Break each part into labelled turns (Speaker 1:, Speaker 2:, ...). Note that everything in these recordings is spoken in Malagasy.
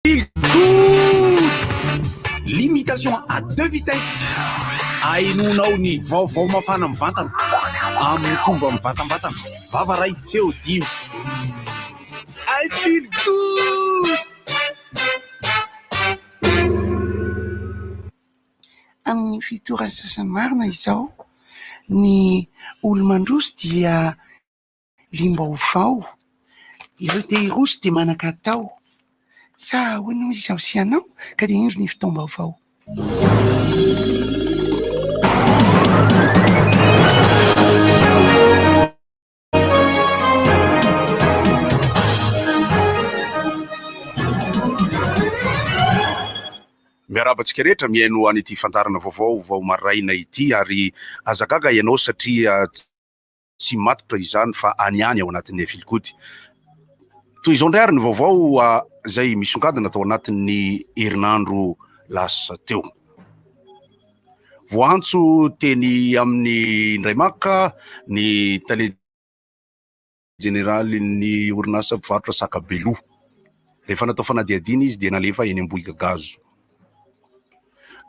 Speaker 1: Feel good! Limitation à deux vitesses. Ahenoanao ny vaovao mafana mivantana amin'ny fomba mivantambatana. Vava ray, feo dimy. I feel good!
Speaker 2: Amin'ny fitoera sasany marina izao, ny olo-mandroso dia Liam-baovao, ireo te hiroso dia manan-katao, sa ahoana hoy izaho sy ianao ka dia indro ny fotoam-baovao.
Speaker 1: Miarahaba antsika rehetra mihaino an'ity fandaharana vaovao vao maraina ity ary aza gaga ianao satria tsy matotra izany fa any ihany ao anatin'ny Feelgood. Toy izao indray ary ny vaovao izay misongadina tao anatin'ny herinandro lasa teo. Voaantso teny amin'ny indray maka ny tale jeneralin'ny orinasa mpivarotra saka Beloha. Rehefa natao fanadihadiana izy dia nalefa eny Ambohigagazo.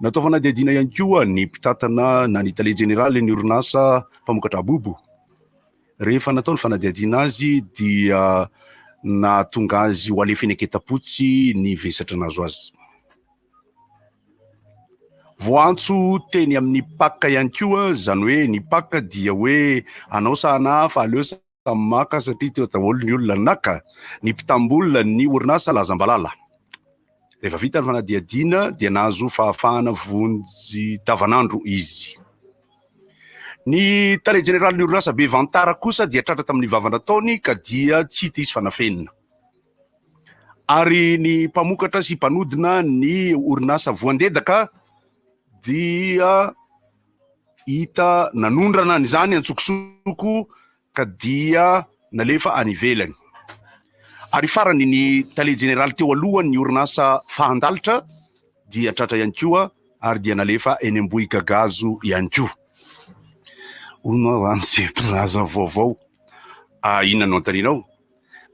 Speaker 1: Natao fanadihadiana ihany koa ny mpitantana na ny tale jeneralin'ny orinasa mpamokatra abobo. Rehefa natao ny fanadihadiana azy dia nahatonga azy ho alefa eny Anketapotsy ny vesatra nahazo azy. Voaantso teny amin'ny PAC ihany koa, izany hoe ny PAC dia hoe anao sa anà fa aleo samy maka satria teo daholo ny olona naka, ny mpitam-bola ny orinasa Lazambalala. Rehefa vita ny fanadihadiana dia nahazo fahafahana vonjy tavanandro izy. Ny tale jeneralin'ny orinasa Bevantara kosa dia tratra tamin'ny vava nataony ka dia tsy hita izy fa nafenina. Ary ny mpamokatra sy mpanodina ny orinasa Voandedaka dia hita nanondrana an'izany antsokosoko ka dia nalefa any ivelany. Ary farany ny tale jeneraly teo aloha ny orinasa Fahandalitra dia tratra ihany koa ary dia nalefa eny Ambohigagazo ihany koa. Hono aho ramose mpilaza vaovao, ah inona no anontanianao?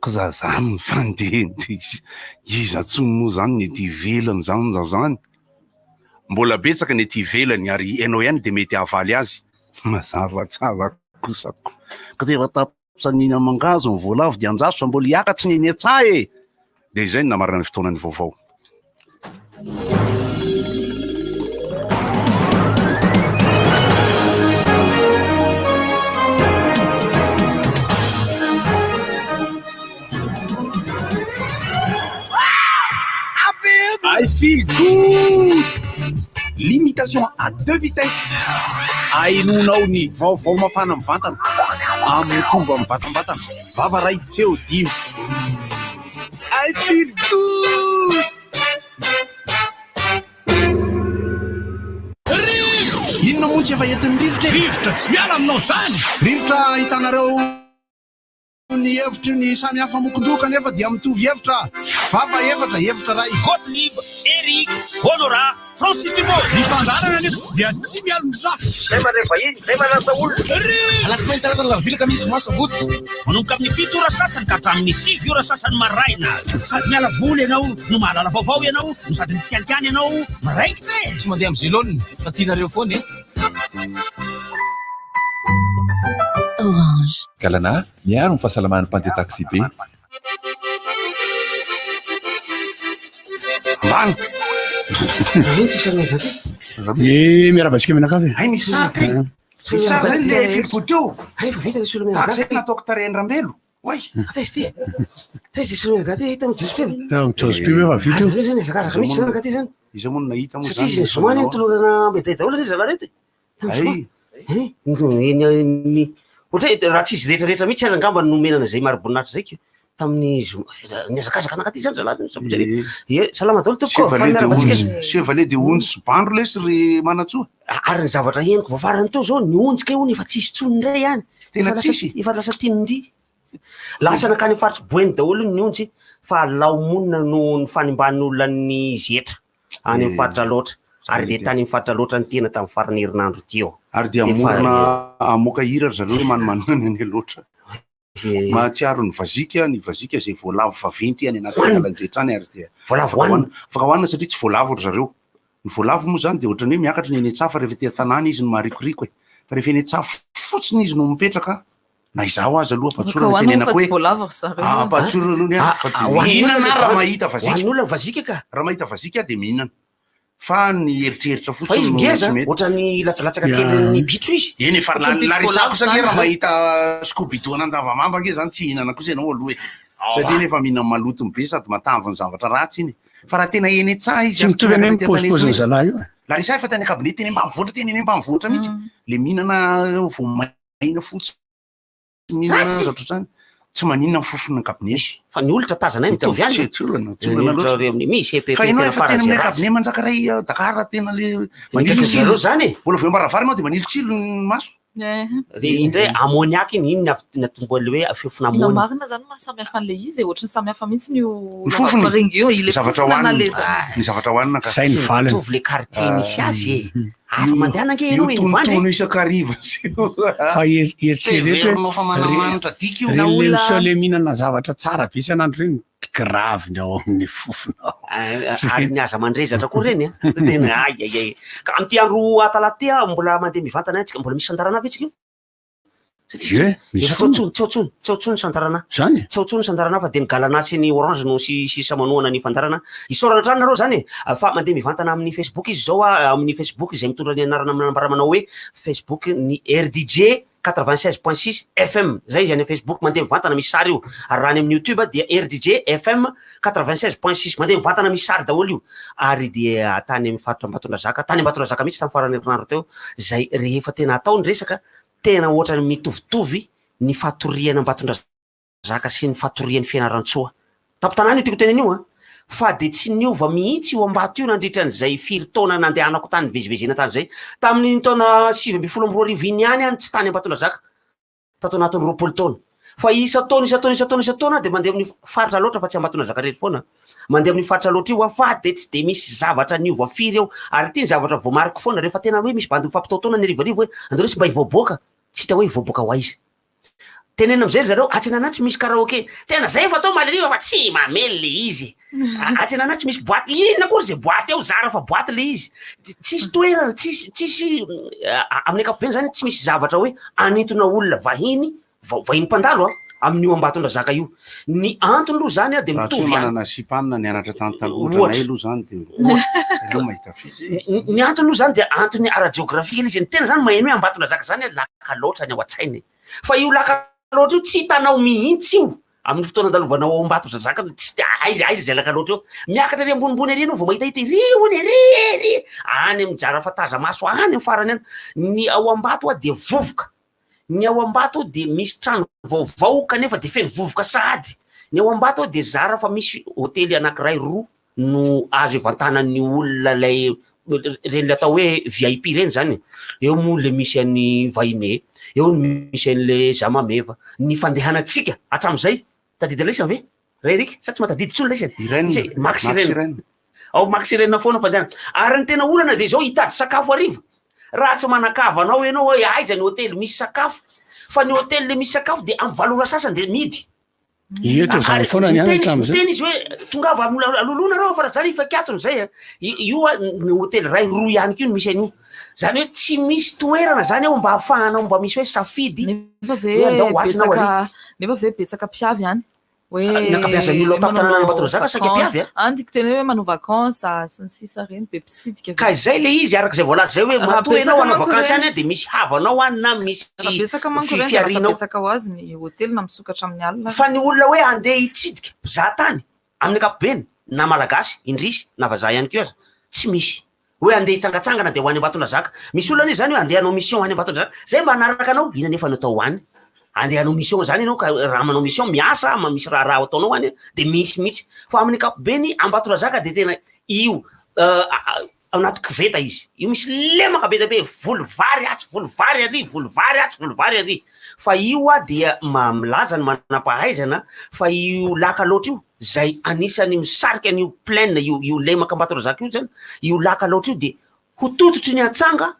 Speaker 1: Ka za zany mifandehandeha iza tsony moa zany ny ety ivelany zany za zany? Mbola betsaka ny ety ivelany ary ianao ihany dia mety hahavaly azy. Mazava tsara kosa ko. Ka tsy efa tapitra nihina mangahazo ny voalavo dia anjaso fa mbola hiakatry ny eny an-tsaha e! Dia izay no namarana ny fotoanan'ny vaovao. I feel good! Limitation à deux vitesses. Ahenoanao ny vaovao mafana mivantana amin'ny fomba mivantambatana. Vava ray, feo dimy. I feel good!
Speaker 2: Inona moa tsy efa entin'ny rivotra e?
Speaker 3: Rivotra tsy miala aminao zany!
Speaker 1: Rivotra ahitanareo ny hevitry ny samy hafa mokondoha kanefa dia mitovy hevitra. Vava efatra, hevitra iray.
Speaker 3: Gottlieb, Eric, Honorat, Francis Dumont. Ny fandaharana anefa dia tsy mialon-jafy.
Speaker 4: Zay mandray vahiny, zay manasa olona.
Speaker 3: Alatsinainy, talata, alarobia, alakamisy, zoma, sabotsy. Manomboka amin'ny fito ora sasany ka hatramin'ny sivy ora sasany maraina. Sady miala voly ianao no mahalala vaovao ianao no sady mitsikalikany ianao miraikitra e!
Speaker 5: Tsy mandeha amin'ny zelone fa tianareo foana e!
Speaker 6: Orange.
Speaker 7: Galana, miaro ny fahasalaman'ny mpandeha taxi-be.
Speaker 1: Ambany.
Speaker 8: Eh, miarahaba antsika mianakavy.
Speaker 1: Hay misy sary kay. Misy sary zay le Filipo teo.
Speaker 9: Hay efa vita le solomena
Speaker 1: Tahaka zay nataoko tarehin-dRambelo. Oay.
Speaker 9: Taiza ty? Taiza ty solomena gaty hita amin'ny Jospin?
Speaker 8: Tao amin'ny Jospin efa vita io.
Speaker 9: Aza zany hazakazaka mihitsy zany gaty zany.
Speaker 1: Iza moa no nahita moa
Speaker 9: Satria izy ny zoma anie nitolorana médaille daholo anie zalahy reto e.
Speaker 1: Hay.
Speaker 9: Eh, ny ohatra hoe raha tsy izy rehetra rehetra mihitsy aza angamba no nomenana izay mari-boninahitra izay ko tamin'ny zoma nihazakazaka nankaty zany zalahy ny sabotsy hariva. Ie, salama daholo tompoko, faly
Speaker 1: Chevalier de
Speaker 9: miarahaba antsika.
Speaker 1: Onjy, Chevalier de Onjy sy Bandro lesy ry Manantsoa.
Speaker 9: Ary ny zavatra henoko vao farany teo zao, ny Onjy kay hono efa tsisy intsony indray any.
Speaker 1: Tena
Speaker 9: Efa lasa
Speaker 1: tsisy?
Speaker 9: efa lasa tian'ndry. Lasa nankany amin'ny faritry Boeny daholo ny Onjy fa lao monina noho ny fanimban'ny olona ny zetra. any amin'ny faritra Alaotra ary dia tany amin'ny faritra Alaotra ny tena tamin'ny faran'ny herinandro teo.
Speaker 1: Ary dia
Speaker 9: Dia
Speaker 1: hamorona
Speaker 9: fa-
Speaker 1: hamoaka hira ry zareo hoe manimanina ny any Alaotra. Mahatsiaro ny vazika, ny vazika izay voalavo vaventy any anaty
Speaker 9: Hohanina.
Speaker 1: alanjetra any ary dia
Speaker 9: Voalavo
Speaker 1: afaka
Speaker 9: hohanina.
Speaker 1: hohanina. Afaka hohanina satria tsy voalavo ry zareo. Ny voalavo moa izany dia ohatran'ny hoe miakatra ny eny an-tsaha fa rehefa ety an-tanàna izy no maharikoriko e. Fa rehefa eny an-tsaha fotsiny izy no mipetraka, na izaho aza aloha
Speaker 6: Afaka
Speaker 1: ampatsorana
Speaker 6: hohanina
Speaker 1: tenenako
Speaker 6: fa
Speaker 1: hoe
Speaker 6: tsy voalavo ry zareo.
Speaker 1: Ah, ampatsorana aloha ny ahy fa dia mihinana aho raha mahita vazika.
Speaker 9: Hohanin'olona ny vazika ka.
Speaker 1: Raha mahita vazika aho dia mihinana. Fa ny eritreritra
Speaker 9: Fa
Speaker 1: fotsiny
Speaker 9: izy
Speaker 1: no
Speaker 9: ngeza
Speaker 1: tsy mety.
Speaker 9: ohatran'ny latsalatsaka kelin'ny bitro izy.
Speaker 1: Eny e, fa
Speaker 6: Ohatran'ny
Speaker 1: la
Speaker 6: bitro
Speaker 1: resako
Speaker 6: voalavo
Speaker 1: kosa ange
Speaker 6: zany.
Speaker 1: raha mahita Scooby-Doo an'Andavamamba ange zany tsy hihinana kosa ianao aloha e. Satria nefa mihinana malotony be sady matavy ny zavatra ratsy iny. Fa raha tena eny an-tsaha izy
Speaker 8: Tsy
Speaker 1: ary tsy
Speaker 8: mitovy anie
Speaker 1: miaraka
Speaker 8: ny
Speaker 1: ety an-tanety
Speaker 8: paozipaozin'ny
Speaker 1: mihitsy.
Speaker 8: zalahy io e.
Speaker 1: La resaka efa tany an-kabinet teny ambanivohitra teny eny ambanivohitra mihitsy. Le mihinana voamaina fotsiny. Mihinana
Speaker 9: Ratsy!
Speaker 1: zavatra ohatr'izany. Tsy maninona ny fofon'ny cabinet.
Speaker 9: Fa ny olitra tazanay
Speaker 1: Hita
Speaker 9: mitovy ihany.
Speaker 1: tsy tsy olana, tsy
Speaker 9: Ny
Speaker 1: olana
Speaker 9: olitra
Speaker 1: loatra.
Speaker 9: re amin'ny misy EPP
Speaker 1: Fa ianao
Speaker 9: tena
Speaker 1: efa tena
Speaker 9: faran'izay
Speaker 1: amin'ny
Speaker 9: ratsy.
Speaker 1: cabinet Manjakaray Dakar tena le
Speaker 9: Ny
Speaker 1: manilitsilo.
Speaker 9: zareo zany e.
Speaker 1: Mbola vao am-baravara ianao dia manilitsilo ny maso.
Speaker 6: Eh.
Speaker 9: Re indray ammoniac iny iny ny avy natombohan'le hoe fofona
Speaker 6: Inona
Speaker 9: ammonia.
Speaker 6: marina zany maha samy hafa an'ilay izy e? Ohatran'ny samy hafa mihitsy io
Speaker 1: Ny fofony,
Speaker 6: lavapiringa io,
Speaker 1: ny
Speaker 6: ilay
Speaker 1: zavatra
Speaker 6: fofona na
Speaker 1: hohanina,
Speaker 6: le za-
Speaker 1: ny zavatra hohanina ka.
Speaker 8: Zay ny
Speaker 9: Tsy
Speaker 8: valiny.
Speaker 9: mitovy le quartier misy azy e. Hafa
Speaker 1: Io-
Speaker 9: mandehana ange
Speaker 1: Io
Speaker 9: ianao eny Ivandry e.
Speaker 1: tonotono isan-kariva sy io.
Speaker 8: Fa eritrereto hoe
Speaker 1: Heverinao fa manamanitra dika io.
Speaker 6: Na
Speaker 8: reny le
Speaker 6: olona-
Speaker 8: miseho le mihinana zavatra tsara be isan'andro reny grave ny ao amin'ny fofona ao.
Speaker 9: Ary ny aza mandrezatra koa reny a. Tena ay ay ay. Ka amin'ity andro atalata ty a mbola mandeha mivantana tsika mbola misy sandarana ve tsika io? Sa tsisy
Speaker 8: Ie,
Speaker 9: intsony?
Speaker 8: misy
Speaker 9: Efa tsy ao
Speaker 8: foana.
Speaker 9: intsony, tsy ao intsony, tsy ao intsony ny sandarana.
Speaker 8: Zany?
Speaker 9: Tsy ao intsony ny sandarana fa dia ny galana sy ny orange no sy sisa manohana ny fandaharana. Isaorana hatrany nareo zany e. Fa mandeha mivantana amin'ny Facebook izy izao a, amin'ny Facebook izay mitondra ny anarana manambara manao hoe Facebook ny RDJ 96.6 FM. Zay izy any amin'ny Facebook mandeha mivantana misy sary io. Ary raha any amin'ny YouTube dia RDJ FM 96.6 mandeha mivantana misy sary daholo io. Ary dia tany amin'ny faritra Ambatondrazaka, tany Ambatondrazaka mihitsy tamin'ny faran'ny herinandro teo izay rehefa tena atao ny resaka tena ohatran'ny mitovitovy ny fatorian' Ambatondrazaka sy ny fatorian'i Fianarantsoa. Tampon-tanàna io tiako tenenina io an! Fa dia tsy niova mihitsy io Ambato io nandritra an'izay firy taona nandehanako tany nivezivezena tany izay. Tamin'iny taona 2019 iny ihany aho no tsy tany Ambatondrazaka, tato anatin'ny 20 taona. Fa isan-taona, isan-taona, isan-taona, isan-taona aho dia mandeha amin'ny faritra loatra fa tsy Ambatondrazaka irery foana. Mandeha amin'io faritra loatra io aho fa dia tsy dia misy zavatra niova firy eo. Ary ity ny zavatra voamariko foana, rehefa tena hoe misy bandy mifampitaotaona ny harivariva hoe andao lesy mba hivoaboaka, tsy hita hoe hivoaboaka ho aiza. Tenenina amin'izay ry zareo, atsy an'Anà tsy misy karaoke. Tena zay efa atao omaly hariva fa tsy mamely le izy. Atsy an'Anà tsy misy boite, inona akory zay boite ao, zara fa boite le izy. Tsisy toerana, tsisy, tsisy, amin'ny ankapobeny zany tsy misy zavatra hoe anintona olona vahiny Vao vahiny mpandalo a, amin'io Ambatondrazaka io. Ny antony aloha zany a de
Speaker 1: Raha tsy hoe
Speaker 9: mitovy ihany.
Speaker 1: manana sipanina nianatra tany taloha
Speaker 9: Ohatra.
Speaker 1: ohatranay aloha zany de
Speaker 9: Ohatra.
Speaker 1: aleo mahita fizy e.
Speaker 9: Ny ny antony aloha zany dia antony ara-jeografika ilay izy. Ny tena zany maheno hoe Ambatondrazaka zany a laka loatra ny ao an-tsaina e. Fa io laka loatra io tsy hitanao mihitsy io amin'ny fotoana andalovanao ao Ambatondrazaka, tsy aiza aiza izay laka loatra eo. Miakatra ery ambonimbony ery ianao vao mahitahita ery hono ery ery, any amin'ny Jarafatazamaso any amin'ny farany any. Ny ao Ambato a dia vovoka. Ny ao Ambato dia misy trano vaovao kanefa dia feno vovoka sahady. Ny ao Ambato dia zara fa misy hotely anankiray roa no azo ivantanan'ny olona ilay ireny atao hoe VIP ireny zany. Eo moa le misy an'i Vahine, eo ny misy an'le Zamameva. Ny fandehanantsika hatramin'izay, tadidy laisany ve? Ray Eric, sa tsy mahatadidy intsony laisany?
Speaker 1: Irène,
Speaker 9: Max
Speaker 1: Max
Speaker 9: Irène.
Speaker 1: Irène.
Speaker 9: Ao Max Irène foana fandehanana. Ary ny tena olana dia izao, hitady sakafo hariva. Raha tsy manan-kavanao ianao hoe aiza ny hotely misy sakafo, fa ny hotely le misy sakafo dia amin'ny 8 ora sasany dia mihidy.
Speaker 8: Ie, toa izany
Speaker 9: Ary
Speaker 8: foana ny any
Speaker 9: miteny izy,
Speaker 8: hatramin'izay.
Speaker 9: miteny izy hoe tongava aloloha nareo fa raha zany efa kiatony zay a. Io a, ny hotely iray roa ihany koa no misy an'io. Zany hoe tsy misy toerana zany ao mba ahafahanao mba misy hoe safidy
Speaker 6: Nefa ve
Speaker 9: hoe andao ho atsy na ho
Speaker 6: betsaka
Speaker 9: ary.
Speaker 6: nefa ve betsaka mpiavy any? Hoe
Speaker 9: Ny ankabeazan'ny olona ao
Speaker 6: manao
Speaker 9: an-tampon-tanànan'i Ambatondrazaka saika
Speaker 6: vacances.
Speaker 9: mpiavy a.
Speaker 6: Any tiako tena hoe manao vacances sy ny sisa ireny, be mpitsidika
Speaker 9: Ka
Speaker 6: ve.
Speaker 9: izay le izy araka izay voalaza izay hoe
Speaker 6: Raha
Speaker 9: matoa ianao
Speaker 6: betsaka
Speaker 9: hanao
Speaker 6: manko
Speaker 9: vakansy
Speaker 6: ireny,
Speaker 9: any a dia misy havanao any na misy
Speaker 6: raha betsaka manko
Speaker 9: fi-
Speaker 6: ireny dia lasa
Speaker 9: fiharianao.
Speaker 6: betsaka ho azy ny hotely na misokatra amin'ny alina
Speaker 9: Fa
Speaker 6: ary.
Speaker 9: ny olona hoe andeha hitsidika mpizahatany amin'ny ankapobeny na malagasy indrisy na vazaha ihany koa aza tsy misy. Hoe andeha hitsangatsangana dia ho any Ambatondrazaka. Misy olona anie zany hoe andeha hanao mission any Ambatondrazaka. Zay mba hanaraka anao, inona anefa no atao any? Andeha hanao mission zany ianao ka raha manao mission miasa, ma- misy raharaha ataonao any dia misy mihitsy. Fa amin'ny ankapobeny Ambatondrazaka dia tena io ao anaty koveta izy. Io misy lemaka be dia be, voly vary atsy, voly vary ary, voly vary atsy, voly vary ary. Fa io dia ma- milaza ny manam-pahaizana fa io laka loatra io Izay anisan'ny misarika an'io plaine io, io lemaka Ambatondrazaka io zany, io lac Alaotra io dia ho tototry ny antsanga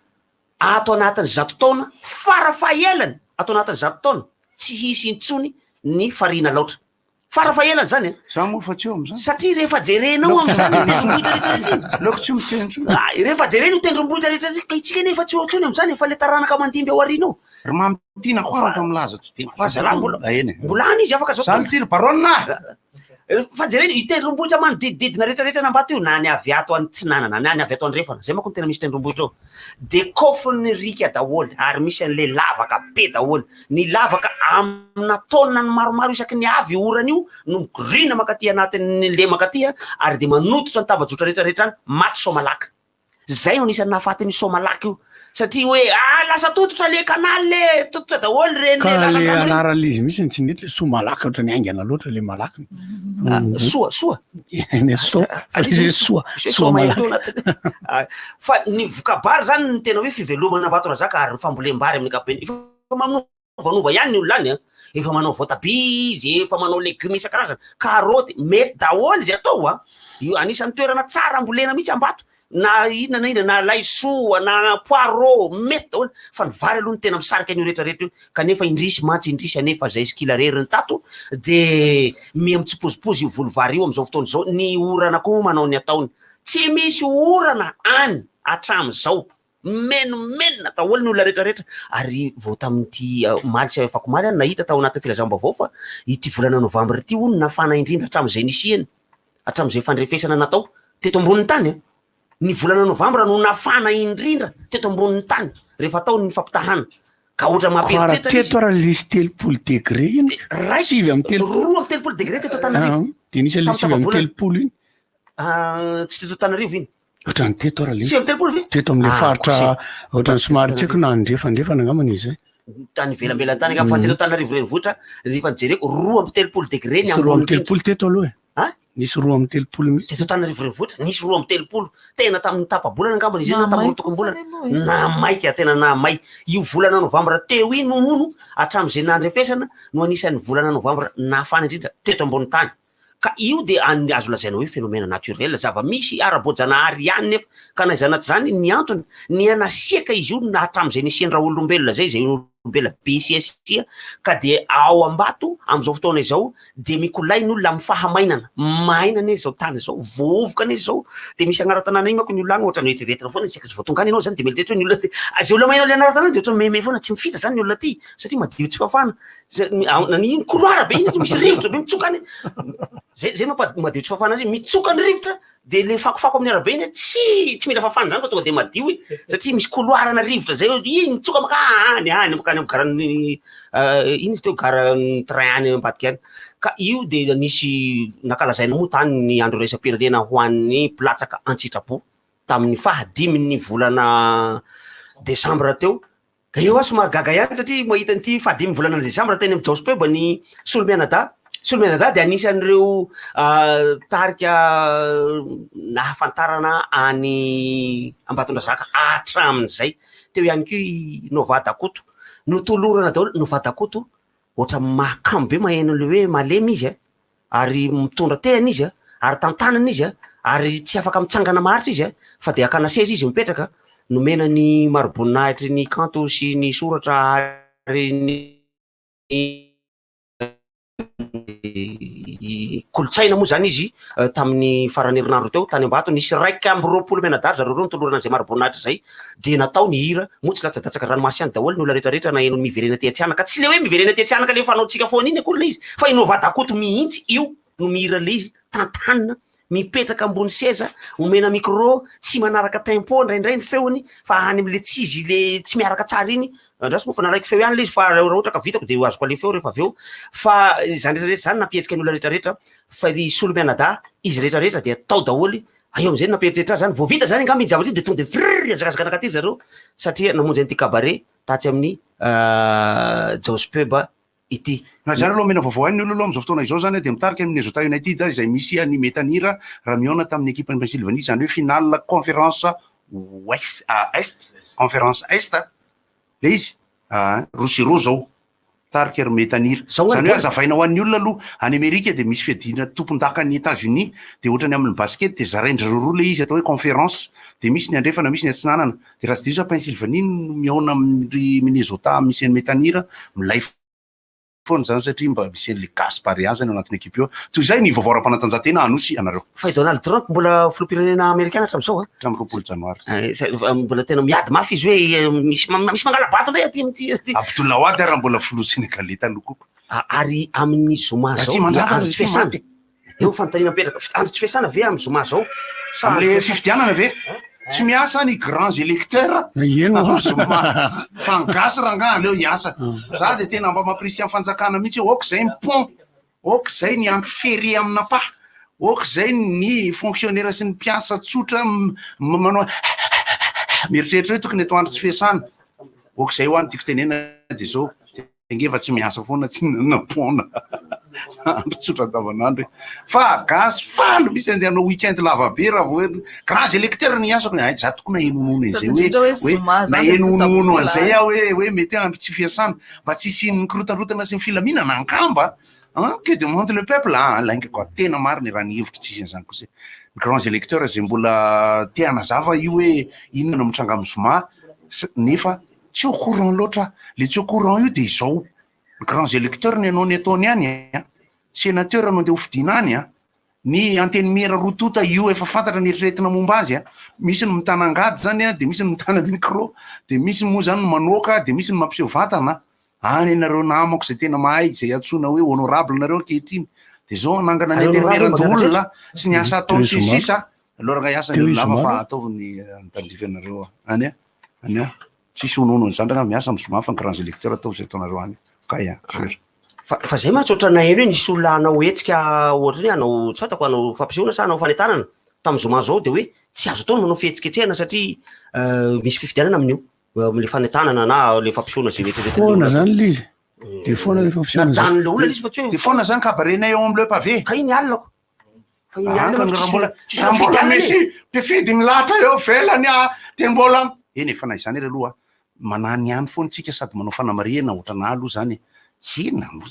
Speaker 9: ato anatin'ny 100 taona, fara fahelany ato anatin'ny 100 taona, tsy hisy intsony ny farihin'Alaotra. Farafahelany zany a.
Speaker 1: Za moa fa tsy eo am'zany.
Speaker 9: Satria rehefa jerenao am'zany io tendrombohitra rehetra rehetra iny.
Speaker 1: Aleoko tsy miteny intsony.
Speaker 9: Ah, rehefa jerena io tendrombohitra rehetra rehetra, ka itsika anie efa tsy eo intsony am'zany e, fa le taranaka mandimby ao aoriana ao.
Speaker 1: Ry mamy tiana koa raha milaza tsy dia
Speaker 9: Fa zalahy mbola
Speaker 1: Ah, eny e.
Speaker 9: mbola any izy afaka zao.
Speaker 1: Zany ty ry baronne a!
Speaker 9: Fa jerena io tendrombohitra manodidididina rehetra rehetra an'Ambato io, na ny avy ato antsinanana, na ny avy ato andrefana, zay manko no tena misy tendrombohitra eo, de kaofin'ny riaka daholo, ary misy an'le lavaka be daholo. Ny lavaka amina taonany maromaro isaky ny avy io orana io no migorina mankaty anatin'ny lemaka aty ary dia manototra ny tambajotra rehetra rehetra any, maty soamalaka. Zay no anisan'ny nahafaty ny soamalaka io satria hoe ah lasa tototra le canal le, tototra daholo ireny
Speaker 8: Ka le
Speaker 9: lalan-drano ireny.
Speaker 8: anaran'le izy mihitsy no tsy nety, soa malaka ohatran'ny haingana loatra le malaka.
Speaker 9: Ah, soa, soa.
Speaker 8: Ny soa,
Speaker 9: Ah,
Speaker 8: izy hoe soa,
Speaker 9: Misy hoe
Speaker 8: soa
Speaker 9: soa
Speaker 8: malaka.
Speaker 9: maheno anatiny. Ah, fa ny voka-bary zany no tena hoe fivelomana Ambatonazaka ary ny fambolem-bary amin'ny ankapobeny. Efa manovanova ihany ny olona any a. Efa manao voatabia izy, efa manao legioma isan-karazany, karaoty, mety daholo izay atao a. Io anisan'ny toerana tsara ambolena mihitsy Ambato. Na inona na inona, na laisoa, na poireau, mety daholo. Fa ny vary aloha no tena misarika an'io rehetrarehetra io. Kanefa indrisy mantsy, indrisy anefa izay sikila rery ny tato, dia miha mitsipozipozy io voly vary io amin'izao fotoana izao. Ny orana koa manao ny ataony. Tsy misy orana any hatramin'izao. Mimenomenona daholo ny olona rehetrarehetra. Ary vao tamin'ity omaly sy afakomaly aho no nahita tao anatin'ny filazam-baovao fa ity volana novambra ity hono nafana indrindra hatramin'izay nisiany, hatramin'izay fandrefesana natao teto ambonin'ny tany. Ny volana novambra no nafana indrindra teto ambonin'ny tany rehefa atao ny fampitahana. Ka ohatra
Speaker 8: Koa raha
Speaker 9: mampieritreritra
Speaker 8: teto
Speaker 9: izy.
Speaker 8: ara nisy 30 degré iny,
Speaker 9: Ray,
Speaker 8: 39.
Speaker 9: 32 degré teto Antananarivo.
Speaker 8: Ah, dia nisy an'ilay
Speaker 9: Tamin'ny
Speaker 8: sivy amby
Speaker 9: tapa-bolana.
Speaker 8: telopolo iny.
Speaker 9: Ah, tsy teto Antananarivo iny.
Speaker 8: Ohatran'ny teto ara le.
Speaker 9: 39 ve?
Speaker 8: Teto amin'ilay
Speaker 9: Ah,
Speaker 8: faritra
Speaker 9: kose.
Speaker 8: ohatran'ny somary tsy haiko na andrefandrefana angambany izy zay.
Speaker 9: Tany ivelambelany tany angamba fa teto Antananarivo renivohitra rehefa nijereko 32 degré ny
Speaker 8: Nisy roa
Speaker 9: ambony
Speaker 8: amby
Speaker 9: indrindra.
Speaker 8: telopolo teto aloha e.
Speaker 9: Ah?
Speaker 8: Nisy 32 mihitsy.
Speaker 9: Teto Antananarivo renivohitra nisy 32 tena tamin'ny tapa-bolana angambany izy iny na tamin'ny
Speaker 6: Nahamay
Speaker 9: roa tokom-bolana.
Speaker 6: kosa anie moa e.
Speaker 9: Nahamaika, tena nahamay. Io volana novambra teo iny hono hatramin'izay nandrefesana no anisan'ny volana novambra nahafana indrindra teto ambony tany. Ka io dia any azo lazaina hoe phénomène naturel, zava-misy ara-boajanahary ihany nefa ka na izany na tsy izany ny antony niha-nasiaka izy io na hatramin'izay nisian-dRaolombelona izay, izay olombelona be siasia ka dia ao Ambato amin'izao fotoana izao dia mikolay ny olona amin'ny fahamainana, maina anie izao tany izao, vovoka anie izao, dia misy anaran-tanàna iny manko ny olona any ohatran'ny hoe eritreretina foana isaky ny vao tonga any ianao izany dia mieritreritra hoe ny olona aty, izay olona maheno ilay anaran-tanàna dia ohatran'ny mihehimehy foana, tsy mifindra izany ny olona aty satria madio tsy fafana. Zay ny iny couloir be iny misy rivotra be mitsoka any. Zay zay mampa madio tsy fafana azy, mitsoka ny rivotra de le fakofako amin'ny arabe iny tsy tsy mila fafana zany fa tonga de madio e, satria misy couloir ana rivotra zay hoe iny mitsoka maka any any makany amin'ny garan'ny iny izy teo garan'ny train any ambadika any. Ka io de nisy nankalazaina moa tany ny andro iraisam-pirenena ho an'ny mpilatsaka an-tsitrapo tamin'ny faha dimin'ny volana desambra teo. Ka eo aho somary gaga ihany satria mahita an'ity fahadimy volana desambra teny amin'ny Jaosy Pub ny Solomianadahy. Solomianadahy dia anisan'ireo tarika nahafantarana an'i Ambatondrazaka hatramin'izay. Teo ihany koa i Nova Dakoto. Notolorana daholo, Nova Dakoto ohatran'ny mahakamo be maheno an'ilay hoe malemy izy a. ary mitondra tehina izy a, ary tantanana izy a, ary tsy afaka mitsangana maharitra izy a, fa dia akana seza izy mipetraka, nomena ny mari-boninahitry ny kanto sy ny soratra ary ny kolontsaina moa zany izy tamin'ny faran'ny herinandro teo tany Ambato, nisy 21 mianadahy ry zareo ireo notolorana an'izay mari-boninahitra izay, dia natao ny hira, moa tsy latsadatsaka ranomasy ihany daholo ny olona rehetra rehetra naheno ny miverena aty Antsihanaka, tsy le hoe miverena aty Antsihanaka le fanaontsika foana iny akory le izy fa i Nova Dakoto mihitsy io no mihira le izy, tantanina, mipetraka ambony seza, omena micro, tsy manaraka tempo indraindray ny feony fa any amle tsy izy le tsy miaraka tsara iny, andraso moa fa naraiko feo ihany le izy fa raha ohatra ka vitako de ho azoko alefa eo rehefa avy eo, fa izany rehetra rehetra izany nampihetsika ny olona rehetra rehetra fa ry Solomianadahy izy rehetra rehetra dia tao daholo Aeo amizay no nampieritreritra ahy zany, vao vita zany angamba iny zavatra iny de tonga de vrrr nihazakazaka nankaty zareo satria namonjy an'ity cabaret tatsy amin'ny Jaosy Pub ity.
Speaker 1: Na izany aloha omena vaovao ihany ny olona aloha amin'izao fotoana izao izany dia mitarika ny Minnesota United izay misy an'i Metanira raha mihaona tamin'ny ekipan'i Pennsylvanie izany hoe finale conférence ouest est conférence est ilay izy roa sy roa izao Tarika ry Metanira.
Speaker 9: Zao
Speaker 1: Izany hoe
Speaker 9: ary
Speaker 1: hazavaina ho an'ny olona aloha, any Amerika dia misy fiadiana tompondakan'i Etats-Unis, dia ohatrany amin'ny basket dia zarain-dry zareo roa ilay izy atao hoe conférence, dia misy ny andrefana misy ny atsinanana, dia raha tsy diso aho Pennsylvanie no mihaona amin-dry Minnesota misy an'i Metanira, milay. foana izany satria mba misy an'le gasy Barea zany ao anatin'ny ekipa io. Toy izay ny vaovao ara-panatanjahantena Anosy anareo.
Speaker 9: Fa i Donald Trump mbola filoham-pirenena amerikana hatramin'izao a.
Speaker 1: Hatramin'ny 20 janoary.
Speaker 9: Eh, mbola tena miady mafy izy hoe eh, misy misy mangala-bato indray aty amin'ity aty.
Speaker 1: Abdoulaye Wade ary mbola filoha senegalais taloha kokoa.
Speaker 9: Ary amin'ny zoma
Speaker 1: Raha
Speaker 9: zao
Speaker 1: tsy
Speaker 9: dia
Speaker 1: mandrava
Speaker 9: andro tsy
Speaker 1: tsy
Speaker 9: fiasana.
Speaker 1: maty.
Speaker 9: Eo fanontaniana mipetraka, andro tsy fiasana ve amin'ny zoma zao? Sa andro
Speaker 1: Amin'le
Speaker 9: fiasana?
Speaker 1: fifidianana ve? Tsy miasa ny grands électeurs
Speaker 8: Eny
Speaker 1: amin'ny zoma. Fa ny gasy rangaha aleo hiasa. Za dia tena mba mampirisika ny fanjakana mihitsy hoe aoka izay ny pont, aoka izay ny andro férié amina pas, aoka izay ny fonctionnaire sy ny mpiasa tsotra manao mieritreritra hoe tokony atao andro tsy fiasana. Aoka izay hoa ny tiako tenenana dia izao. Ange fa tsy miasa foana tsy nanana pont andro tsotra andavanandro e. Fa gasy faly misy andeha hanao week-end lava be raha vao hoe grands électeurs ny asako hay za tokoa naheno honohono an'izay
Speaker 6: Sady
Speaker 1: hoe
Speaker 6: indrindra hoe
Speaker 1: hoe
Speaker 6: zoma zany dia
Speaker 1: naheno
Speaker 6: toa
Speaker 1: honohono
Speaker 6: sabotsy
Speaker 1: an'izay
Speaker 6: lahady.
Speaker 1: aho hoe hoe mety hoe andro tsy fiasana mba tsy hisian'ny korotarotana sy ny filaminana angamba an que demande le peuple ah lainga quoi tena marina e raha ny hevitro tsisy an'izany kosa e. Ny grands électeurs izay mbola te hanazava io hoe inona no mitranga amin'ny zoma nefa Tsy au courant loatra aho. Le tsy au courant io dia izao, ny grands électeurs ny hanao ny ataony any an, sénateur no andeha hofidiana any an, ny antenimiera roa tonta io efa fantatra ny eritreretina momba azy an, misy ny mitana angady zany an, dia misy ny mitana micro, dia misy moa zany ny manoaka, dia misy ny mampiseho vatana an, any ianareo namako izay tena mahay, izay antsoina hoe honorable nareo ankehitriny, dia izao hanangana ny
Speaker 9: Ary honorable
Speaker 1: antenimieran-doholona sy ny asa ataony sy ny sisa, aleo rangahy hiasa ny
Speaker 8: Teo
Speaker 1: olona
Speaker 8: izy
Speaker 1: hafa fa
Speaker 8: omaly.
Speaker 1: ataovy ny tandrify anareo any an. Any an! Tsisy honohono an'izany rangah miasa am zoma fa ny grands électeurs ataovy izay ataonareo any. Kay an! Sûr.
Speaker 9: Fa fa zay mantsy ohatran'ny naheno hoe nisy olona hanao hetsika ohatran'ny hoe hanao tsy fantako hanao fampisehoana sa hanao fanentanana tamin'ny zoma zao de hoe tsy azo atao ny manao fihetsiketsehana satria misy fifidianana amin'io amin'le fanentanana na le fampisehoana zay eritreretin'le
Speaker 8: Foana
Speaker 9: olona.
Speaker 8: zany le izy. De foana le fampisehoana zany.
Speaker 9: Najanon'le olona le izy fa tsy hoe
Speaker 1: De foana zany cabaret-nay ao am le pavé.
Speaker 9: Ka iny alina ko. Fa iny alina
Speaker 1: Raha
Speaker 9: mantsy tsisy
Speaker 1: mbola
Speaker 9: tsisy
Speaker 1: raha mbola
Speaker 9: fifidianana e.
Speaker 1: misy mpifidy milahatra eo ivelany ah, de mbola eny e, fa na izany ary aloha manany ihany foana tsika sady manao fanamarihana ohatranà aloha zany e, inona moa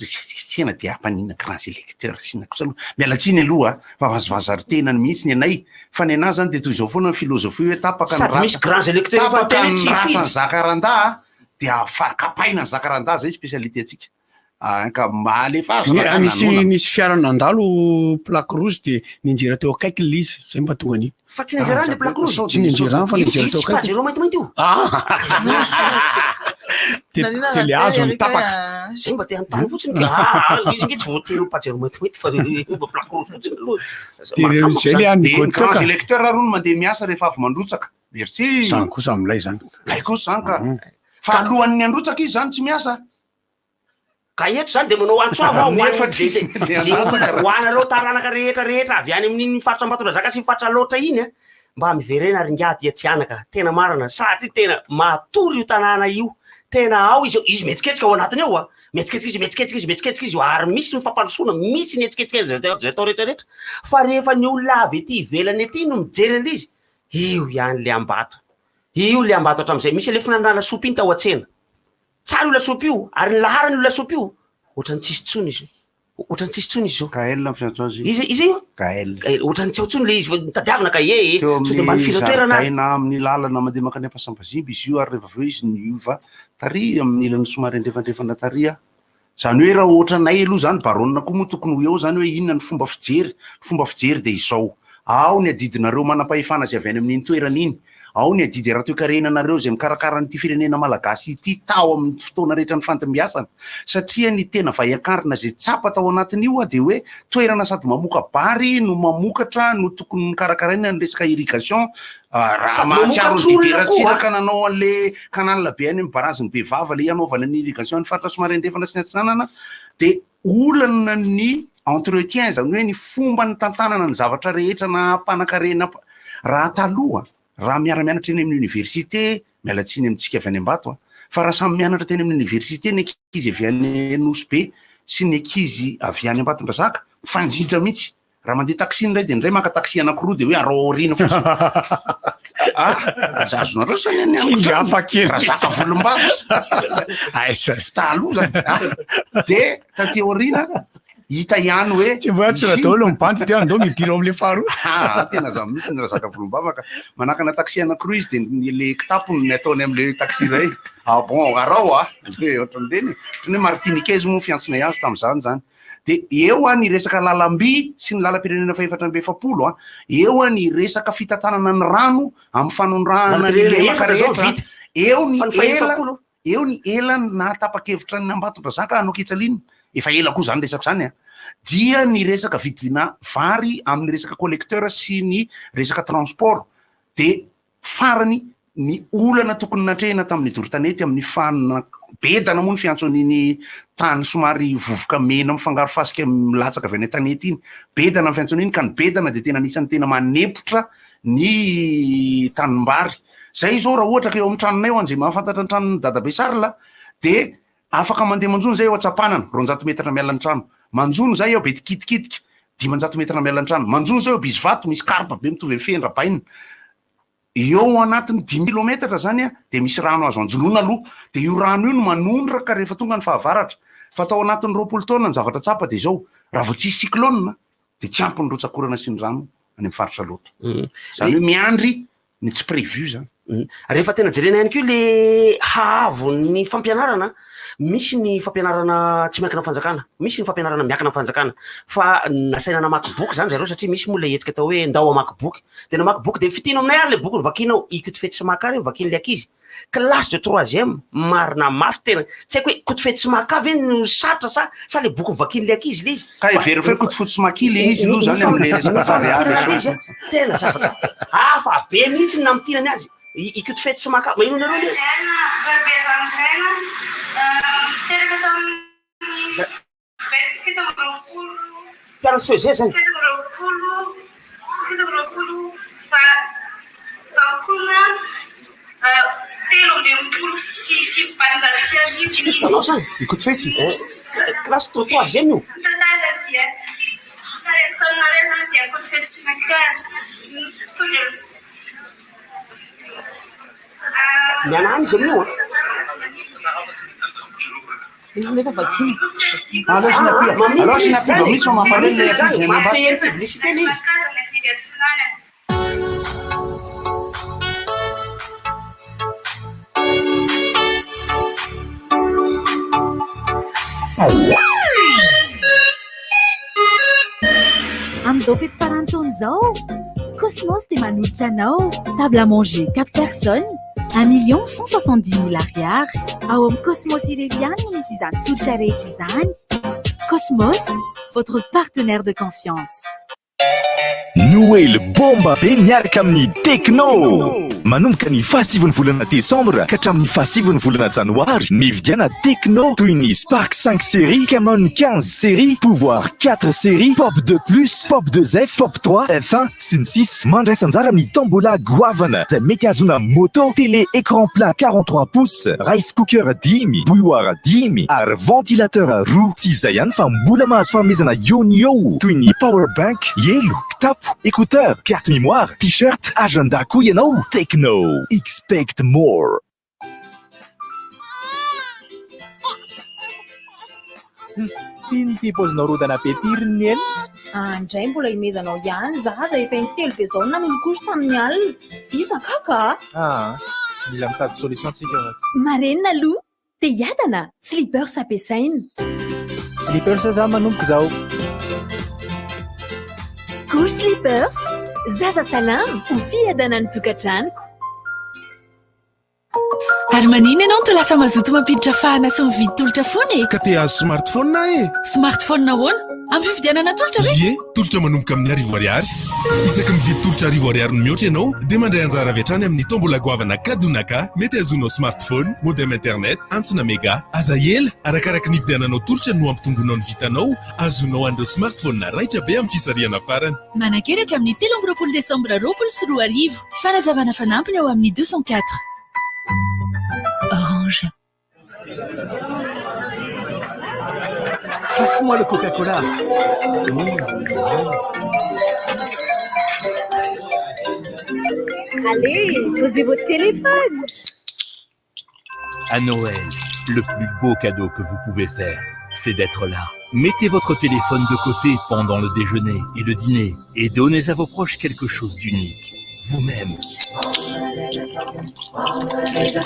Speaker 1: tena de hampaninona grands électeurs sy inona kosa aloha, miala tsiny aloha a, fa vazivazy tenany mihitsy ny anay, fa ny anà zany de toy izao foana ny philosophie hoe tapaka ny
Speaker 9: Sady misy
Speaker 1: ratsa
Speaker 9: grands électeurs efa
Speaker 1: tapaka
Speaker 9: niteny hoe
Speaker 1: ny
Speaker 9: tsy
Speaker 1: ratsan'ny
Speaker 9: hifidy.
Speaker 1: zakarandà de afa- kapaina ny zakarandà, zay spécialité antsika. Ah, ka mba alefaso
Speaker 8: Ny-
Speaker 1: raha
Speaker 8: nisy
Speaker 1: nanona.
Speaker 8: nisy fiara nandalo plaque rouge de nianjera teo akaiky le izy, zay mba tonga an'iny.
Speaker 9: Fa tsy nianjerany le plaque rouge.
Speaker 8: Tsy nianjerany fa
Speaker 9: Io
Speaker 8: nianjera
Speaker 9: io
Speaker 8: teo
Speaker 9: tsy
Speaker 8: akaiky.
Speaker 9: pajero maintimainty io.
Speaker 8: Ah! De
Speaker 6: Nanina
Speaker 8: de le
Speaker 6: raha
Speaker 8: hazo
Speaker 6: teo
Speaker 8: no
Speaker 6: Eric hoe,
Speaker 8: tapaka.
Speaker 6: ah,
Speaker 9: Zay mba te hanontany fotsiny de ah, izy nge tsy voatery ho pajero maintimainty fa io mba plaque rouge fotsiny aloha.
Speaker 8: De reo
Speaker 9: Mahakamo
Speaker 8: zay le
Speaker 9: zany.
Speaker 8: any
Speaker 1: De ny
Speaker 8: goty teo
Speaker 1: grands
Speaker 8: ka.
Speaker 1: électeurs aloha no mandeha miasa rehefa avy mandrotsaka. Merci.
Speaker 8: Zany kosa milay zany.
Speaker 1: Milay kosa zany ka. Fa alohan'ny handrotsaka izy zany tsy miasa.
Speaker 9: Ka eto zany de manao antso avo aho ho
Speaker 1: Nefa
Speaker 9: an'ny
Speaker 1: tsisy
Speaker 9: ze
Speaker 1: dia
Speaker 9: ze
Speaker 1: handatsaka
Speaker 9: olona ho
Speaker 1: raha tsy.
Speaker 9: anareo taranaka rehetra rehetra avy any amin'iny faritra Ambatondrazaka sy faritra Alaotra iny a, mba miverena ry ingahy aty Antsihanaka, tena marina satria tena matory io tanàna io, tena ao izy, izy mihetsiketsika ao anatiny ao a, mihetsiketsika izy, mihetsiketsika izy, mihetsiketsika izy, ary misy ny fampandrosoana, misy ny hetsiketsika izay atao izay atao rehetra rehetra, fa rehefa ny olona avy ety ivelany ety no mijery an'ilay izy, io ihany le Ambato, io le Ambato hatramin'izay, misy an'ilay fihinanana lasopy iny tao an-tsena. Tsara io lasopy io, ary ny laharana io lasopy io, ohatran'ny tsisy intsony izy io. Ohatran'ny tsisy intsony izy io.
Speaker 1: Gaël ny fiantso azy.
Speaker 9: Iza iza io?
Speaker 1: Gaël.
Speaker 9: Gaël, ohatran'ny tsy ao intsony ilay izy fa nitadiavina ka e e,
Speaker 1: Teo
Speaker 9: sao dia mba
Speaker 1: amin'ny
Speaker 9: nifindra toerana ary.
Speaker 1: zaridaina amin'ny lalana mandeha mankany Ampasampazimba izy io ary rehefa avy eo izy niova tary amin'ny ilany somary andrefandrefana tary a. Izany hoe raha ohatranay aloha izany baronne koa moa tokony ho eo izany hoe inona ny fomba fijery, ny fomba fijery dia izao, ao ny adidinareo manam-pahefana izay avy any amin'iny toerana iny, ao ny adidy ara-toekarena anareo izay mikarakara an'ity firenena malagasy ity tao amin'ny fotoana rehetra nifandimbiasana, satria ny tena vaiankarina izay tsapa tao anatin'io dia hoe toerana sady mamoka-bary no mamokatra no tokony nokarakaraina ny resaka irrigation, Raha
Speaker 9: Sady
Speaker 1: mahatsiaro
Speaker 9: mamokatra
Speaker 1: ny Didier
Speaker 9: olona koa.
Speaker 1: Ratsiraka nanao an'le canal be any amin'ny barazin'i Bevava le hanaovana ny irrigation ny faritra somary andrefana sy ny atsinanana dia olana ny entretien izany hoe ny fomba nitantanana ny zavatra rehetra na mpanankarena raha taloha raha miara-mianatra eny amin'ny université miala tsiny amintsika avy any Ambato a fa raha samy mianatra teny amin'ny université ny ankizy avy any Nosy Be sy ny ankizy avy any Ambatondrazaka mifanjinja mihitsy Raha mandeha taxi indray dia indray maka taxi anankiroa dia hoe arao aoriana fotsiny. Ah, aza azonareo sa ny any amiko
Speaker 8: Tsindry
Speaker 1: zany?
Speaker 8: hafa kely.
Speaker 1: Razaka volombava.
Speaker 8: Aiza.
Speaker 1: Fitaloha zany. Ah, dia taty aoriana. hita ihany hoe
Speaker 8: Tsy mbola tsy daholo ny bandy dia andao midira ao amin'ilay faharoa.
Speaker 1: Ah, tena za mihitsy ny razaka volombavaka. Manakana taxi anankiroa izy dia ny le kitapony ny ataony amin'ilay taxi iray. Ah bon, arao ah. Dia ohatran'ireny. Ohatran'ny hoe Martiniquaise moa fiantsonay azy tamin'izany izany. Dia eo an ny resaka lalam-by sy ny lalam-pirenena fahefatra amby 40 an, eo an ny resaka fitantanana ny rano amin'ny fanondrahana ny
Speaker 9: Lalam-pirenena
Speaker 1: lemaka
Speaker 9: efatra izao
Speaker 1: rehetra.
Speaker 9: vita.
Speaker 1: Eo ny
Speaker 9: Fa ny
Speaker 1: ela
Speaker 9: faha-efapolo.
Speaker 1: Eo ny ela nahatapa-kevitra ny Ambatondrazaka hanao ketsalina, efa ela koa izany resaka izany an, dia ny resaka vidina vary amin'ny resaka collecteur sy ny resaka transport, dia farany ny olana tokony natrehina tamin'ny doro tanety amin'ny fanabedana moa ny fiantso an'iny tany somary vovoka mena mifangaro fasika milatsaka avy any an-tanety iny, bedana ny fiantso an'iny ka ny bedana dia tena anisan'ny tena manepotra ny tanimbary. Zay izao raha ohatra ka eo amin'ny tranonay eo an'izay mahafantatra ny tranon'i Dadabe Charles dia afaka mandeha manjono zay eo Antsapanana, 200 metatra miala ny trano. Manjono zay eo Betikitikitika, 500 metatra miala ny trano. Manjono zay eo Bizivato, misy karpa be mitovy amin'ny fehin-dRabaina. Eo anatin'ny dimy kilometatra zany dia misy rano azo anjonoana aloha. Dia io rano io no manondraka rehefa tonga ny fahavaratra. Fa tao anatin'ny 20 taona ny zavatra tsapa dia izao, raha vao tsisy cyclone dia tsy ampy ny rotsak'orana sy ny rano any amin'ny faritra loatra. Izany hoe miandry ny tsy prévu izany.
Speaker 9: Rehefa tena jerena ihany koa le haavon'ny fampianarana, misy ny fampianarana tsy miankina amin'ny fanjakana, misy ny fampianarana miankina amin'ny fanjakana, fa nasaina namaky boky izany zareo satria misy moa ilay hetsika atao hoe ndao hamaky boky, dia namaky boky dia fitino aminay ary ilay boky novakianao, Ikotofetsy sy Makà ireny vakian'ilay ankizy, Classe de troisième, marina mafy tena, tsy haiko hoe Kotofetsy sy Makà ve no sarotra sa sa le boky novakian'ilay ankizy le izy?
Speaker 1: Ka heverina fa hoe Kotofotsy sy Maki le izy aloha zany amin'ilay resaka variable
Speaker 9: izy a, tena zavatra hafa be mihitsy ny namintinany azy, i Kotofetsy sy Makà, maheno nareo le izy?
Speaker 10: Rabeazandriaina, teraka tamin'ny 27.
Speaker 9: Mpianatra CEG zany.
Speaker 10: 27 27 taona 1863 izy.
Speaker 9: Hitanao zany?
Speaker 1: Ikotofetsy?
Speaker 9: Classe de troisième io.
Speaker 10: Ny tantara dia taminareo zany dia Ikotofetsy sy Maka mitondra.
Speaker 9: Mianany izy amin'io an.
Speaker 6: Izy nefa vakina.
Speaker 1: Aleo asiana pub. Aleo asiana pub mihitsy fa mampalahelo ilay ankizy any ambany.
Speaker 9: Mampalahelo publicité ilay izy.
Speaker 11: Amin'izao fety faran'ny taona izao, Cosmos dia manolotra anao table à manger 4 personnes, 1 170 000 ariary. Ao amin'ny Cosmos irery ihany no misy izany tolotra rehetra izany. Cosmos, votre partenaire de confiance.
Speaker 12: Noely bomba be miaraka amin'ny Tecno! Manomboka ny fahasivin'ny volana desambra ka hatramin'ny fahasivin'ny volana janoary, mividiana Tecno toy ny Spark 5 série, Camon 15 série, Pouvoir 4 série, Pop 2 plus, Pop 2F, Pop 3, F1, sy ny sisa Mandraisa anjara amin'ny tombola goavana izay mety hahazoana moto, télé écran plat 43 pouces, rice cooker dimy, bouilloire dimy ary ventilateur roa. Tsy izay ihany fa mbola mahazo fanomezana eo ny eo toy ny power bank, elo, kitapo, écouteur, carte mémoire, t-shirt, agenda koa ianao. Tecno, expect more.
Speaker 5: Tiany ity paozinao rodana be ity ry Neny.
Speaker 13: Ah, indray mbola imezanao ihany zaza efa intelo be izao no nanolo couche tamin'ny alina. Visa kaka a!
Speaker 5: Ah, mila mitady solution tsika fa tsy.
Speaker 11: Marenina aloha, te hiadana, slippers ampiasaina.
Speaker 5: Slippers za manomboka izao.
Speaker 11: Couche slippers, zaza salama ho fiadanan'ny tokantranoko.
Speaker 14: Ary maninona ianao no toa lasa mazoto mampiditra fahana sy mividy tolotra foana e?
Speaker 15: Ka te hahazo smartphone aho e!
Speaker 14: Smartphone ahoana? Amin'ny fividianana tolotra ve?
Speaker 15: Ie, tolotra manomboka amin'ny 1000 ariary. Isaky mividy tolotra 1000 ariary no mihoatra ianao dia mandray anjara avy hatrany amin'ny tombola goavana Kadonaka. Mety hahazoanao smartphone, modem internet, antsona mega. Aza ela, arakaraka ny hividiananao tolotra no hampitomboanao ny vitanao, ahazoanao an'ireo smartphone raitra be amin'ny fisarihana farany.
Speaker 14: Manan-kery hatramin'ny 23 desambra 2020. Fanazavana fanampiny ao amin'ny 204. Orange.
Speaker 5: Passe-moi le Coca-Cola.
Speaker 11: Allez, posez votre téléphone.
Speaker 7: À Noël, le plus beau cadeau que vous pouvez faire, c'est d'être là.
Speaker 16: Mettez votre téléphone de côté pendant le déjeuner et le dîner et donnez à vos proches quelque chose d'unique. Vous-même.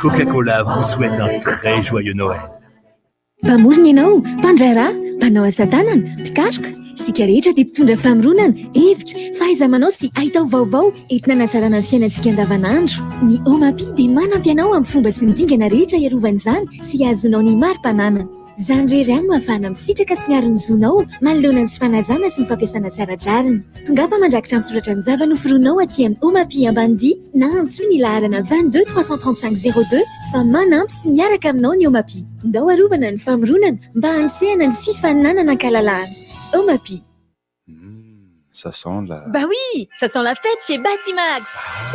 Speaker 16: Coca-Cola vous souhaite un très joyeux Noël.
Speaker 11: Mpamorona ianao, mpandraharaha, mpanao asa tanana, mpikaroka. Isika rehetra dia mpitondra famoronana, hevitra, fahaiza-manao sy haitao vaovao entina hanatsarana ny fiainantsika andavanandro. Ny OMAPI dia manampy anao amin'ny fomba sy ny dingana rehetra hiarovana izany sy hahazoanao ny mari-pananana. Izany irery ihany no ahafahana misitraka sy miaro ny zonao manoloana ny tsy fanajana sy ny fampiasana tsy ara-drariny. Tongava mandrakitra an-tsoratra ny zava-noforoninao aty amin'ny OMAPI Ambanidia na antsoy ny laharana 22 335 02 fa manampy sy miaraka aminao ny OMAPI. Ndao arovana ny famoronana mba hanosehana ny fifaninanana an-kalalahana. OMAPI.
Speaker 7: Ça sent la...
Speaker 14: Bah oui, ça sent la fête chez Batimax.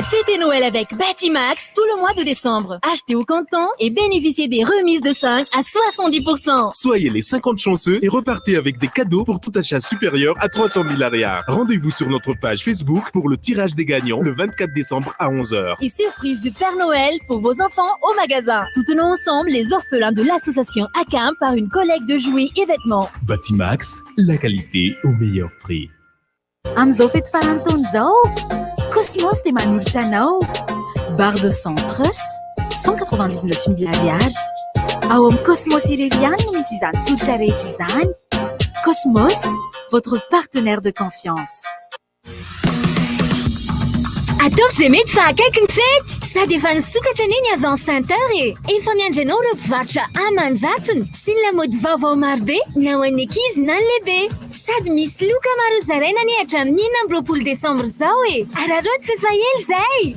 Speaker 14: Fêtez Noël avec Batimax tout le mois de décembre. Achetez au comptant et bénéficiez des remises de 5 à 70%.
Speaker 15: Soyez les 50 chanceux et repartez avec des cadeaux pour tout achat supérieur à 300 000 ariary. Rendez-vous sur notre page Facebook pour le tirage des gagnants le 24 décembre à 11h.
Speaker 14: Et surprise du Père Noël pour vos enfants au magasin. Soutenons ensemble les orphelins de l'association ACAM par une collecte de jouets et vêtements.
Speaker 15: Batimax, la qualité au meilleur prix.
Speaker 11: Amin'izao fety faran'ny taona izao, Cosmos dia manolotra anao barre de son Trust 199 mille ariary. Ao amin'ny Cosmos irery ihany no misy izany tolotra rehetra izany. Cosmos, votre partenaire de confiance. Ataovy izay mety fa akaiky ny fety! Sady efa nisokatra anie ny Avance Center e! Efa miandry anao ireo mpivarotra aman-jatony sy ny lamaody vaovao marobe na ho an'ny ankizy na ny lehibe. Sady misy loka maro hozaraina anie hatramin'ny 26 desambra izao e! Araraoty fa efa ela izay!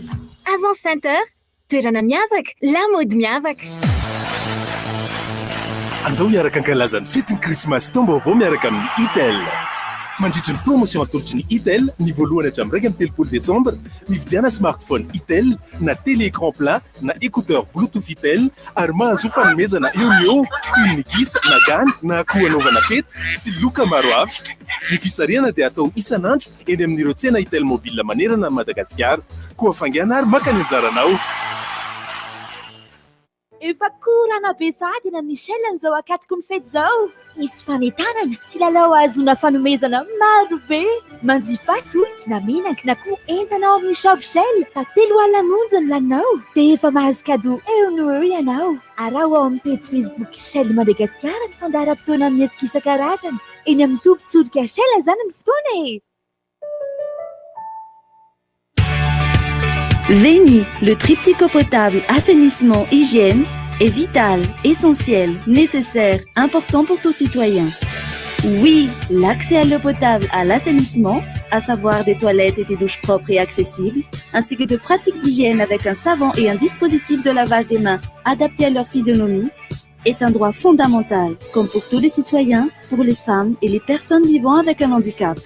Speaker 11: Avance Center, toerana miavaka, lamaody miavaka.
Speaker 15: Andao hiaraka hankalaza ny fetin'ny Krismasy taom-baovao miaraka amin'ny Itel. Mandritry ny promotion atolotry ny Itel, ny voalohany hatramin'ny 31 desambra, mividiana smartphone Itel na télé écran plat na écouteur Bluetooth Itel ary mahazoa fanomezana eo no eo toy ny gisa na gana na akoho anaovana fety sy loka maro hafa. Ny fisarihana dia atao isan'andro eny amin'ireo tsena Itel Mobile manerana an'i Madagasikara. Koa faingàna ary maka ny anjaranao!
Speaker 11: Efa korana be sahady eny amin'ny Shell amin'izao ankatoky ny fety izao. Hisy fanentanana sy lalao ahazoana fanomezana maro be. Manjifà solika na menaka na koa entana ao amin'ny Shop Shell fa 30 monja ny laninao dia efa mahazo cadeau eo no eo ianao. Araho ao amin'ny pejy Facebook Shell Madagasikara ny fandaharam-potoana amin'ny hetsika isan-karazany. Eny amin'ny tobin-tsolika Shell izany ny fotoana e!
Speaker 17: Veni, le triptyque eau potable, assainissement, hygiène, est vital, essentiel, nécessaire, important pour tout citoyen. Oui, l'accès à l'eau potable, à l'assainissement, à savoir des toilettes et des douches propres et accessibles, ainsi que de pratiques d'hygiène avec un savon et un dispositif de lavage des mains adapté à leur physionomie, est un droit fondamental, comme pour tous les citoyens, pour les femmes et les personnes vivant avec un handicap.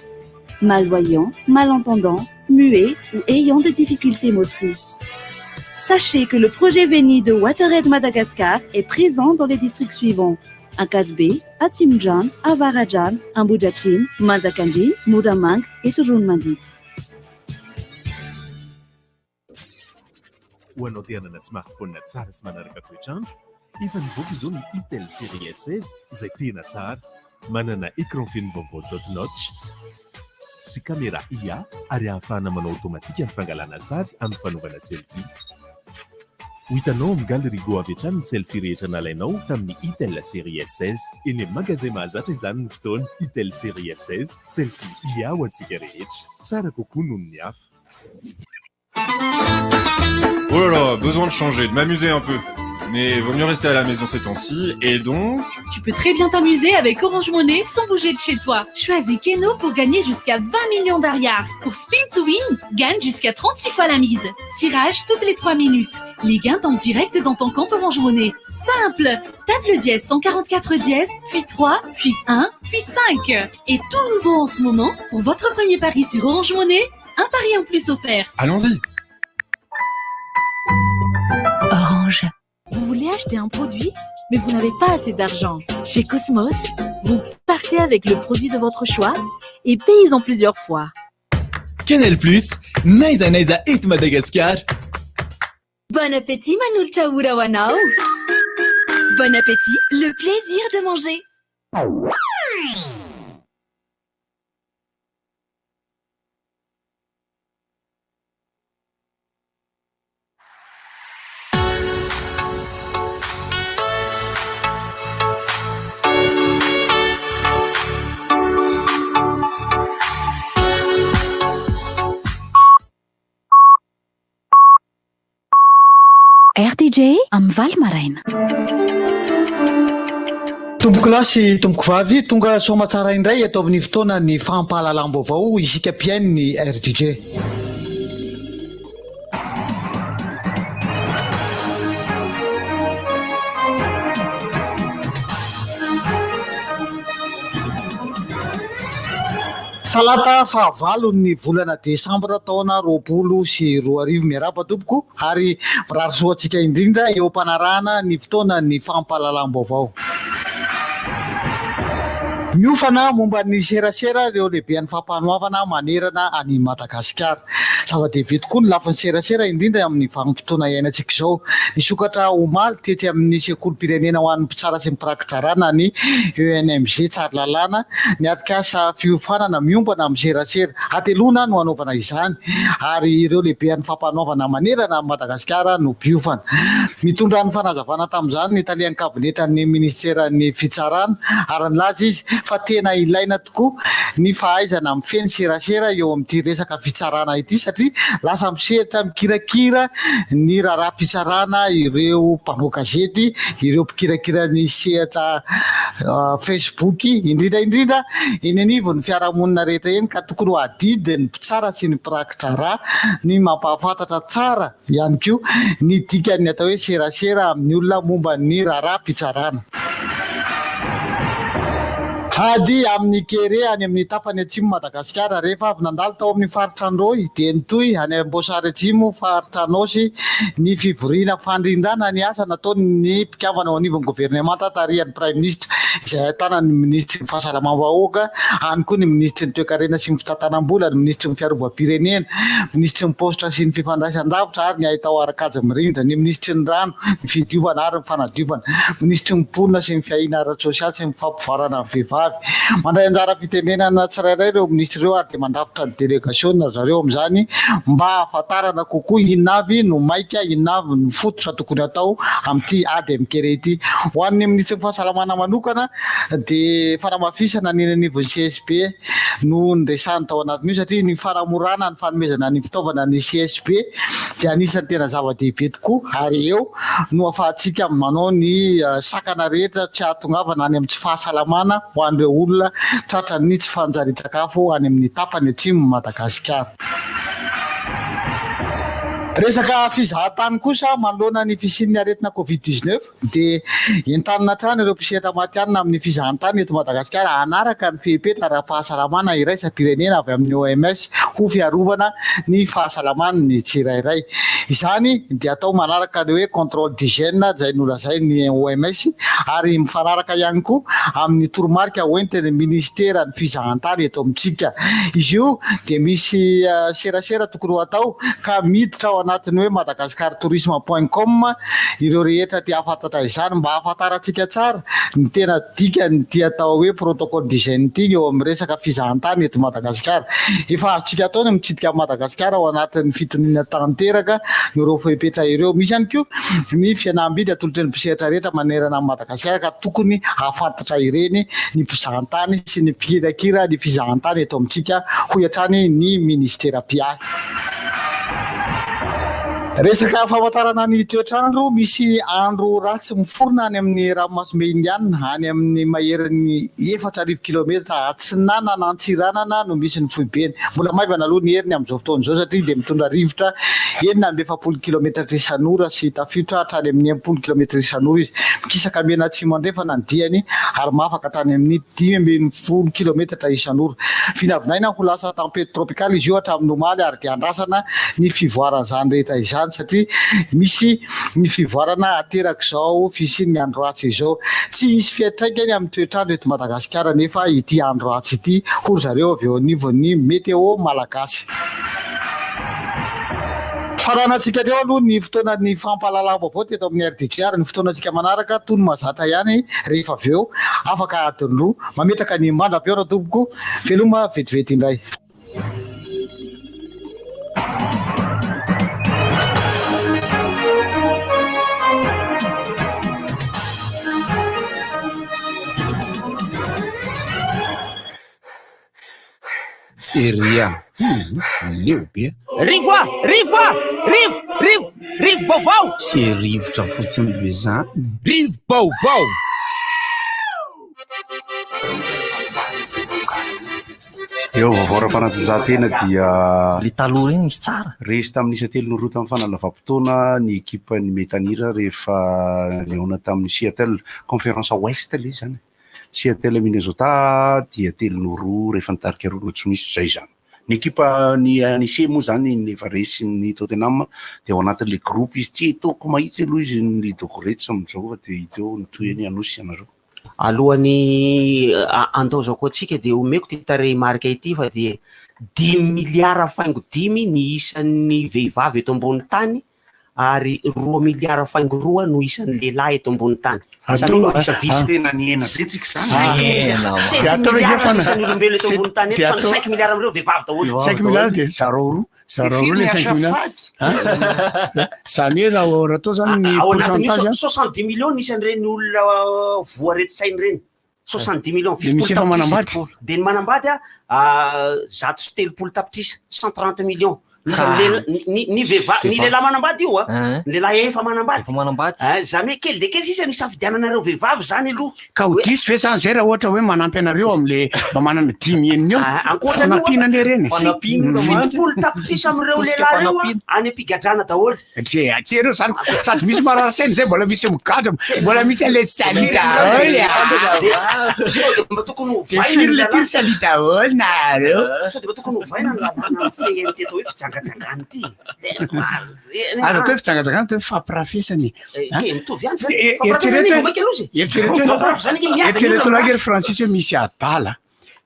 Speaker 17: Malvoyants, malentendants, muets ou ayant des difficultés motrices. Sachez que le projet Veni de WaterAid Madagascar est présent dans les districts suivants. Ankasibe, Atsimondrano, Avaradrano, Ambohidratrimo, Manjakandriana, Moramanga et Tsiroanomandidy.
Speaker 15: Ho anao te hanana smartphone tsara sy manaraka toetr'andro, efa nivoaka izao ny Itel Série S16 izay tena tsara. Manana écran feno vaovao dot notch sy caméra IA ary ahafahana manao automatika ny fangalana sary amin'ny fanaovana selfie. Ho hitanao amin'ny Galerie Go avy hatrany ny selfie rehetra nalainao tamin'ny Itel Série S16. Eny amin'ny magazay mahazatra izany ny fotoana. Itel Série S16, selfie IA ho antsika rehetra. Tsara kokoa noho ny hafa.
Speaker 18: Oh là là, besoin de changer, de m'amuser un peu. Mais vaut mieux rester à la maison ces temps-ci, et donc...
Speaker 14: Tu peux très bien t'amuser avec Orange Money sans bouger de chez toi. Choisis Keno pour gagner jusqu'à 20 millions d'ariary. Pour Spin to Win, gagne jusqu'à 36 fois la mise. Tirage toutes les 3 minutes. Les gains tombent direct dans ton compte Orange Money. Simple. Tape le dièse 144 dièse, puis 3, puis 1, puis 5. Et tout nouveau en ce moment, pour votre premier pari sur Orange Money, un pari en plus offert.
Speaker 18: Allons-y.
Speaker 14: Orange. Vous voulez acheter un produit, mais vous n'avez pas assez d'argent. Chez Cosmos, vous partez avec le produit de votre choix et payez en plusieurs fois.
Speaker 12: Canal Plus, n'aiza n'aiza eto Madagasikara.
Speaker 19: Bon appétit manolotra ora ho anao. Bon appétit, le plaisir de manger.
Speaker 11: RDJ amin'ny valo maraina.
Speaker 20: Tompokolahy sy tompokovavy, tonga soamatsara indray eto amin'ny fotoanan'ny fampahalalam-baovao isika mpihaino ny RDJ. Talata fahavalon'ny volana desambra taona 2020. Miarahaba tompoko ary mirary soa antsika indrindra eo am-panarahana ny fotoanan'ny fampahalalam-baovao. Miofana momba ny serasera ireo lehiben'ny fampanoavana manerana an'i Madagasikara. Zava-dehibe tokoa ny lafiny serasera indrindra amin'ny vanim-potoana iainantsika izao. Nisokatra omaly tetsy amin'ny sekolim-pirenena ho an'ny mpitsara sy ny mpiraki-draharaha na ny ENMG Tsaralalàna ny atrikasa fiofanana miompana amin'ny serasera. Hateloana no hanaovana izany ary ireo lehiben'ny fampanoavana manerana an'i Madagasikara no mpiofana. Mitondra ny fanazavana tamin'izany ny talehan'ny kabinetran'ny minisiteran'ny fitsarana ary nilaza izy fa tena ilaina tokoa ny fahaizana mifehy ny serasera eo amin'ity resaka fitsarana ity satria lasa misehatra mikirakira ny raharaham-pitsarana ireo mpanao gazety, ireo mpikirakira ny sehatra Facebook, indrindra indrindra eny anivon'ny fiarahamonina rehetra eny ka tokony ho adidin'ny mpitsara sy ny mpiraki-draharaha ny mampahafantatra tsara ihany koa ny dikan'ny atao hoe serasera amin'ny olona momba ny raharaham-pitsarana. Ady amin'ny kere any amin'ny tapany atsimon'i Madagasikara. Rehefa avy nandalo tao amin'ny faritra Androy dia nitohy any Amboasary Atsimo, faritra Anôsy, ny fivoriana fandrindrana ny asa nataon'ny mpikambana ao anivon'ny governemanta tarihan'ny Praiminisitra izay ahitana ny minisitry ny Fahasalamam-bahoaka, any koa ny minisitry ny Toekarena sy ny Fitantanam-bola, ny minisitry ny Fiarovam-pirenena, minisitry ny Paositra sy ny Fifandraisan-davitra ary ny Haitao ara-kajy mirindra, ny minisitry ny Rano, ny Fidiovana ary ny Fanadiovana, minisitry ny Mponina sy ny Fiahiana ara-tsosialy sy ny Fampivoarana ny Vehivavy. Mandray anjara fitenenana tsirairay ireo minisitra ireo ary dia mandrafitra ny delegasiona ry zareo amin'izany mba hahafantarana kokoa inona avy no maika, inona avy no fototra tokony hatao amin'ity ady amin'ny kere ity. Ho an'ny minisitry ny Fahasalamana manokana dia fanamafisana ny eny anivon'ny CSB no niresahany tao anatin'io satria ny fanamorana ny fanomezana ny fitaovana ny CSB dia anisan'ny tena zava-dehibe tokoa ary eo no ahafahantsika manao ny sakana rehetra tsy hahatongavana any amin'ny tsy fahasalamana ho an'ireo olona tratran'ny tsy fanjarian-tsakafo any amin'ny tapany atsimon'i Madagasikara. Resaka fizahantany kosa manoloana ny fisian'ny aretina Covid 19 dia entanina hatrany ireo mpisehatra matihanina amin'ny fizahantany eto Madagasikara hanaraka ny fepetra ara-pahasalamana iraisam-pirenena avy amin'ny OMS ho fiarovana ny fahasalaman'ny tsirairay. Izany dia atao manaraka ny hoe contrôle d'hygiène izay nolazain'ny OMS ary mifanaraka ihany koa amin'ny toromarika hoentin'ny minisiteran'ny fizahantany eto amintsika. Izy io dia misy serasera tokony ho atao ka miditra ao anatin'ny hoe madagascartourisme point com ireo rehetra te hahafantatra izany mba hahafantarantsika tsara ny tena dikan'ity atao hoe protocole d'hygiène ity eo amin'ny resaka fizahantany eto Madagasikara. Efa azontsika atao ny mitsidika an'i Madagasikara ao anatin'ny fitoniana tanteraka ireo fepetra ireo. Misy ihany koa ny fihenam-bidy atolotry ny mpisehatra rehetra manerana an'i Madagasikara ka tokony hahafantatra ireny ny mpizahantany sy ny mpikirakira ny fizahantany eto amintsika, hoy hatrany ny minisitera mpiahy. Resaka famantarana ny toetr'andro, misy andro ratsy miforona any amin'ny ranomasimbe Indiana, any amin'ny maherin'ny 4000 kilaometatra atsinanan'Antsiranana no misy ny foibeny. Mbola maivana aloha ny heriny amin'izao fotoana izao satria dia mitondra rivotra 46 kilaometatra isan'ora sy tafiotra hatrany amin'ny 60 kilaometatra isan'ora izy. Mikisaka miena atsimo andrefana ny diany ary mahafaka hatrany amin'ny 15 kilaometatra isan'ora. Vinavinaina ho lasa tampety tropikaly izy io hatramin'ny omaly ary dia andrasana ny fivoaran'izany rehetra izany satria misy ny fivoarana aterak'izao fisian'ny andro ratsy izao. Tsy hisy fiantraikany amin'ny toetr'andro eto Madagasikara anefa ity andro ratsy ity, hoy ry zareo avy eo anivon'ny Météo Malagasy. Faranantsika teo aloha ny fotoanan'ny fampahalalam-baovao teto amin'ny RDJ ary ny fotoanantsika manaraka toy ny mahazatra ihany rehefa avy eo afaka adiny roa. Mametraka ny mandra-pihaona tompoko. Veloma vetivety indray.
Speaker 1: Seria hum leo be.
Speaker 3: Rivo a! Rivo a! Rivo! Rivo! Rivo-baovao!
Speaker 2: Tsy rivotra fotsiny ve zany?
Speaker 3: Rivo-baovao!
Speaker 1: Eo vaovao ara-panatanjahantena dia
Speaker 21: Le taloha ireny misy tsara.
Speaker 1: Resy tamin'ny isa 3-2 tamin'ny fanalavam-potoana ny ekipan'ny Metanira rehefa nihaona tamin'ny Seattle. Conference Ouest ilay izy izany. Seattle Minnesota dia 3-2 rehefa nitarika roa no tsy misy izay izany. Ny ekipa ny Annecy moa izany ny efa resin'ny Tottenham dia ao anatin'ilay groupe izy. Tsy hitako mahitsy aloha izy ny Ludogorets amin'izao fa dia hita eo ny tohiny Anosy ianareo.
Speaker 9: Alohan'ny handaozako antsika dia omeko ity tarehimarika ity fa dia dimy miliara faingo dimy ny isan'ny vehivavy eto ambony tany ary roa miliara faingo roa no isan'ny lehilahy eto ambony tany. Izany hoe misavisa.
Speaker 1: Tena nihena be tsika izany.
Speaker 9: Sept miliara ny isan'ny olombelona eto ambony tany eto fa ny cinq miliara amin'ireo vehivavy daholo.
Speaker 8: Cinq miliara dia zarao roa. Zarao roa le cinq milliards. Zany hoe raha raha atao zany ny
Speaker 9: Ao anatin'io
Speaker 8: pourcentage an.
Speaker 9: 70 millions ny isan'ireny olona voaretin-tsaina ireny. 70 millions,
Speaker 8: Dia misy
Speaker 9: 70
Speaker 8: efa
Speaker 9: tapitrisa.
Speaker 8: manambady?
Speaker 9: Dia ny manambady a, 130 tapitrisa, 130 millions. Ny isan'ny lehilahy- ny- ny- ny vehivavy, ny lehilahy manambady io a, ny lehilahy efa manambady.
Speaker 21: Efa manambady.
Speaker 9: Izany hoe kely dia kely sisa no isafidiananareo vehivavy izany aloha.
Speaker 8: Ka ho diso ve zany zay raha ohatra hoe manampy anareo amle mba manana dimy enina eo?
Speaker 9: Ankoatra an'io,
Speaker 8: Fanampiana anie ireny e.
Speaker 9: Fanampiana, 70 tapitrisa amin'ireo lehilahy ireo a, any am-pigadrana daholo.
Speaker 8: Dre, aty ireo zany sady misy marary saina zay mbola misy migadra, mbola misy an'ilay salut daholo a.
Speaker 9: Sao dia mba tokony
Speaker 8: Dia
Speaker 9: hovaina
Speaker 8: firy
Speaker 9: ny
Speaker 8: le
Speaker 9: lalàna?
Speaker 8: ty salut daholo nareo.
Speaker 9: Sao dia mba tokony hovaina ny lalàna mifehy an'ity atao hoe fijangajangana ity? Tena marina.
Speaker 8: Aza atao hoe fijangajangana, atao hoe fampirafesana e.
Speaker 9: Eh, ke mitovy ihany zany.
Speaker 8: Eh,
Speaker 9: Fampirafesana
Speaker 8: eritrereto
Speaker 9: anie
Speaker 8: hoe-
Speaker 9: vao mainka loza e.
Speaker 8: eritrereto hoe-
Speaker 9: Fampirafesana ange miady ny
Speaker 8: eritrereto
Speaker 9: olona
Speaker 8: lahy ry
Speaker 9: mirafy.
Speaker 8: Francis hoe misy adala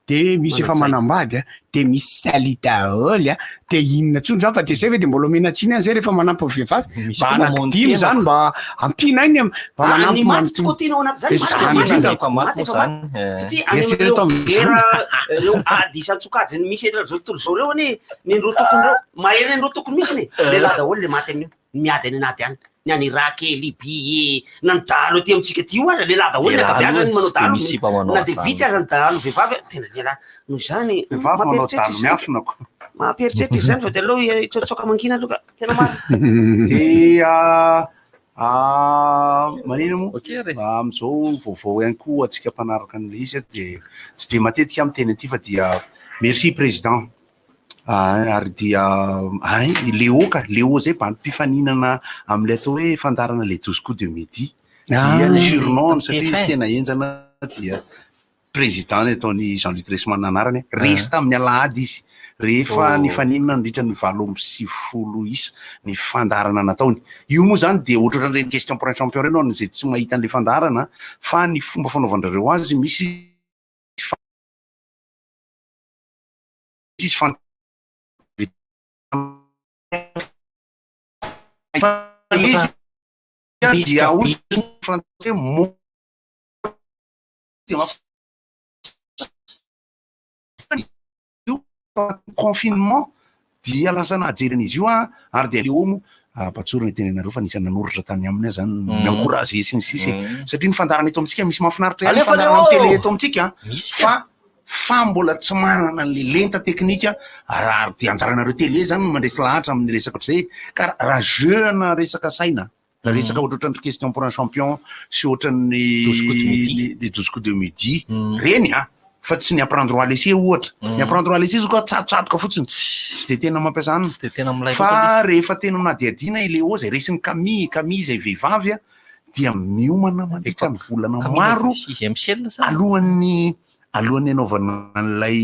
Speaker 8: de misy efa manambady a, de misy salut daholo a, de inona intsony zany fa de zay ve de mbola omena tsiny ihany zay rehefa manampy ny vehivavy
Speaker 21: Misy
Speaker 8: mba
Speaker 21: koa mamono
Speaker 8: anaky dimy
Speaker 21: tena.
Speaker 8: zany mba ampiana iny am- mba
Speaker 9: Ah,
Speaker 8: manampy
Speaker 9: ny maty tsy
Speaker 8: manontolo.
Speaker 9: koa tiana ao anaty zany,
Speaker 8: De
Speaker 9: maty
Speaker 8: zany
Speaker 9: efa maty.
Speaker 8: indrindra.
Speaker 21: Efa maty
Speaker 9: Maty
Speaker 21: moa
Speaker 9: efa
Speaker 21: zany.
Speaker 9: maty.
Speaker 21: Eh.
Speaker 9: Satria any
Speaker 8: Eritrereto
Speaker 9: amin'ireo
Speaker 8: amin'izany.
Speaker 9: guerre, ireo ady isan-tsokajiny misy eto amin'izao tontolo izao ireo anie, ny roa tokony ireo, mahery ny roa tokony mihitsy e. Lehilahy daholo le maty amin'io, ny miady any an'ady any. Ny any Irak e, Libye e, na ny dahalo aty amintsika aty io aza, lehilahy daholo ny
Speaker 21: Lehilahy
Speaker 9: ankabeazany
Speaker 21: aloha
Speaker 9: manao
Speaker 21: tsy dia
Speaker 9: dahalo,
Speaker 21: misy sipa manao
Speaker 9: na dia
Speaker 21: an'izany.
Speaker 9: vitsy aza ny dahalo vehivavy, tena lehilahy. Noho izany,
Speaker 1: Vehivavy manao
Speaker 9: mampieritreritra
Speaker 1: dahalo
Speaker 9: izany.
Speaker 1: miafina ko.
Speaker 9: Mampieritreritra izany fa dia aleo hitsaotsaoka mangina aloha ka, tena marina.
Speaker 1: Dia manina moa? Amin'izao vaovao ihany koa antsika mpanaraka an'ilay izy dia tsy dia matetika aho miteny an'ity fa dia merci président. Ary dia hay, i Léo ka, Léo zay bandy mpifaninana amin'ilay atao hoe fandaharana les 12 coups de midi. Dia ny surnom-ny satria izy tena henjana dia président ny ataon'i Jean Luc Resman anarany. Resy tamin'ny alahady izy rehefa nifaninana nandritra ny 98 isa ny fandaharana nataony. Io moa izany dia ohatrohatran'ireny question pour un champion ireny ho an'izay tsy mahita an'ilay fandaharana fa ny fomba fanaovan-drareo azy misy tsisy fan izy dia hozy frantsay mo confinement dia lasa nahajery an'izy io a ary dia aleo moa ampatsorina teny anareo fa nisy nanoratra tany aminy aho zany mm. mi-encourager sy ny sisa mm. satria ny fandaharana eto amintsika misy mahafinaritra ihany fandaharana amin'ny télé eto amintsika fa fa mbola tsy manana an'le lenta teknika ary dia anjaranareo télé zany no mandresy lahatra amin'ny resaka ohatr'izay ka raha jeu na resaka saina raha mm. resaka ohatrohatran'ny question pour un champion sy ohatran'ny les douze coups de midi mm. reny a fa tsy ny apprendre à laisser ohatra mm. ny apprendre à laisser zao ka tsatotsatoka fotsiny tsy de tena mampiasa anina fa rehefa tena nadiadiana i Léo zay resin'ny Camille Camille zay vehivavy a dia miomana mandritra ny volana maro alohan'ny alohan'ny anaovana an'ilay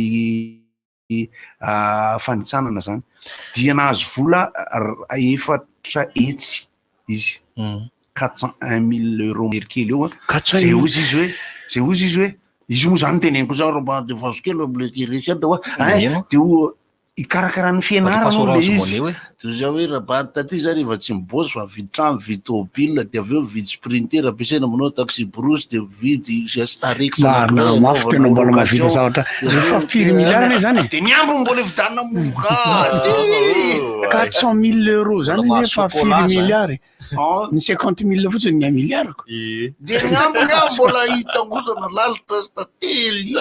Speaker 1: fanitsanana zany dia nahazo vola 400 izy hmm. 401 000 euros mahery kely eo a zay ozy izy hoe zay ozy izy hoe izy moa zany teneniko zany raha mba defaso kely amle resy any de hoa de ho. Hikarakara ny fianarana
Speaker 21: Alefaso
Speaker 1: hono le
Speaker 21: Orange
Speaker 1: izy.
Speaker 21: Money hoe.
Speaker 4: De zay hoe raha taty zany efa tsy mibosy fa mividy trano, mividy tomobile, de avy eo mividy sprinter ampiasaina manao taxi brousse, de mividy Starex
Speaker 8: Marina,
Speaker 4: anankiray
Speaker 8: mafy tena
Speaker 4: anaovana
Speaker 8: mbola mahavita
Speaker 4: location.
Speaker 8: zavatra.
Speaker 4: De avy
Speaker 8: Efa
Speaker 4: eo
Speaker 8: firy milliard anie zany e?
Speaker 1: De ny ambiny mbola hividianana mofo gasy.
Speaker 8: 400 000 euros zany
Speaker 21: Mbola
Speaker 8: anie fa
Speaker 21: mahazo
Speaker 8: firy
Speaker 21: chocolat zany.
Speaker 8: milliard e? Ny 50 000 fotsiny ny 1 milliard ko.
Speaker 4: De ny ambiny ah mbola hitangozana lalitra sy tantely.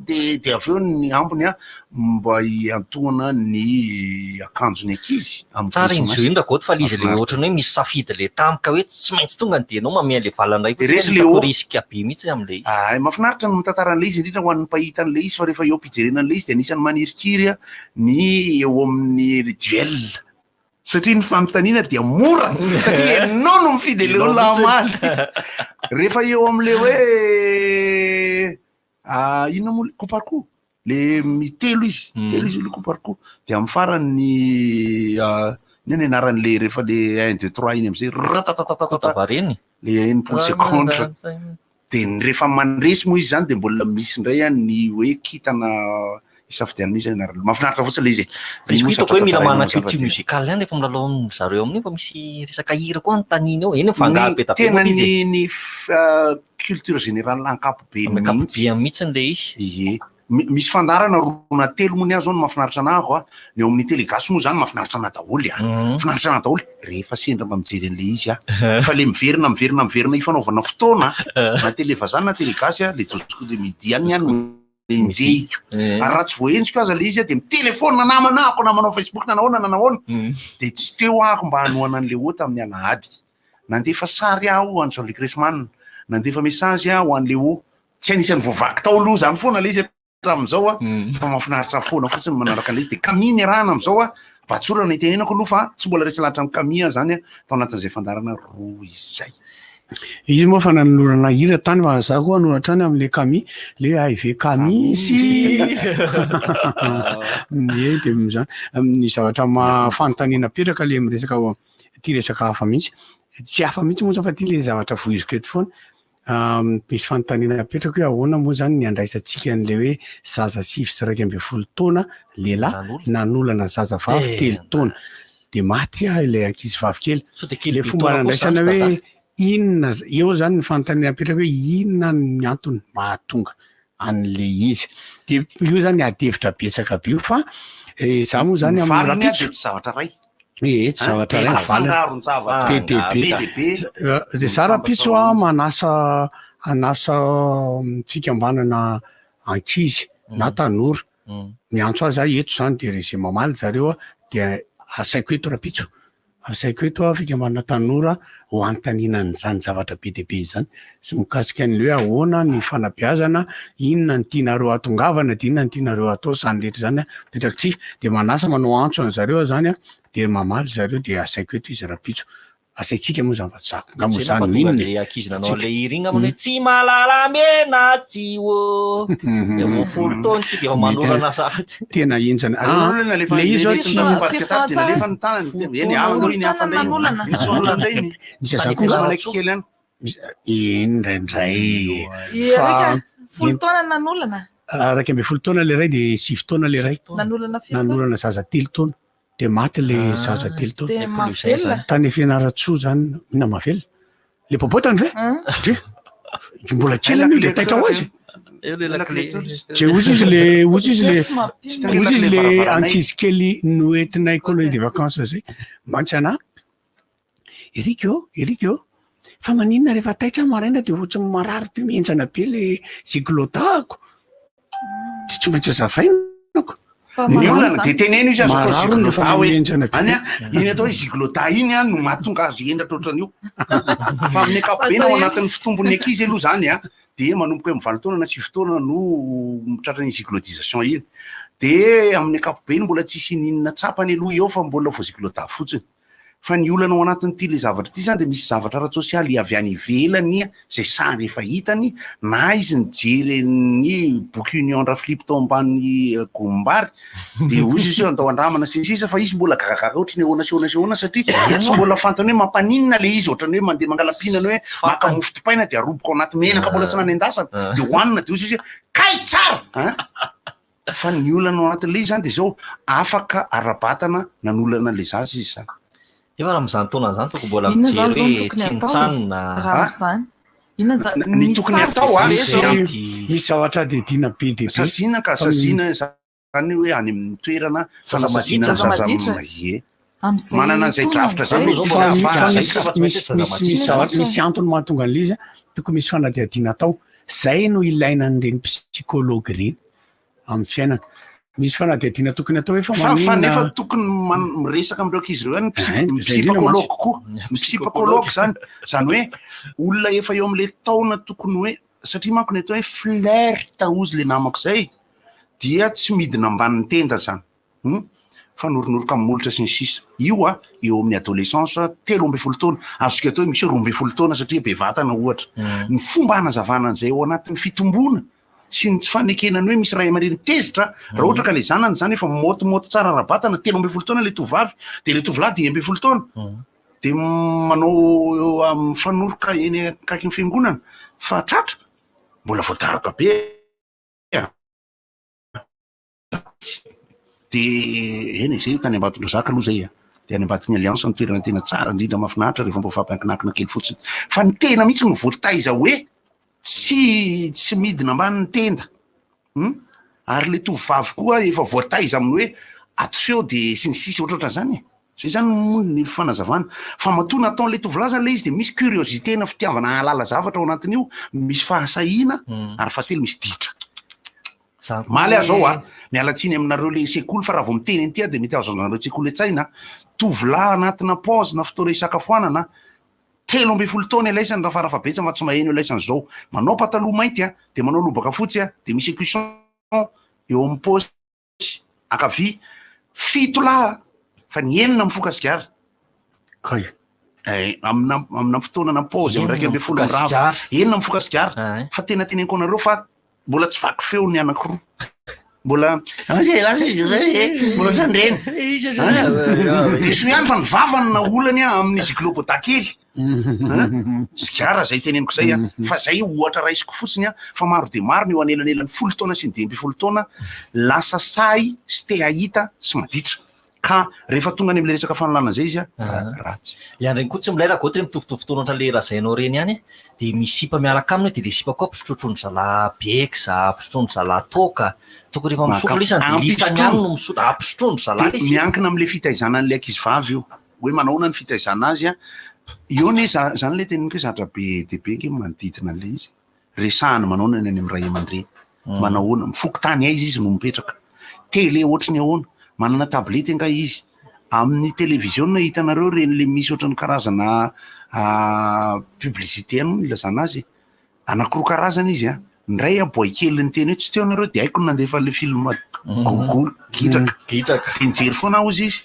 Speaker 1: De avy eo ny ambiny a mba hiantohana ny akanjon'ny ankizy amin'ny
Speaker 21: Tsara iny
Speaker 1: krismasy.
Speaker 21: zo iny Ragoto fa le izy le
Speaker 1: Mahafinaritra.
Speaker 21: ohatrany hoe misy safidy le tampoka hoe tsy maintsy tonga de ianao mamehy an'le valana ray
Speaker 1: De resy
Speaker 21: fotsiny
Speaker 1: le
Speaker 21: hitako
Speaker 1: haut.
Speaker 21: risque be mihitsy am'le izy.
Speaker 1: Ay, mahafinaritra ny mitantara an'le izy indrindra ho an'ny mpahita an'le izy fa rehefa eo am-pijerena an'le izy de anisan'ny manirikiry a ny eo amin'ny duel satria ny fanontaniana dia mora satria ianao no mifidy le
Speaker 21: Ianao
Speaker 1: olona
Speaker 21: mihitsy.
Speaker 1: hamaly rehefa eo am'le hoe ah, inona moa le coup par coup le mitelo izy telo izy le coup par coup de amin'ny farany ah, inona ny anaran'le rehefa le un deux trois iny am'izay ratatatatata
Speaker 21: Tavareny.
Speaker 1: le 60 segondra de ny rehefa mandresy moa izy zany de mbola misy indray a ny hoe kitana isafidianana izy anarany mahafinaritra fotsiny le izy e.
Speaker 21: Izy koa hitako hoe mila manana culture
Speaker 1: zava-dehibe.
Speaker 21: musicale ihany rehefa milalao amin zareo amin'io fa misy resaka hira koa anontaniana eo. Eny mifangaro be
Speaker 1: Ny
Speaker 21: da be
Speaker 1: tena
Speaker 21: moa izy e.
Speaker 1: ny culture générale ankapobeny
Speaker 21: Amin'ny
Speaker 1: mihitsy
Speaker 21: ankapobeny mihitsy le izy.
Speaker 1: Ie. Misy fandaharana roa na telo moa ny azy zao no mahafinaritra anahako a. Ny eo amin'ny telegasy moa zany mahafinaritra anahy daholo a. Mahafinaritra anahy daholo rehefa sendra mba mijery an'le izy a. Fa le miverina miverina miverina ifanaovana fotoana na tele vazaha na telegasy a le doziko de midi any ihany no enjehiko. Ary raha tsy voahenjiko aza le izy a de mitelefona namana ako na manao Facebook na nahoana na nahoana. De tsy teo ahako mba hanohana an'le haut tamin'ny alahady. Nandefa sary aho ho an'i Jean-Luc Reichmann, nandefa message aho ho an'le haut. Tsy anisan'ny voavaky tao aloha zany foana le izy hatramin'izao a fa mahafinaritra foana fotsiny manaraka an'le izy de Camille niarahana amin'izao a batsorana itenenako aloha fa tsy mbola resy lahatra amin'ny Camille aho zany a tao anatin'izay fandaharana roa izay.
Speaker 8: Izy moa fa nanolorana hira tany fa za koa hanoratra any am'le Camille, le AIV Camille sy ie de zany ny zavatra mahafanontaniana apetraka le miresaka ty resaka hafa mihitsy tsy hafa mihitsy moa zany fa ty le zavatra voiziko eto foana. Misy fanontaniana apetraka hoe ahoana moa zany ny andraisantsika an'le hoe zaza 11 taona lehilahy nanolana zaza vavy 3 taona de maty a ilay ankizy vavy kely.
Speaker 21: Sao de kely
Speaker 8: Le
Speaker 21: be
Speaker 8: fomba
Speaker 21: taona kosa
Speaker 8: nandraisana
Speaker 21: zany
Speaker 8: hoe inona eo zany ny fanontaniana apetraka hoe inona ny antony mahatonga an'le izy de io zany ady hevitra betsaka be io fa za moa zany
Speaker 1: Ny
Speaker 8: amin'ny
Speaker 1: valiny a
Speaker 8: rahampitso
Speaker 1: de tsy zavatra ray.
Speaker 8: e tsy zavatra ray ny valiny
Speaker 1: Fangaron-javatra
Speaker 8: be de be
Speaker 1: be dia be.
Speaker 8: De za rahampitso a manasa hanasa fikambanana ankizy na tanora miantso azy aho eto zany de re zay mamaly zareo a de asaiko eto rahampitso asaiko eto a fikambanana tanora ho anontaniana an'izany zavatra be de be zany sy mikasika an'le hoe ahoana ny fanabeazana inona ny tianareo atongavana de inona ny tianareo atao zany rehetra zany a mipetraky tsika de manasa manao antso an'zareo aho zany a de mamaly zareo de asaiko eto izy rahampitso asaitsika moa zany fa tsy zako nga moa
Speaker 21: Tsy
Speaker 8: zany
Speaker 21: tonga
Speaker 8: inona
Speaker 21: le ankizy nanao
Speaker 8: Tsika.
Speaker 21: an'le hira iny angamba hoe tsy mahalala mena tsy ô. De vao 10 taona ty de efa manorana sahady.
Speaker 8: Tena henjana.
Speaker 1: Aleo aloha nalefa
Speaker 8: le izy
Speaker 1: le
Speaker 8: zao tsy
Speaker 1: tsy parketasy de nalefa ny tanany eny aloha iny hafa indray iny sonona indray iny.
Speaker 8: Misy aza koa
Speaker 1: Misy manaiky kely any.
Speaker 8: Iny indraindray.
Speaker 6: Erika, 10 taona nanolana.
Speaker 8: 11 taona le ray de 9 taona le ray.
Speaker 6: Nanolana firy taona?
Speaker 8: Nanolana zaza 3 taona. De maty le zaza 3 taona.
Speaker 6: De mahavelona.
Speaker 8: Tany Fianarantsoa zany, inona mahavelona? Le bobotany ve? Dre. Mbola kely anie de taitra ho azy. De ozy izy le ozy izy le ozy izy le ankizy kely noentinay colonie de vacances zay mantsy ana Erika ô, Erika ô, fa maninona rehefa taitra maraina de ohatry ny marary be mihenjana be le ziglotahako. De tsy maintsy azavainako.
Speaker 6: Fa
Speaker 1: Ny
Speaker 6: marary
Speaker 1: olana
Speaker 6: zany.
Speaker 1: de teneno izy azo atao
Speaker 8: Marary hono rehefa
Speaker 1: ziglota hoe
Speaker 8: mihenjana be.
Speaker 1: any a iny atao hoe ziglota iny a no mahatonga azy hendratra ohatran'io. Fa amin'ny ankapobeny ao anatin'ny fitombon'ny ankizy aloha zany a de manomboka eo amin'ny 8 taona na 9 taona no mitratra ny ziglotisation iny. De amin'ny ankapobeny mbola tsisy ininona tsapany aloha eo fa mbola vao ziglota fotsiny. Fa ny olana ao anatin'ity le zavatra ity zany de misy zavatra ara-tsosialy avy any ivelany zay sary efa hitany na izy nijery ny boky Union Rafilipo tao ambany gombary de ozy izy hoe andao andramana sy ny sisa fa izy mbola gagagaga ohatry ny ahoana sy ahoana sy ahoana satria tsy mbola fantany hoe mampaninona le izy ohatrany hoe mandeha mangala-pihinana hoe maka mofo dipaina de aroboka ao anaty menaka mbola tsy nanendasana de hohanina de ozy izy hoe kay tsara hein. Fa ny olana ao anatin'ilay izy zany de zao, afaka ara-batana nanolana an'ilay zaza izy zany.
Speaker 21: Nefa raha amin'izany taona izany tokony mbola
Speaker 6: Inona zany
Speaker 21: mijery
Speaker 6: zao no
Speaker 21: hoe
Speaker 6: tokony atao e?
Speaker 21: tsinontsanona.
Speaker 6: Raha amin'izany. Inona zany?
Speaker 1: Ny
Speaker 6: Misy
Speaker 1: tokony
Speaker 6: sazy
Speaker 1: atao a,
Speaker 6: ve zao?
Speaker 8: Misy zavatra adidina be dia be.
Speaker 1: Saziana ka, saziana zany hoe any amin'ny toerana
Speaker 21: Zaza
Speaker 1: fanasaziana
Speaker 21: maditra.
Speaker 1: ny zaza
Speaker 6: Zaza maditra.
Speaker 1: ie.
Speaker 6: Amin'izay
Speaker 1: Manana an'izay
Speaker 6: taona
Speaker 1: drafitra zay
Speaker 6: amin'izay.
Speaker 1: ve tsika
Speaker 8: Fa
Speaker 1: ahafahana
Speaker 8: misy
Speaker 1: zay ka?
Speaker 8: misy misy misy zavatra misy antony mahatonga an'ilay izy a, tokony misy fanadihadiana atao. Zay no ilaina an'ireny psychologue ireny amin'ny fiainana. Misy fanadihadiana tokony atao hoe fa
Speaker 1: Fa fa
Speaker 8: maninona
Speaker 1: nefa tokony man- miresaka amin'ireo ankizy ireo ihany ny psy-
Speaker 8: Hein,
Speaker 1: ny
Speaker 8: zay indrindra
Speaker 1: psychologue
Speaker 8: mantsy.
Speaker 1: koa. Ny psychologue zany, zany hoe olona efa eo amin'ilay taona tokony hoe satria manko ny atao hoe flirt hozy le namako zay dia tsy midina ambanin'ny tenda zany. Hum, fanoronoroka amin'ny molotra sy ny sisa. Io a, eo amin'ny adolescence 13 taona, azontsika atao hoe misy hoe 12 taona satria be vatana ohatra. Ny fomba hanazavana an'izay ao anatin'ny fitomboana sy ny tsy fanekena ny hoe misy ray aman-dreny tezitra raha ohatra ka le zanany zany efa maotimaoty tsara ara-batana, 13 taona le tovovavy, de le tovolahy 15 taona, de manao mifanoroka eny akaikin'ny fiangonana fa tratra, mbola voadaroka be a. De eny e, zay tany Ambatondrazaka aloha zay a, de any Ambaton'ny Alliance no toerana tena tsara indrindra mahafinaritra rehefa mba mifampiankinakina kely fotsiny. Fa ny tena mihitsy no voataiza hoe tsy tsy midina ambany ny tenda. Hum? Ary le tovovavy koa efa voataiza amin'ny hoe atoseo de sy ny sisa ohatrohatran'izany e. Zay zany moa ny fanazavana. Fa matoa nataon'ilay tovolahy zany ilay izy de misy curiosité na fitiavana hahalala zavatra ao anatin'io, misy fahasahiana ary fahatelo misy ditra. Maly aho zao a, miala tsiny aminareo le sekoly fa raha vao miteny an'ity aho de mety azonareo tsekoly an-tsaina, tovolahy anatina pause na fotoana hisakafoanana, 13 taona ilaisany raha farafahabetsany fa tsy maheno ilaisany zao, manao pataloha mainty a, de manao lobaka fotsy a, de misy écusson eo amin'ny paosy ankavia, fito lahy fa ny enina mifoka sigara.
Speaker 8: Kay.
Speaker 1: Eh, amina amina fotoana na pause amin'ny 11 mirava, enina mifoka sigara, fa tena teneniko anareo fa mbola tsy vaky feo ny anankiroa mbola lasa izy zay e mbola ohatran'ireny diso ihany fa ny vavany na olany a amin'ny zigloboda kely sigara zay teneniko zay a fa zay ohatra raisiko fotsiny a fa maro de maro ny eo anelanelan'ny 10 taona sy ny 15 taona lasa sahy sy te hahita sy maditra Ka rehefa tonga any amin'ilay resaka fanolana izay izy an, ratsy.
Speaker 21: Le andreny koa tsy milay raha goty re mitovitovy taona ohatran'le lazainao reny ihany de misy sipa miaraka aminy de le sipa koa ampisotrotroin-dry zalahy bex, ampisotroin-dry zalahy toaka, tokony rehefa misotro lisany de lisany ihany no misotro, ampisotroin-dry zalahy le
Speaker 1: De
Speaker 21: sipa.
Speaker 1: miankina amin'ilay fitaizana an'ilay ankizivavy io, hoe manahoana ny fitaizana azy an, eo anie za- zany le teneniko hoe zatra be dia be ange manodidina an'ilay izy. Resahana manaona ny any amin'ny ray aman-dreny. Manao ahoana? Ny fokontany aiza izy no mipetraka? Télé ohatry ny ahoana? Manana tablette angaha izy? Amin'ny televiziona hitanareo ireny le misy ohatran'ny karazana publicité any moa no ilazana azy e. Anankiroa karazana izy an. Ny iray an boay kely niteny hoe tsy teo nareo dia haiko ny nandefa an'ilay film Google gidraka.
Speaker 21: Gidraka.
Speaker 1: Dia nijery foana aho hozy izy.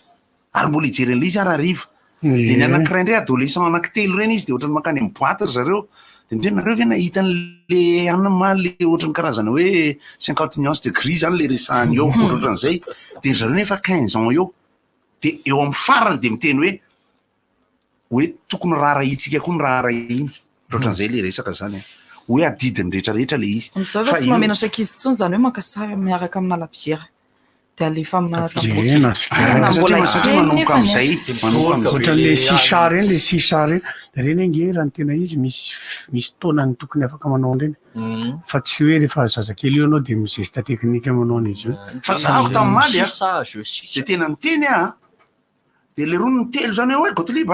Speaker 1: Ary mbola hijery an'ilay izy ary hariva. Dia ny anankiray indray adolescent anankitelo ireny izy dia ohatran'ny mankany amin'ny boîte ry zareo. Dia miteny nareo ve nahita an'le anona ma le ohatran'ny karazana hoe 50 nuances de gris zany le resahany eo ohatrohatran'izay. Dia ry zareo nefa 15 ans eo. Dia eo amin'ny farany dia miteny hoe hoe tokony raharahiantsika koa ny raharahiany. Ohatran'izay le resaka zany an. Hoe adidin'ny rehetrarehetra le izy.
Speaker 6: Amin'izao efa
Speaker 1: Fa
Speaker 6: tsy
Speaker 1: io
Speaker 6: mahamenatra ankizy intsony izany hoe maka sary miaraka amina labiera. Dia alefa amina
Speaker 8: Ie, na sigara.
Speaker 6: Mbola
Speaker 1: Satria
Speaker 6: kely
Speaker 1: manomboka
Speaker 6: nefany
Speaker 1: amin'izay,
Speaker 6: e.
Speaker 1: manomboka amin'izay.
Speaker 8: Ohatran'le shisha reny, le shisha reny, reny ange raha ny tena izy misy misy taonany tokony afaka manao an'ireny fa tsy hoe rehefa zazakely eo ianao dia mizesta teknika manao an'izy io.
Speaker 1: Fa zahako tamin'ny maly a, dia tena niteny aho a, dia le roa ny telo zany hoe Gottlieb a,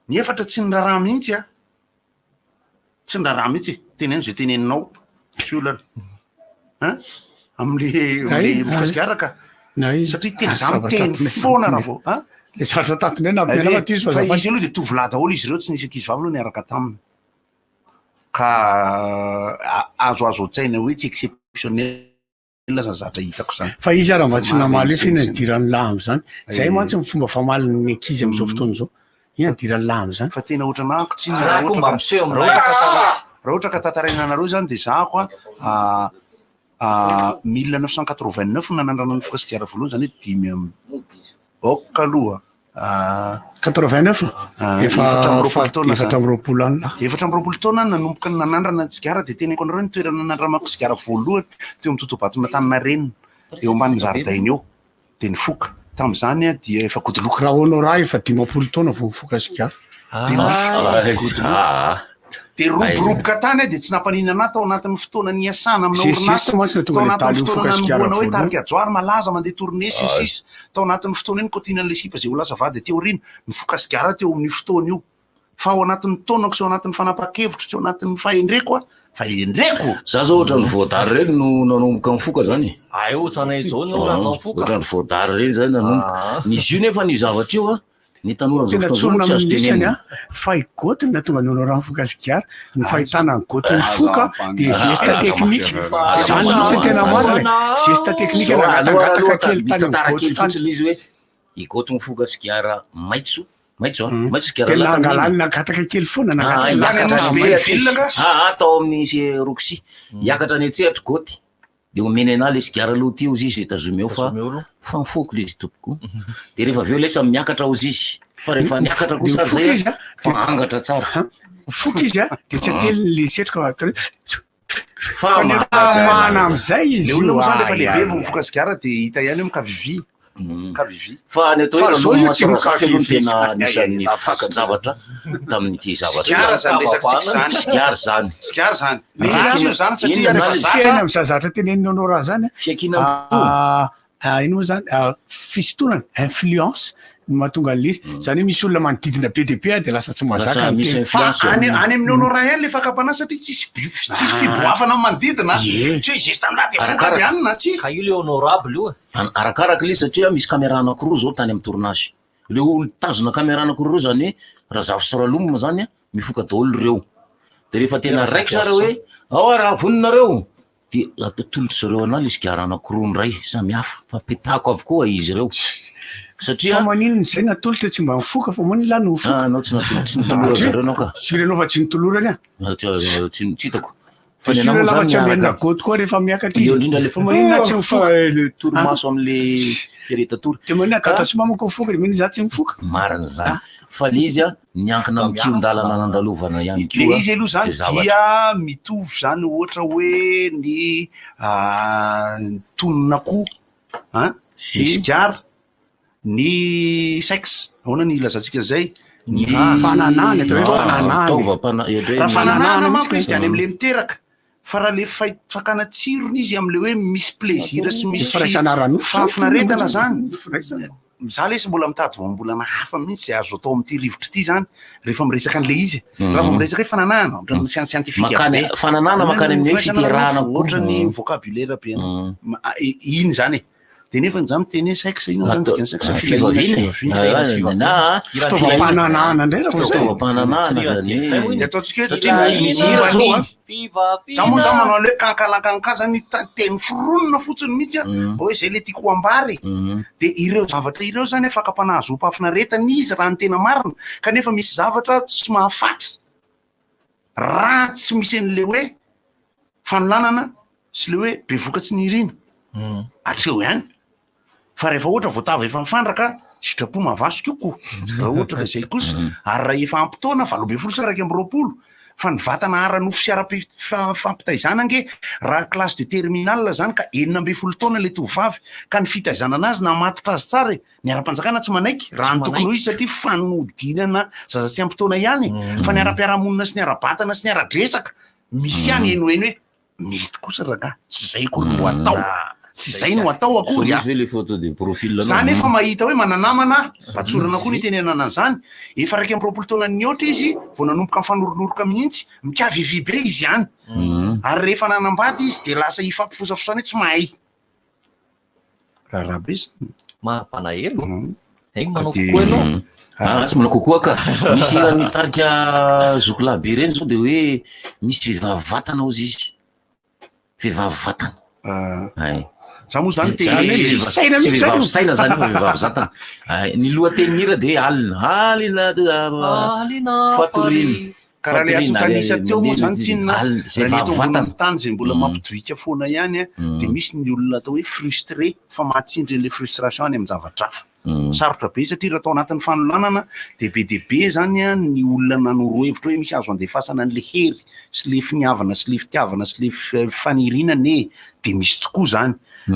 Speaker 1: ny efatra tsy niraharaha mihitsy a. Tsy niraharaha mihitsy e, teneno izay teneninao, tsy olana. Hein? Amin'le amin'le mifoka sigara ka. Satria tena za miteny foana raha vao, hein?
Speaker 8: Le zavatra tato indray nampianarina fa toy izy fa
Speaker 1: Fa
Speaker 8: azafady.
Speaker 1: izy aloha dia tovolahy daholo izy ireo, tsy nisy ankizy vavy aloha niaraka taminy. Ka azoazo an-tsaina hoe tsy exceptionnel. Inona zany zavatra hitako zany?
Speaker 8: Fa izy ara mba tsy
Speaker 1: Maro
Speaker 8: namaly hoe f'inona
Speaker 1: ny
Speaker 8: idiran'ny lahy amin'izany. Zay
Speaker 1: Eh.
Speaker 8: mantsy ny fomba famalin'ny ankizy amin'izao fotoana izao. Inona idiran'ny lahy amin'izany?
Speaker 1: Fa tena ohatran'ahako tsy
Speaker 21: Lahy
Speaker 1: raha
Speaker 21: koa
Speaker 1: ohatra
Speaker 21: mba
Speaker 1: ka
Speaker 21: miseho
Speaker 1: raha
Speaker 21: amin'ilay
Speaker 1: ohatra ka tara- raha ohatra ka tantaraina anareo zany de zahako a 1989 no nanandrana ny foka sigara voalohany zany hoe dimy amby ok aloha.
Speaker 8: 89? Efa
Speaker 1: 24 taona zany.
Speaker 8: 24 any lahy.
Speaker 1: 24 taona nanomboka nanandrana ny sigara dia teneniko anareo ny toerana nanandramako sigara voalohany teo amin'ny totobaton'Antaninarenina eo ambanin'ny zaridaina eo dia nifoka. Tamin'izany aho dia efa godoloka.
Speaker 8: Raha Honorat efa 50 taona vao nifoka sigara.
Speaker 1: Dia nifoka godoloka. Dia roboroboka tany aho dia tsy nampaninona ahy tao anatin'ny fotoana niasana amina
Speaker 8: Zay
Speaker 1: orinasa,
Speaker 8: zesta mantsy no
Speaker 1: tao
Speaker 8: tonga
Speaker 1: anatin'ny
Speaker 8: nitaly
Speaker 1: fotoana
Speaker 8: nifoka sigara
Speaker 1: nanombohana hoe
Speaker 8: voalohany.
Speaker 1: tarika Johary malaza mandeha tournée sy ny sisa. Tao anatin'ny fotoana io nikaotinan'ilay sipa izay ho lasa vady aty aoriana. Nifoka sigara teo amin'io fotoana io. Fa ao anatin'ny taonako sy ao anatin'ny fanapahan-kevitro sy ao anatin'ny fahendreko aho, fahendreko!
Speaker 10: Za zao ohatran'ny voadary reny no nanomboka nifoka zany e.
Speaker 21: Ay ohatranay zao no lasa nifoka.
Speaker 10: Ohatran'ny voadary reny zany nanomboka.
Speaker 21: Ah.
Speaker 10: Ny izy io nefa io zavatra io a, ny tanora amin'izao
Speaker 8: Tena
Speaker 10: fotoana izao
Speaker 8: tsorina
Speaker 10: moa tsy azo
Speaker 8: amin'ny isany
Speaker 10: tenenina.
Speaker 8: a, fa i Goty no nahatonga ny Honorat nifoka sigara, ny fahitana an'i Goty nifoka dia geste technique, zany mihitsy no tena marina e, geste technique
Speaker 10: Zao aloha
Speaker 8: nangatangataka
Speaker 10: aloha
Speaker 8: kely
Speaker 10: misy
Speaker 8: tany
Speaker 10: tantara
Speaker 8: amin'ny Goty
Speaker 10: kely
Speaker 8: tany.
Speaker 10: fotsiny izy hoe i Goty mifoka sigara maitso, maitso a, maitso sigara
Speaker 8: Dia
Speaker 10: lahy tamin'iny.
Speaker 8: nangalany nangataka kely foana,
Speaker 10: Ah,
Speaker 8: nangataka
Speaker 10: hiakatra
Speaker 8: kely.
Speaker 10: any an-tsehatra izy. Ah, ah, tao amin'ny se- Roxy. Hiakatra any an-tsehatra Goty. Dia omeny anah le sigara aloha ty ozy izy, tazomy eo fa fa mifoko le izy tompoko. Dia rehefa avy eo lesa miakatra ozy izy. Fa rehefa niakatra
Speaker 8: Dia
Speaker 10: kosa ary
Speaker 8: mifoka
Speaker 10: zay
Speaker 8: izy a,
Speaker 10: fa angatra tsara.
Speaker 8: Mifoka izy a, dia tsy ateliny le setroka fa ataony hoe
Speaker 10: Fa
Speaker 8: Fa
Speaker 10: mahazo
Speaker 8: mana amin'izay izy
Speaker 1: Le olona
Speaker 8: io.
Speaker 1: moa zany rehefa
Speaker 8: Ay,
Speaker 1: lehibe
Speaker 8: ay,
Speaker 1: vao
Speaker 8: ay.
Speaker 1: mifoka sigara dia hita ihany hoe mikavivy. Mikavivy.
Speaker 10: Fa ny atao hoe
Speaker 1: Fa zao
Speaker 10: Ralou
Speaker 1: io tsy
Speaker 10: Masara Zafy aloha no
Speaker 1: mikavivy.
Speaker 10: tena
Speaker 1: Ay, ay,
Speaker 10: anisan'ny
Speaker 1: ay,
Speaker 10: fakan-javatra tamin'ity zavatra
Speaker 1: Sigara zany resakitsika zany.
Speaker 10: Sigara zany.
Speaker 1: Sigara zany.
Speaker 10: Inona
Speaker 1: Ratsy io zany satria
Speaker 10: inona
Speaker 1: rehefa
Speaker 10: zany
Speaker 1: zaka.
Speaker 8: Fiainana amin'izany zavatra tenenin'i Honorat zany a.
Speaker 10: Fiakiana
Speaker 8: Ah, ah, ino moa zany ah, fisintonana, influence no mahatonga an'ilay izy. Zany hoe misy olona manodidina be dia be a, dia lasa tsy mahazaka
Speaker 10: Lasa
Speaker 8: ny
Speaker 10: misy
Speaker 8: tena.
Speaker 10: influence
Speaker 1: Fa any any amin'ny Honorat ihany le fakam-panahy satria tsisy bi- tsisy fiboafana amin'ny manodidina.
Speaker 10: Ie.
Speaker 1: Tsy hoe geste amin'lahy dia foka dia anona tsy.
Speaker 21: Ka io le honorable io e.
Speaker 10: An- Arakaraka ilay izy satria misy caméra anankiroa zao tany amin'ny tournage. Ireo olo tazona caméra anankiroa ireo zany hoe Razafy sy Ralom zany a, mifoka daholo ireo. De rehefa tena
Speaker 21: Razafy
Speaker 10: raikitra zareo hoe ao raha vonona nareo de atolotry zareo anah le sigara anankiroa indray samy hafa fa petahako avokoa izy ireo. Satria
Speaker 8: Fa maninona izay natolotra tsy mba mifoka fa maninona lahy no mifoka?
Speaker 10: Ah, anao tsy natolo- tsy notolora zareo anao ka.
Speaker 8: Sûr ianao fa tsy notolorany ah.
Speaker 10: Ah, tsy tsy tsy hitako. Fa
Speaker 8: Fa
Speaker 10: ny
Speaker 8: sûr
Speaker 10: anah moa
Speaker 8: ianao fa
Speaker 10: zany
Speaker 8: tsy amenina
Speaker 10: miaraka-
Speaker 8: goty koa rehefa miakatra
Speaker 10: Eo
Speaker 8: izy.
Speaker 10: indrindra le
Speaker 8: Fa maninona tsy mifoka?
Speaker 10: le torimaso am'le fieretatory.
Speaker 8: Dia maninona dada sy mamako mifoka dia maninona izaho tsy mifoka?
Speaker 10: Marina zany. Fa le izy a miankina amin'ny kihon-dalana nandalovana ihany
Speaker 1: Le
Speaker 10: koa.
Speaker 1: izy aloha zany
Speaker 10: le zavatra.
Speaker 1: dia mitovy zany ohatra hoe ny tonon'akoho an, ny sigara, ny sexe, ahoana ny ilazantsika an'izay? Ny
Speaker 8: Fananahana, atao hoe
Speaker 1: taova.
Speaker 8: fananahana.
Speaker 10: Taovam-pana-
Speaker 1: Raha fananahana manko
Speaker 8: mihitsy
Speaker 1: izy dia any amin'ilay miteraka. Fa raha le fai- fakana tsirony izy amin'ilay hoe misy plaisir sy misy
Speaker 8: Firaisana ara-nofo zany.
Speaker 1: fahafinaretana zany.
Speaker 8: Firaisana.
Speaker 1: Za lesy mbola mitady voambolana hafa mihitsy zay azo atao amin'ity rivotra ity zany rehefa miresaka an'ilay izy. Raha vao miresaka hoe fananahana, ohatran'ny science scientifique
Speaker 10: Makany-
Speaker 1: be.
Speaker 10: fananahana makany amin'ny hoe
Speaker 1: Firaisana
Speaker 10: fiterahana
Speaker 1: ara-nofo,
Speaker 10: koa.
Speaker 1: Ohatran'ny vocabulaire be. Iny zany e. De nefa za miteny hoe sexe, inona zany dikan'ny sexe?
Speaker 10: Fivaviana e. Na
Speaker 8: Fitaovam-pananahana indray raha vao zay.
Speaker 10: Fitaovam-pananahana zany.
Speaker 1: De ataontsika hoe
Speaker 10: Satria misy hira zao a.
Speaker 1: Za moa zany manao an'le hoe kankalankanka zany teny foronina fotsiny mihitsy a, mba hoe zay le tiako ho ambara e. De ireo zavatra ireo zany a fakam-panahy ahazoam-pahafinaretana izy raha ny tena marina, kanefa misy zavatra tsy mahafaty raha tsy misy an'le hoe fanolanana sy le hoe bevoka tsy nirina hatreo ihany. Fa rehefa ohatra voatavo efa mifandraka, sitrapo mahavasoka io ko, raha ohatra ka zay kosa. Ary raha efa ampy taona, 18 sa 21, fa ny vatana ara-nofo sy ara-pi-, fampitaizana ange, raha classe de terminale zany ka 16 taona le tovovavy, ka ny fitaizana anazy namatotra azy tsara e, ny ara-panjakana tsy manaiky, raha ny tokony ho izy satria fanodinana zaza tsy ampy taona ihany e, fa ny ara-piarahamonina sy ny ara-batana sy ny ara-dresaka, misy ihany henoheno hoe mety kosa rangahy, tsy zay akory no atao, tsy zay no atao akory a.
Speaker 10: Misy ve le photo de profil anao?
Speaker 1: Za nefa mahita hoe mananamana aho, mba tsorina koa ny itenenana an'izany, efa 21 taona nihoatra izy vao nanomboka nifanorokoroka mihitsy, mikavivy be izy ihany, ary rehefa nanambady izy de lasa hifampifosafosana hoe tsy mahay. Raharaha be zany.
Speaker 21: Mampalahelo. Egny
Speaker 1: Ka
Speaker 21: manao
Speaker 1: de-
Speaker 21: kokoa ianao.
Speaker 10: Ah, tsy manao kokoa ka. Misy hira mitarika zokolahy be ireny zao de hoe misy vehivavy vatana hozy izy. Vehivavy vatana. Ay.
Speaker 1: Za moa zany te-
Speaker 10: Zany hoe
Speaker 1: Tsy
Speaker 10: vehivavy-
Speaker 1: saina
Speaker 10: tsy
Speaker 1: mihitsy zany
Speaker 10: vehivavy
Speaker 1: io.
Speaker 10: saina zany fa vehivavy vatana. Ay, ny lohatenin'ny hira de hoe alina. Alina,
Speaker 21: Alina,
Speaker 10: fatoriana.
Speaker 1: Ka raha le
Speaker 10: Fatoriana,
Speaker 1: antontan'isa
Speaker 10: ale-
Speaker 1: teo moa zany
Speaker 10: alina,
Speaker 1: tsinona,
Speaker 10: alina, zay
Speaker 1: raha ny eto
Speaker 10: vehivavy
Speaker 1: ambonin'ny
Speaker 10: vatana.
Speaker 1: tany zay mbola mampidoika foana ihany a, de misy ny olona atao hoe frustré fa mahatsindry an'le frustration any amin'ny zavatra hafa. Sarotra be satria raha tao anatin'ny fanolanana dia be dia be zany an ny olona nanoro hevitra hoe misy azo andefasana an'le hery sy le finiavana sy le fitiavana sy le faniriana anie dia misy tokoa zany.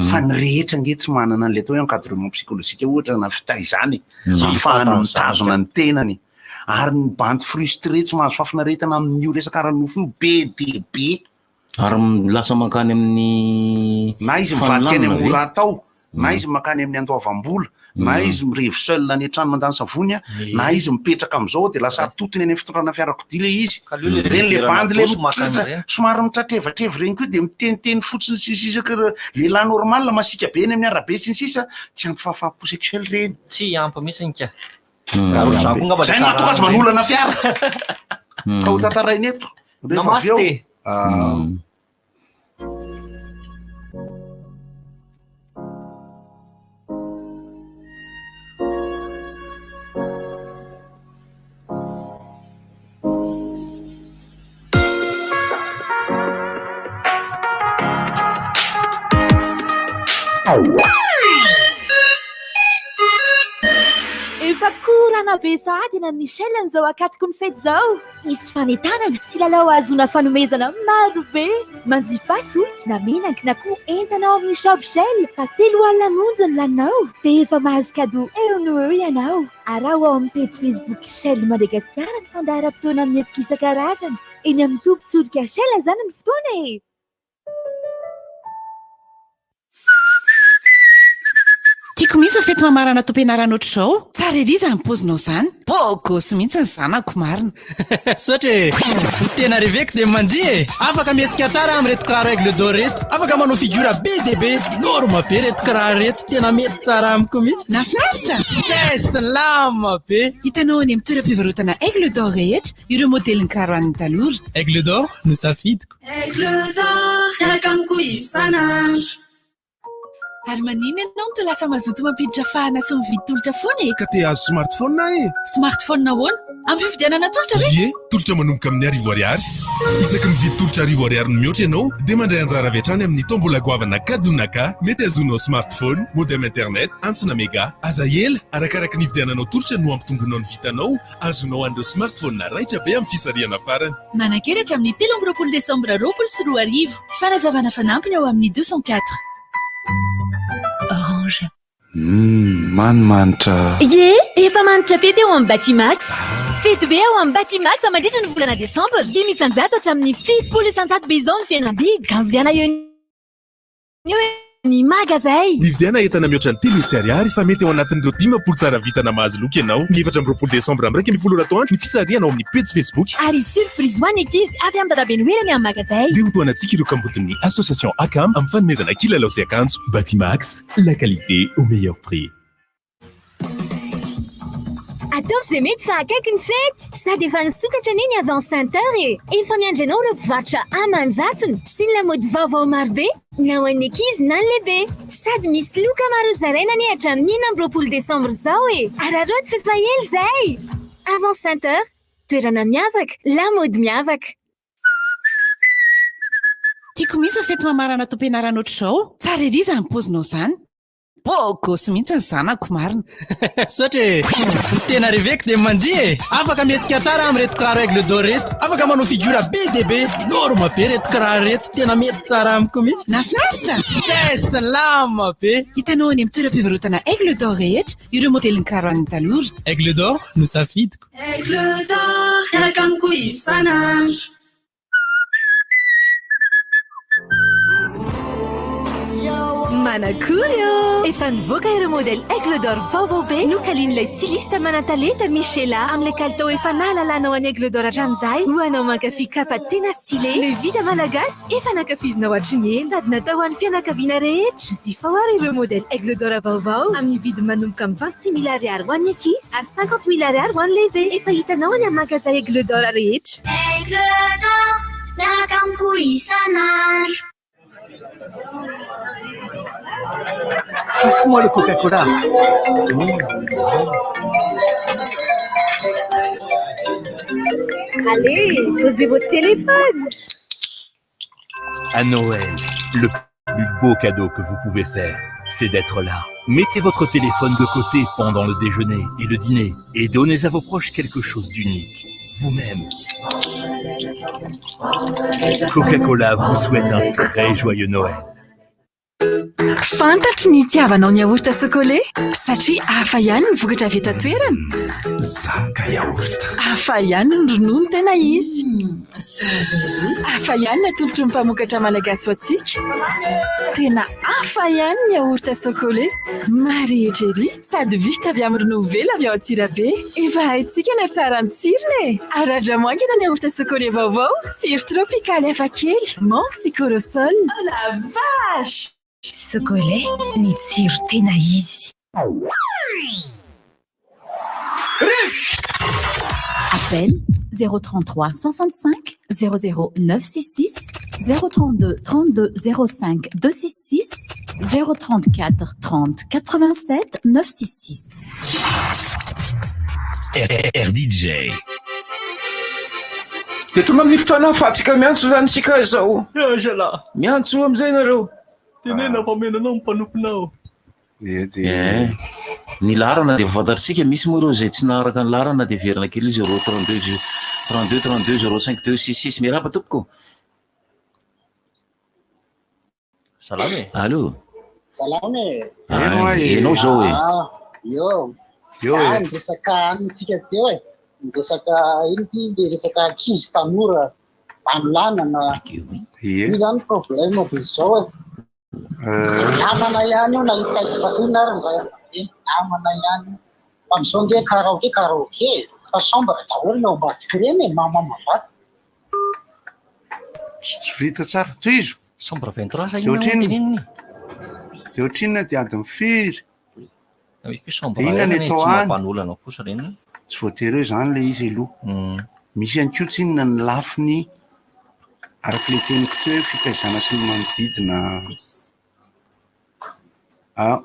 Speaker 1: Fa ny rehetra ange tsy manana an'le atao hoe encadrement psychologique ohatra na fitaizana e, ahafahana mitazona ny tenany. Ary ny bandy frustré tsy mahazo fahafinaretana amin'io resaka ara-nofo io be dia be.
Speaker 10: Ary lasa mankany amin'ny
Speaker 1: Na izy mivadika any
Speaker 10: fanolanana
Speaker 1: amin'ny
Speaker 10: ve?
Speaker 1: mora atao, na izy mankany amin'ny andoavam-bola, na izy mirevy seul any an-trano mandany savony, na izy mipetraka amin'izao dia lasa atotony any amin'ny fitondrana fiarakodia ilay izy.
Speaker 21: Ka aleo ilay
Speaker 1: Ireny le
Speaker 21: resaka
Speaker 1: bandy le
Speaker 21: dosy maka
Speaker 1: mitratra,
Speaker 21: an'ireny.
Speaker 1: somary mitratrevatreva ireny koa dia miteniteny fotsiny sy ny sisa karaha lehilahy normal masiaka be eny amin'ny arabe sy ny sisa, tsy ampy fahafaham-po sexuel ireny.
Speaker 21: Tsy ampy mihitsy ka. Ary ohatr'izany koa angamba
Speaker 1: Zay
Speaker 21: le
Speaker 1: no mahatonga azy
Speaker 21: karana ireny.
Speaker 1: manolana fiara. Ka ho tantaraina eto. Rehefa avy eo.
Speaker 21: Namaste.
Speaker 1: Ah.
Speaker 11: Efa korana be sahady eny amin'ny Shell amin'izao ankatoky ny fety izao. Hisy fanentanana sy lalao ahazoana fanomezana maro be. Manjifà solika na menaka na koa entana ao amin'ny Shop Shell fa 30 monja ny laninao dia efa mahazo cadeau eo no eo ianao. Araho ao amin'ny pejy Facebook Shell Madagascar ny fandaharam-potoana amin'ny hetsika isan-karazany. Eny amin'ny tobin-tsolika Shell izany ny fotoana e!
Speaker 13: Tiako mihitsy ny fety mamarana taom-pianarana ohatr'izao. Tsara ery izany paozinao izany. Beau gosse mihitsy ny zanako marina.
Speaker 5: Misaotra e! Ny tena reveko dia mandihy e! Afaka mihetsika tsara amin'ireto kiraro Aigle d'Or ireto. Afaka manao figure be dia be. Norme be ireto kiraro ireto. Tena mety tsara amiko mihitsy.
Speaker 13: Nahafinaritra?
Speaker 5: Très salama be!
Speaker 13: Hitanao any amin'ny toeram-pivarotana Aigle d'Or rehetra ireo modelin'ny kiraro an'ny tanora.
Speaker 5: Aigle d'Or no safidiko.
Speaker 19: Aigle d'or, miaraka amiko isan'andro.
Speaker 14: Ary maninona ianao no toa lasa mazoto mampiditra fahana sy mividy tolotra foana e?
Speaker 15: Ka te hahazo smartphone aho e!
Speaker 14: Smartphone ahoana? Amin'ny fividianana tolotra ve?
Speaker 15: Ie, tolotra manomboka amin'ny 1000 ariary. Isaky ny mividy tolotra 1000 ariary no mihoatra ianao dia mandray anjara avy hatrany amin'ny tombola goavana Kadonaka. Mety hahazoanao smartphone, modem internet, antsona mega. Aza ela, arakaraka ny hividiananao tolotra no hampitomboanao ny vitanao Azonao an'ireo smartphone raitra be amin'ny fisarihana farany.
Speaker 14: Manan-kery hatramin'ny 23 desambra 2020. Fanazavana fanampiny ao amin'ny 204. Orange.
Speaker 7: Humm, manimanitra.
Speaker 19: Ie, efa manitra fety ao amin'ny Batimax. Fety be ao amin'ny Batimax mandritra ny volana desambra. 5% hatramin'ny 70% be izao ny fihenam-bidy. Ka mividiana eo. Ny magazay!
Speaker 15: Mividiana entana mihoatra ny 300 ariary fa mety ao anatin'ireo 50 tsara vintana mahazo loka ianao. Ny 24 desambra amin'ny 11 ora atoandro ny fisarihana ao amin'ny pejy Facebook.
Speaker 19: Ary surprise ho an'ny ankizy avy amin'i Dadabe Noely any amin'ny magazay.
Speaker 15: Dia hotohanantsika ireo kambotin'ny Association Acam amin'ny fanomezana kilalao sy akanjo. Batimax, la qualité au meilleur prix.
Speaker 19: Ataovy izay mety fa akaiky ny fety! Sady efa nisokatra anie ny Avant Center e! Efa miandry anao ireo mpivarotra aman-jatony sy ny lamaody vaovao marobe na ho an'ny ankizy na ny lehibe! Sady misy loka maro hozaraina anie hatramin'ny 26 desambra izao e! Araraoty f'efa ela izay! Avant Center, toerana miavaka, lamaody miavaka!
Speaker 13: Tiako mihitsy ny fety mamarana taom-pianarana ohatr'izao. Tsara ery izany paozinao izany. Beau gosse mihitsy ny zanako marina.
Speaker 5: Misaotra e! Ny tena reveko dia mandihy e! Afaka mihetsika tsara amin'ireto kiraro Aigle d'Or ireto. Afaka manao figure be dia be. Norme be ireto kiraro ireto. Tena mety tsara amiko mihitsy.
Speaker 13: Nahafinaritra?
Speaker 5: Très salama be!
Speaker 13: Hitanao any amin'ny toeram-pivarotana Aigle d'Or rehetra ireo modelin'ny kiraro an'ny tanora.
Speaker 5: Aigle d'Or no safidiko.
Speaker 19: Aigle d'Or, miaraka amiko isan'andro. Manakory ô! Efa nivoaka ireo modèle Aigle d'Or vaovao be nokalian'ilay styliste manan-talenta Michela amin'ilay kalitao efa nahalalanao an'i Aigle d'Or hatramin'izay. Ho anao mankafy kapa tena stylé, le vita malagasy efa nankafizinao hatry ny ela sady natao ho an'ny fianakaviana rehetra. Jifao ary ireo modèle Aigle d'Or vaovao amin'ny vidiny manomboka amin'ny 26 mille ariary ho an'ny ankizy ary 50 mille ariary ho an'ny lehibe. Efa hitanao any amin'ny magazay Aigle d'Or rehetra.
Speaker 22: Aigle d'or, miaraka amiko isan'andro.
Speaker 2: Passe-moi le Coca-Cola.
Speaker 19: Allez, posez votre téléphone.
Speaker 16: À Noël, le plus beau cadeau que vous pouvez faire, c'est d'être là. Mettez votre téléphone de côté pendant le déjeuner et le dîner et donnez à vos proches quelque chose d'unique. Vous-même. Coca-Cola vous souhaite un très joyeux Noël.
Speaker 19: Fantatro ny itiavanao ny yaourt Socolait satria hafa ihany ny vokatra avy eto an-toerana.
Speaker 7: Zaka yaourt.
Speaker 19: Hafa ihany ny ronono tena izy. Hafa ihany ny atolotry ny mpamokatra malagasy ho antsika. Tena hafa ihany ny yaourt Socolait. Marihitra ery sady vita avy amin'ny ronono velona avy ao Antsirabe. Efa haintsika ny hatsaran'ny tsirony e! Aradramo haingana ny yaourt Socolait vaovao, tsiro tropikaly hafakely, mangue sy corosol. Oh la vache!
Speaker 17: Socolait, ny tsiro tena izy.
Speaker 11: Appel 033 65 00 966 032 32 05 266 034 30 87 966.
Speaker 16: RDJ.
Speaker 18: Dia tonga amin'ny fotoana ahafahantsika miantso izany isika izao.
Speaker 21: Zalahy.
Speaker 18: Miantso amin'izay nareo.
Speaker 21: Tenena fa omena anao ny mpanomponao.
Speaker 10: Eh, ny laharana dia efa fantatritsika, misy moa ireo izay tsy naharaka ny laharana dia heverina kely izy 0 32 32 32 05 2 6 6. Miarahaba tompoko.
Speaker 21: Salama e.
Speaker 10: Allô.
Speaker 23: Salama e.
Speaker 10: Ah, enao zao e.
Speaker 23: Ah, eo.
Speaker 1: Eo
Speaker 23: e. Ah, niresaka amintsika teo e. Niresaka ino ty le resaka ankizy tanora anolanana. Io zany problème be zao e. Namana ihany io na hitaiza inona ary ny ray aman-dreny, namana ihany io. Fa amin'izao ange karaoke karaoke e, fa chambre daholo ny ao ambadika ireny e, mamama vato.
Speaker 1: Tsy vita tsara. Tohizo.
Speaker 21: Chambre 23 sa
Speaker 1: Dia
Speaker 21: inona moa
Speaker 1: ohatrinona?
Speaker 21: teneniny?
Speaker 1: Dia ohatrinona dia adiny firy?
Speaker 21: Hoe chambre
Speaker 1: Dia inona ny
Speaker 21: iray
Speaker 1: atao
Speaker 21: tsy
Speaker 1: any?
Speaker 21: mampanolana kosa ireny.
Speaker 1: Tsy voatery hoe izany ilay izy aloha. Misy ihany koa tsinona ny lafiny araka ilay teniko teo hoe fitaizana sy ny manodidina. Ah.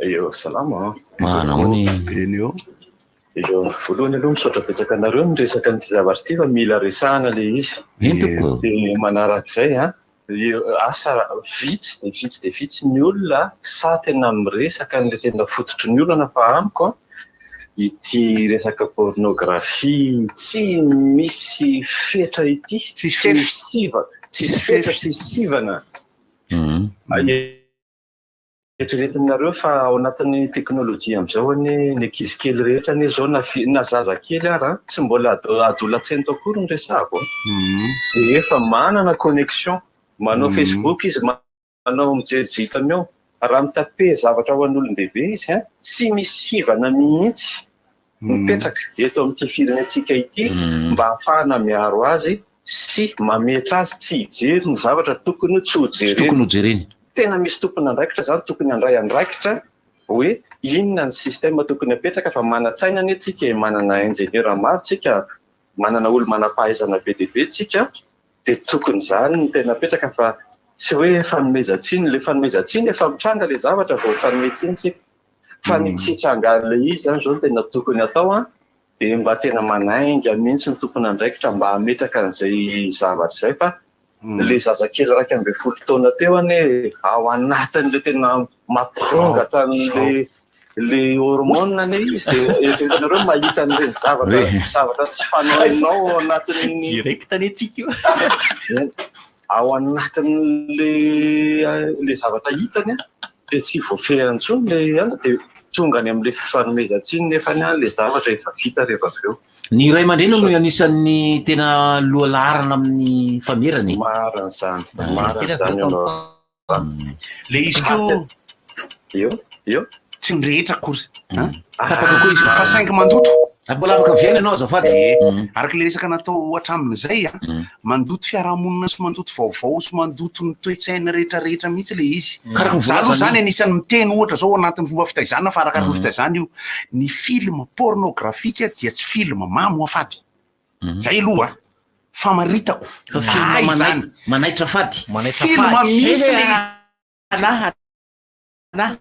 Speaker 24: Eo, salama an.
Speaker 10: Manahoana e?
Speaker 1: Eny eo.
Speaker 24: Eo, voalohany aloha misaotra betsaka anareo niresaka an'ity zavatra ity fa mila resahana ilay izy.
Speaker 10: Eny tompoko.
Speaker 24: Dia manarak'izay an, asa vitsy dia vitsy dia vitsy ny olona sahy tena miresaka an'ilay tena fototry ny olana fa amiko an, ity resaka pornographie tsy misy fetra ity, tsy misy sivana, tsisy fetra, tsisy sivana. Eritreretinareo fa ao anatin'ny teknolojia amin'izao anie ny ankizy kely rehetra anie izao na na zazakely ara tsy mbola adolescent akory no resahako an, dia efa manana connexion, manao Facebook izy, manao mijery izay hitany ao. Raha mi-taper zavatra ho an'olon-dehibe izy an, tsy misy sivana mihitsy mipetraka eto amin'ity firenentsika ity mba hahafahana miaro azy sy mametra azy tsy hijery ny zavatra tokony tsy ho jereny.
Speaker 10: Tokony ho jereny.
Speaker 24: Tena misy tompon'andraikitra izany tokony handray andraikitra hoe inona ny système tokony hapetraka fa manan-tsaina anie tsika e, manana ingénieur maro tsika, manana olo manam-pahaizana be dia be tsika dia tokony izany no tena apetraka fa tsy hoe fanomezan-tsiny, ilay fanomezan-tsiny efa mitranga ilay zavatra vao mifanome tsiny tsika fa ny tsy hitrangan'ilay izy izany izao no tena tokony atao an, dia mba tena manainga mihitsy ny tompon'andraikitra mba hametraka an'izay zavatra izay fa ilay zazakely 11 taona teo anie ao anatin'ilay tena mampirongatra an'ilay ilay hormone anie izy dia eritreretinareo mahita an'ireny zavatra zavatra tsy fanaonao ao anatin'ny
Speaker 21: Direct anie tsika io.
Speaker 24: Ao anatin'ilay ilay zavatra hitany an, dia tsy voafehiny intsony ilay an, dia tonga any amin'ilay fifanomezan-tsiny nefany an ilay zavatra efa vita rehefa avy eo.
Speaker 10: Ny ray aman-dreny no anisan'ny tena lohalaharana amin'ny famerana e.
Speaker 24: Marina izany, marina izany ianao.
Speaker 1: Ilay izy koa.
Speaker 24: Eo, eo.
Speaker 1: Tsy ny rehetra akory. An?
Speaker 10: Tapaka koa izy.
Speaker 1: Fa saingy mandoto.
Speaker 10: Mbola afaka miverina ianao azafady.
Speaker 1: Ie. Araka ilay resaka natao hatramin'izay an, mandoto fiarahamonina sy mandoto vaovao sy mandoto ny toe-tsaina rehetra rehetra mihitsy ilay izy.
Speaker 10: Karaha ny
Speaker 1: Za aloha
Speaker 10: voalazan'ny-
Speaker 1: izany anisan'ny miteny ohatra izao ao anatin'ny fomba fitaizana fa arakaraka ny fitaizana io, ny film pornographique dia tsy film mamoafady. Zay aloha famaritako.
Speaker 10: Fa film
Speaker 1: Ahy
Speaker 10: manai-
Speaker 1: izany.
Speaker 10: manaitra fady.
Speaker 1: Film misy le
Speaker 10: Anahy, anahy.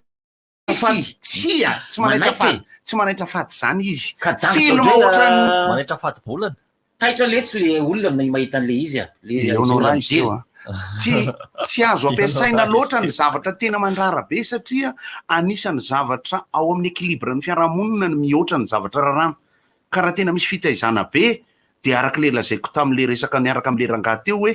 Speaker 1: Misy, tsia, tsy manaitra
Speaker 10: Manaitra
Speaker 1: fady,
Speaker 10: e.
Speaker 1: tsy manaitra fady zany izy.
Speaker 10: Ka jango
Speaker 1: Film
Speaker 10: tao indray,
Speaker 1: ohatran'ny
Speaker 21: Manaitra fady bolana.
Speaker 10: Taitra letsy le olona mahita an'le izy a. Le
Speaker 1: Eo
Speaker 10: izy
Speaker 1: anao raha izy
Speaker 10: mijery.
Speaker 1: teo a. Tsy tsy azo ampiasaina loatra ny zavatra tena mandrara be satria anisan'ny zavatra ao amin'ny équilibre ny fiarahamonina ny mihoatra ny zavatra raràna. Ka raha tena misy fitaizana be dia araka ilay lazaiko tamin'ilay resaka niaraka amin'ilay rangahy teo hoe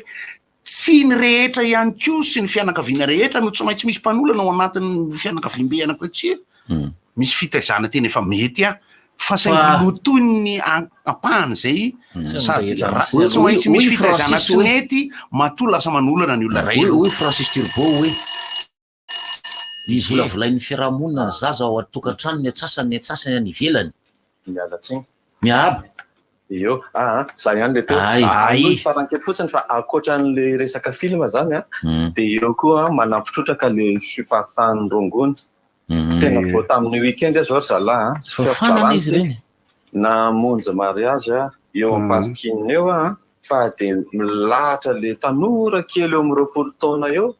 Speaker 1: tsy ny rehetra ihany koa sy ny fianakaviana rehetra no tsy maintsy misy mpanolana ao anatin'ny fianakaviambe anankiray tsia. Misy fitaizana tena efa mety an, fa saingy lotoin'ny ampahany izay sady tsy maintsy misy fitaizana tsy mety matoa lasa manolana ny olona iray.
Speaker 10: Hoy Francis Turbo hoe, Ny volavolain'ny fiarahamonina ny zaza ao an-tokantrano ny antsasany ny antsasany any ivelany.
Speaker 24: Miala tsiny.
Speaker 10: Miarahaba.
Speaker 24: Eo, aa, za ihany le teo.
Speaker 10: Ay.
Speaker 24: Ay. Farany kely fotsiny fa ankoatran'le resaka film zany an, dia eo koa manampy trotraka le fiparitahan'ny rongony. Tena vao tamin'ny week-end aho zao ry zalahy an, tsy
Speaker 10: Fafanana izy ireny.
Speaker 24: Namonjy mariage aho eo am-parking eo aho an, fa dia milahatra le tanora kely eo amin'ny 20 taona eo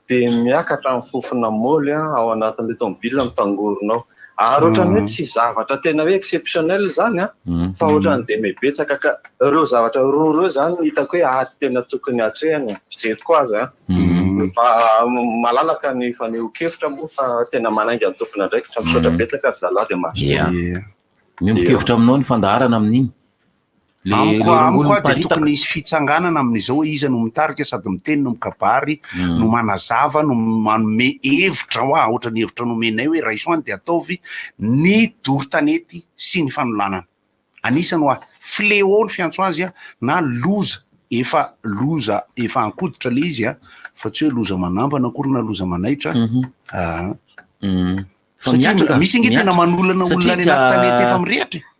Speaker 24: dia miakatra ny fofona môly ao anatin'ilay tomobile mitangorona ao. Ary ohatran'ny hoe tsy zavatra tena hoe exceptionnel izany an, fa ohatran'ny dia mibetsaka ka ireo zavatra roa ireo izany no hitako hoe ady tena tokony hatrehina, fijeriko azy an. Fa malalaka ny fanehoan-kevitra moa fa tena manainga ny tompon'andraikitra. Misaotra betsaka ry zalahy dia mazotoa.
Speaker 10: Miombon-kevitra aminao ny fandaharana amin'iny. Le
Speaker 1: Amiko
Speaker 10: le
Speaker 1: amiko
Speaker 10: rongony
Speaker 1: dia
Speaker 10: miparitaka.
Speaker 1: tokony hisy fitsanganana amin'izao hoe iza no mitarika sady miteny no mikabary no manazava no manome hevitra hoa ohatra ny hevitra nomenay hoe raiso any dia ataovy ny doro tanety sy ny fanolanana. Anisany hoa fléau ny fiantso azy na loza efa loza efa ankoditra le izy a fa tsy hoe loza manambana akory na loza manaitra. Ah.
Speaker 10: Fa
Speaker 1: Satria
Speaker 10: miatrika,
Speaker 1: misy ange tena
Speaker 10: miatrika.
Speaker 1: manolana olona
Speaker 10: Satria
Speaker 1: any anaty tanety efa
Speaker 10: ka-
Speaker 1: mirehitra e.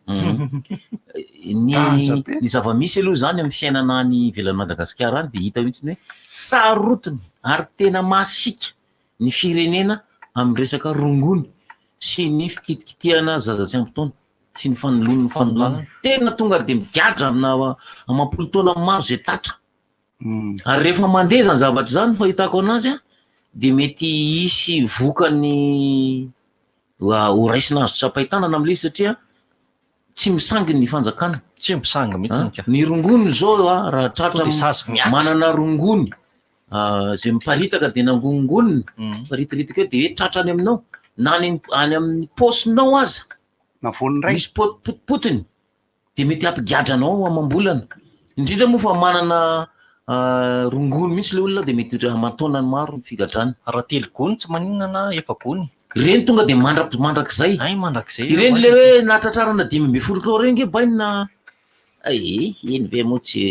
Speaker 10: Ny
Speaker 1: Daza be.
Speaker 10: ny zava-misy aloha izany amin'ny fiainana any ivelan'i Madagasikara any dia hita mihitsy ny hoe sarotiny ary tena masiaka ny firenena amin'ny resaka rongony sy ny fikitikitihana zaza tsy ampy taona sy ny fanoloan'ny fanolanana. Tena tonga dia migadra amina amam-polo taona maro izay tatra. Ary rehefa mandeha izany zavatra izany ny fahitako anazy an, dia mety hisy vokany ho raisina azo tsapain-tanana amin'ilay izy satria tsy misangy ny fanjakana.
Speaker 21: Tsy misangy mihitsy ka.
Speaker 10: Ny rongony izao an, raha tratra
Speaker 21: Tonga dia sazy mihatra.
Speaker 10: manana rongony izay miparitaka dia nangonongonina, miparitiritaka eo dia hoe tratra any aminao, na any any amin'ny paosinao aza.
Speaker 1: Na voan'ny ray.
Speaker 10: Misy potipotiny. dia mety hampigadra anao amam-bolana. Indrindra moa fa manana rongony mihitsy ilay olona dia mety aman-taonany maro ny figadrana.
Speaker 21: Raha telo gony tsy maninona na efa gony.
Speaker 10: Ireny tonga dia mandra- mandrakizay.
Speaker 21: Hay mandrakizay.
Speaker 10: Ireny ilay hoe nahatratrarana 15 taona ireny nge bainina eh, iny ve moa tsy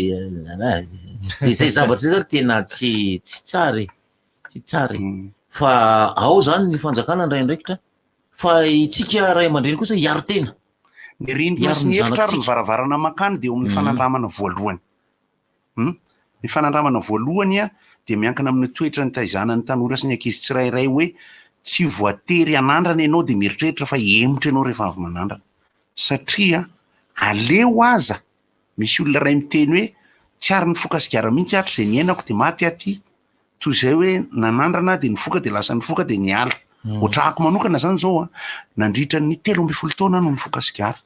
Speaker 10: zany dia izay zavatra izay zany tena tsy tsy tsara e, tsy tsara e. Fa ao zany ny fanjakana handray andraikitra fa itsika ray aman-dreny kosa hiaro tena.
Speaker 1: Ny rindrina sy ny efitra ary ny varavarana mankany dia eo amin'ny fanandramana voalohany. Hum. Ny fanandramana voalohany dia miankina amin'ny toetra nitaizana ny tanora sy ny ankizy tsirairay hoe tsy voatery hanandrana ianao dia mieritreritra fa hihemotra ianao rehefa avy manandrana. Satria aleo aza misy olona iray miteny hoe tsy ary nifoka sigara mihitsy aho hatrizay niainako dia maty aho ity. Toy izay hoe nanandrana dia nifoka dia lasa nifoka dia niala. Ohatr'ahako manokana izany izao an, nandritra ny 13 taona aho no nifoka sigara.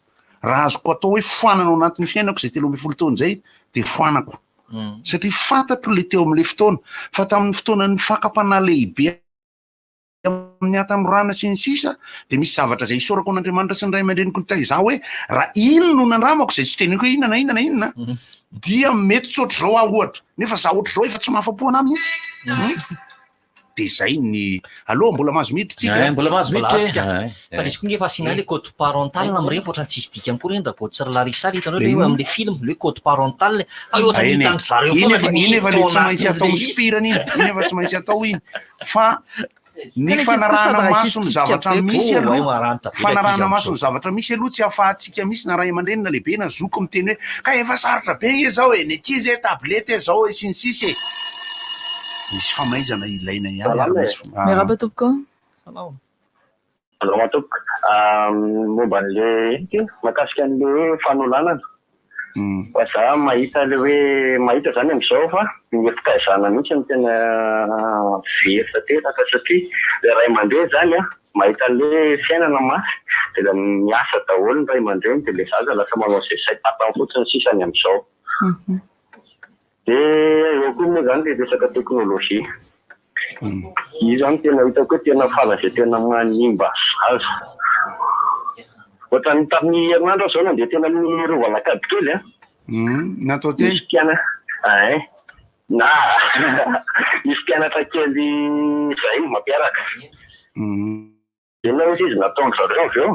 Speaker 1: Raha azoko atao hoe foanana ao anatin'ny fiainako izay 13 taona izay dia foanako. Satria fantatro ilay teo amin'ilay fotoana. Fa tamin'ny fotoanan'ny fakam-panahy lehibe amin'ny hatanorana sy ny sisa dia misy zavatra izay isaorako an'Andriamanitra sy ny ray aman-dreniko nitaiza ahy hoe raha iny no nandramako izay tsy teneniko hoe inona na inona na inona dia mety tsy ohatr'izao aho ohatra nefa za ohatr'izao efa tsy mahafa-po anah mihitsy dia izay ny aloha mbola mahazo miditra tsika
Speaker 10: Eh, mbola mahazo miditra
Speaker 21: Mbola
Speaker 10: eh.
Speaker 21: azoko.
Speaker 10: Eh,
Speaker 21: Fa le izy koa nge efa asiana le code parental amin'ireny fa ohatran'ny tsisy dikany koa ireny raha vao tsy ry Larissa ry hitanao
Speaker 1: Le
Speaker 21: le
Speaker 1: inona?
Speaker 21: amin'le film le code parental fa io ohatran'ny
Speaker 1: Eny e.
Speaker 21: hitan-dry zareo
Speaker 1: Iny
Speaker 21: foana
Speaker 1: efa
Speaker 21: le
Speaker 1: iny efa le
Speaker 21: miditra ao
Speaker 1: tsy maintsy atao
Speaker 21: anatin'le izy.
Speaker 1: misopirana iny iny efa tsy maintsy atao iny fa ny fanarahana maso ny zavatra misy aloha fanarahana maso ny zavatra misy aloha tsy ahafahantsika misy na ray aman-dreny na lehibe na zoky miteny hoe ka efa sarotra be nge zao e ny ankizy e tablette e zao e sy ny sisa e misy famaizana ilaina ihany ary misy fo-
Speaker 6: Miarahaba tompoko.
Speaker 3: Salama tompoko. Momba an'le ino ty? Mahakasika an'le hoe fanolanana. Fa za mahita le hoe mahita zany amin'izao fa ny fitaizana mihitsy no tena very tanteraka satria le ray aman-dreny zany an, mahita an'le fiainana mafy de la miasa daholo ny ray aman-dreny de le zaza lasa manao izay saim-patany fotsiny sisany amin'izao. Dia eo koa moa izany ilay resaka teknolojia. Io izany tena hitako hoe tena faran'izay tena manimba zaza. Ohatran'ny tamin'ny herinandro aho izao nandeha teny amin'ny Rovan'Ankadikely an.
Speaker 1: Natao teny?
Speaker 3: Nisy mpiana- Ein. Na nisy mpianatra kely izay mampiaraka. Inona hozy izy nataon-dry zareo avy eo?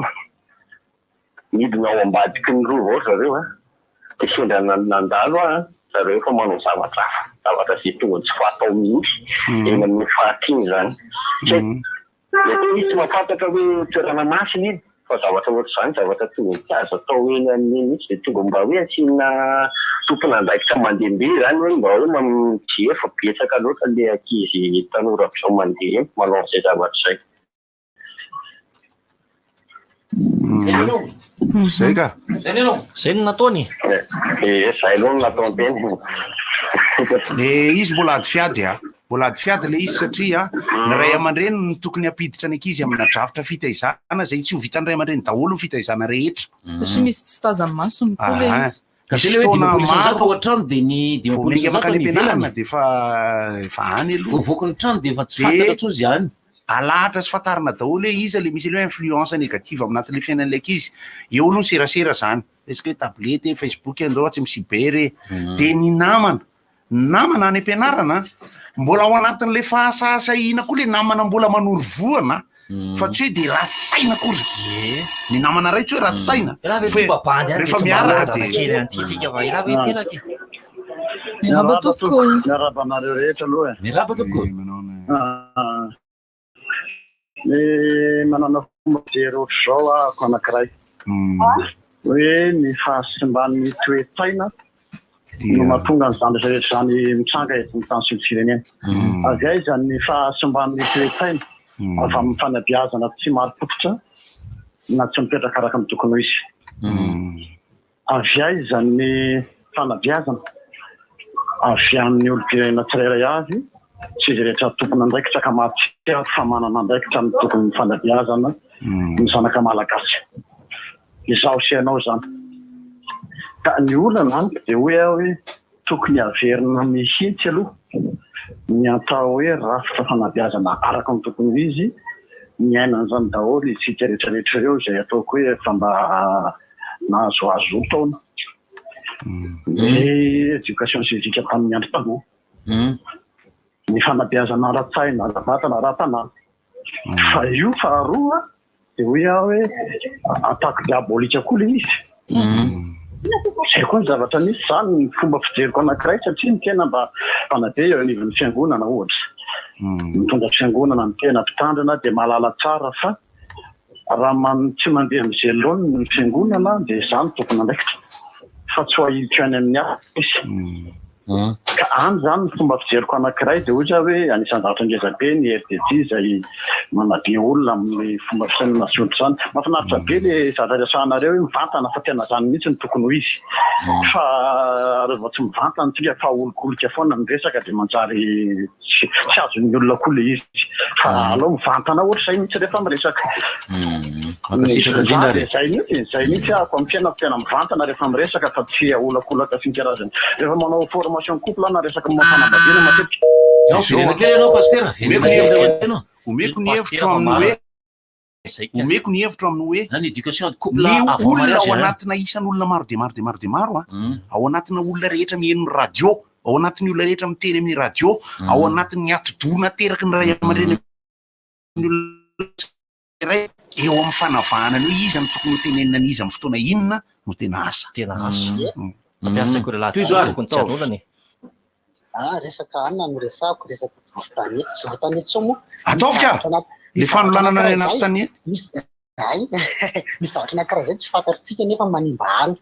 Speaker 3: Nidina ao ambadiky ny rova ao ry zareo an, dia sendra nandalo aho an, zareo efa manao zavatra hafa, zavatra izay tokony tsy fatao mihitsy eny amin'ny faritra iny izany. Tsy haiko, mety hoe izy tsy mahafantatra hoe toerana masina iny, fa zavatra ohatr'izany, zavatra tokony tsy azo atao eny amin'iny mihitsy, dia tonga mba hoe asiana tompon'andraikitra mandehandeha izany hoe mba hoe mijery fa betsaka loatra ilay ankizy tanora amin'izao mandeha eny manao an'izay zavatra izay.
Speaker 1: Zay ka.
Speaker 21: Zay no nataony.
Speaker 3: Eh, zay aloha no nataony teny.
Speaker 1: Le izy mbola ady fiady a. Mbola ady fiady le izy satria ny ray aman-dreny no tokony hampiditra ny ankizy amina drafitra fitaizana izay tsy ho vitan'ny ray aman-dreny daholo ny fitaizana rehetra.
Speaker 6: Satria misy tsy tazan'ny masony koa le
Speaker 1: Aha.
Speaker 6: izy.
Speaker 10: Ka
Speaker 1: Misy
Speaker 10: zay le hoe
Speaker 1: fotoana
Speaker 10: 150
Speaker 1: maro
Speaker 10: ao an-trano dia ny
Speaker 1: vao
Speaker 10: 150
Speaker 1: miainga mankany
Speaker 10: any
Speaker 1: am-pianarana
Speaker 10: ivelany.
Speaker 1: dia efa efa any aloha.
Speaker 10: Voavoaky ny trano dia efa tsy
Speaker 1: Dia
Speaker 10: fantatra intsony izay any.
Speaker 1: alahatra sy fantarina daholo hoe iza le misy le hoe influence négative ao anatin'le fiainan'le ankizy. Eo aloha ny serasera zany, resaka hoe tablette e, facebook e, andao atsy amin'ny cyber e. De ny namana, ny namana any am-pianarana mbola ao anatin'le fahasahasahiana koa le namana mbola manoro voana fa tsy hoe de ratsy saina akory. Ny namana iray tsy hoe ratsy saina
Speaker 21: Raha ve
Speaker 1: fa
Speaker 21: tonga bandy any dia
Speaker 1: rehefa
Speaker 21: tsy mba
Speaker 1: miaraka
Speaker 21: mirodana
Speaker 1: de
Speaker 21: kely an'ity tsika fa iraha ve pelaka e?
Speaker 6: Miarahaba tompoko.
Speaker 4: Miarahaba anareo rehetra aloha e.
Speaker 10: Miarahaba tompoko.
Speaker 4: Ah, Ny manana fomba fijery ohatr'izao ahako anankiray. Hoe ny fahasimban'ny toe-tsaina no mahatonga an'izany rehetra izany mitranga eto amin'ny tany sy ny firenena. Avy aiza ny fahasimban'ny toe-tsaina? Avy amin'ny fanabeazana tsy marim-pototra na tsy mipetraka araka ny tokony ho izy. Avy aiza ny fanabeazana? Avy amin'ny olom-pirenena tsirairay avy sy izay rehetra tompon'andraikitra ka mahatsiaro fa manana andraikitra amin'ny tokony fanabeazana ny zanaka malagasy. Izaho sy ianao izany. Ka ny olana amiko dia hoy aho hoe tokony haverina mihitsy aloha ny atao hoe rafitra fanabeazana araka ny tokony ho izy, miaina an'izany daholo isika rehetra rehetra ireo izay ataoko hoe efa mba nahazoazo taona ny éducation civique tamin'ny andro taloha, ny fanabeazana ara-tsaina, ara-batana, ara-panahy. Fa io faharoa dia hoy aho hoe attaque diabolique koa ilay izy. Izay koa ny zavatra misy, izany ny fomba fijeriko anankiray satria ny tena mba mpanabe eo anivon'ny fiangonana ohatra. Mitondra fiangonana ny tena mpitandrina dia mahalala tsara fa Raha man tsy mandeha amin'izay laoniny ny fiangonana dia izaho no tompon'andraikitra fa tsy ho ahiliko any amin'ny hafa izy. Ka any izany ny fomba fijeriko anankiray dia hoy za hoe anisan'ny zavatra ngeza be ny RDJ izay manabe olona amin'ny fomba fisainana sy ohatr'izany. Mahafinaritra be le zavatra resahanareo hoe mivantana fa tena izany mihitsy no tokony ho izy. Fa raha vao tsy mivantana tsika fa aholikolika foana ny resaka dia manjary Tsy azon'ny olona koa le izy fa alao mivantana ohatra zay mihitsy rehefa miresaka.
Speaker 10: Mankasitraka indrindra ary.
Speaker 4: Zay mihitsy, zay mihitsy ahako amin'ny fiainako tena mivantana rehefa miresaka fa tsy aholakolaka sy ny karazany. Rehefa manao formation couple na resaka momba fanambadiana matetika.
Speaker 10: Velona kely ianao Pasitera,
Speaker 1: Omeko
Speaker 10: velona
Speaker 1: ny
Speaker 10: kely
Speaker 1: hevitro,
Speaker 10: ianao.
Speaker 1: omeko ny hevitro amin'ny hoe Omeko ny hevitro amin'ny hoe
Speaker 10: Zany éducation de couple
Speaker 1: ny
Speaker 10: avant
Speaker 1: olona
Speaker 10: mariage
Speaker 1: ao
Speaker 10: hein.
Speaker 1: anatina isan'olona maro dia maro dia maro dia maro an, ao anatina olona rehetra mihaino ny radio, ao anatin'ny olona rehetra miteny amin'ny radio, ao anatin'ny atidoha nateraky ny ray aman-dreny amin'ny olona tsirairay, eo amin'ny fanavahana ny hoe iza no tokony hotenenina an'iza amin'ny fotoana inona no tena asa.
Speaker 21: Tena asa. Mampiasa koa lehilahy
Speaker 10: Tohizo ary.
Speaker 21: tokony tsy hanolana e.
Speaker 23: Ah, resaka anona no resahako, resaka doro tanety. Doro tanety sao moa.
Speaker 1: Ataovy ka! Le fanolanana any anaty tanety.
Speaker 23: Misy ay, misy zavatra anankiray izay tsy fantatritsika nefa manimba ala.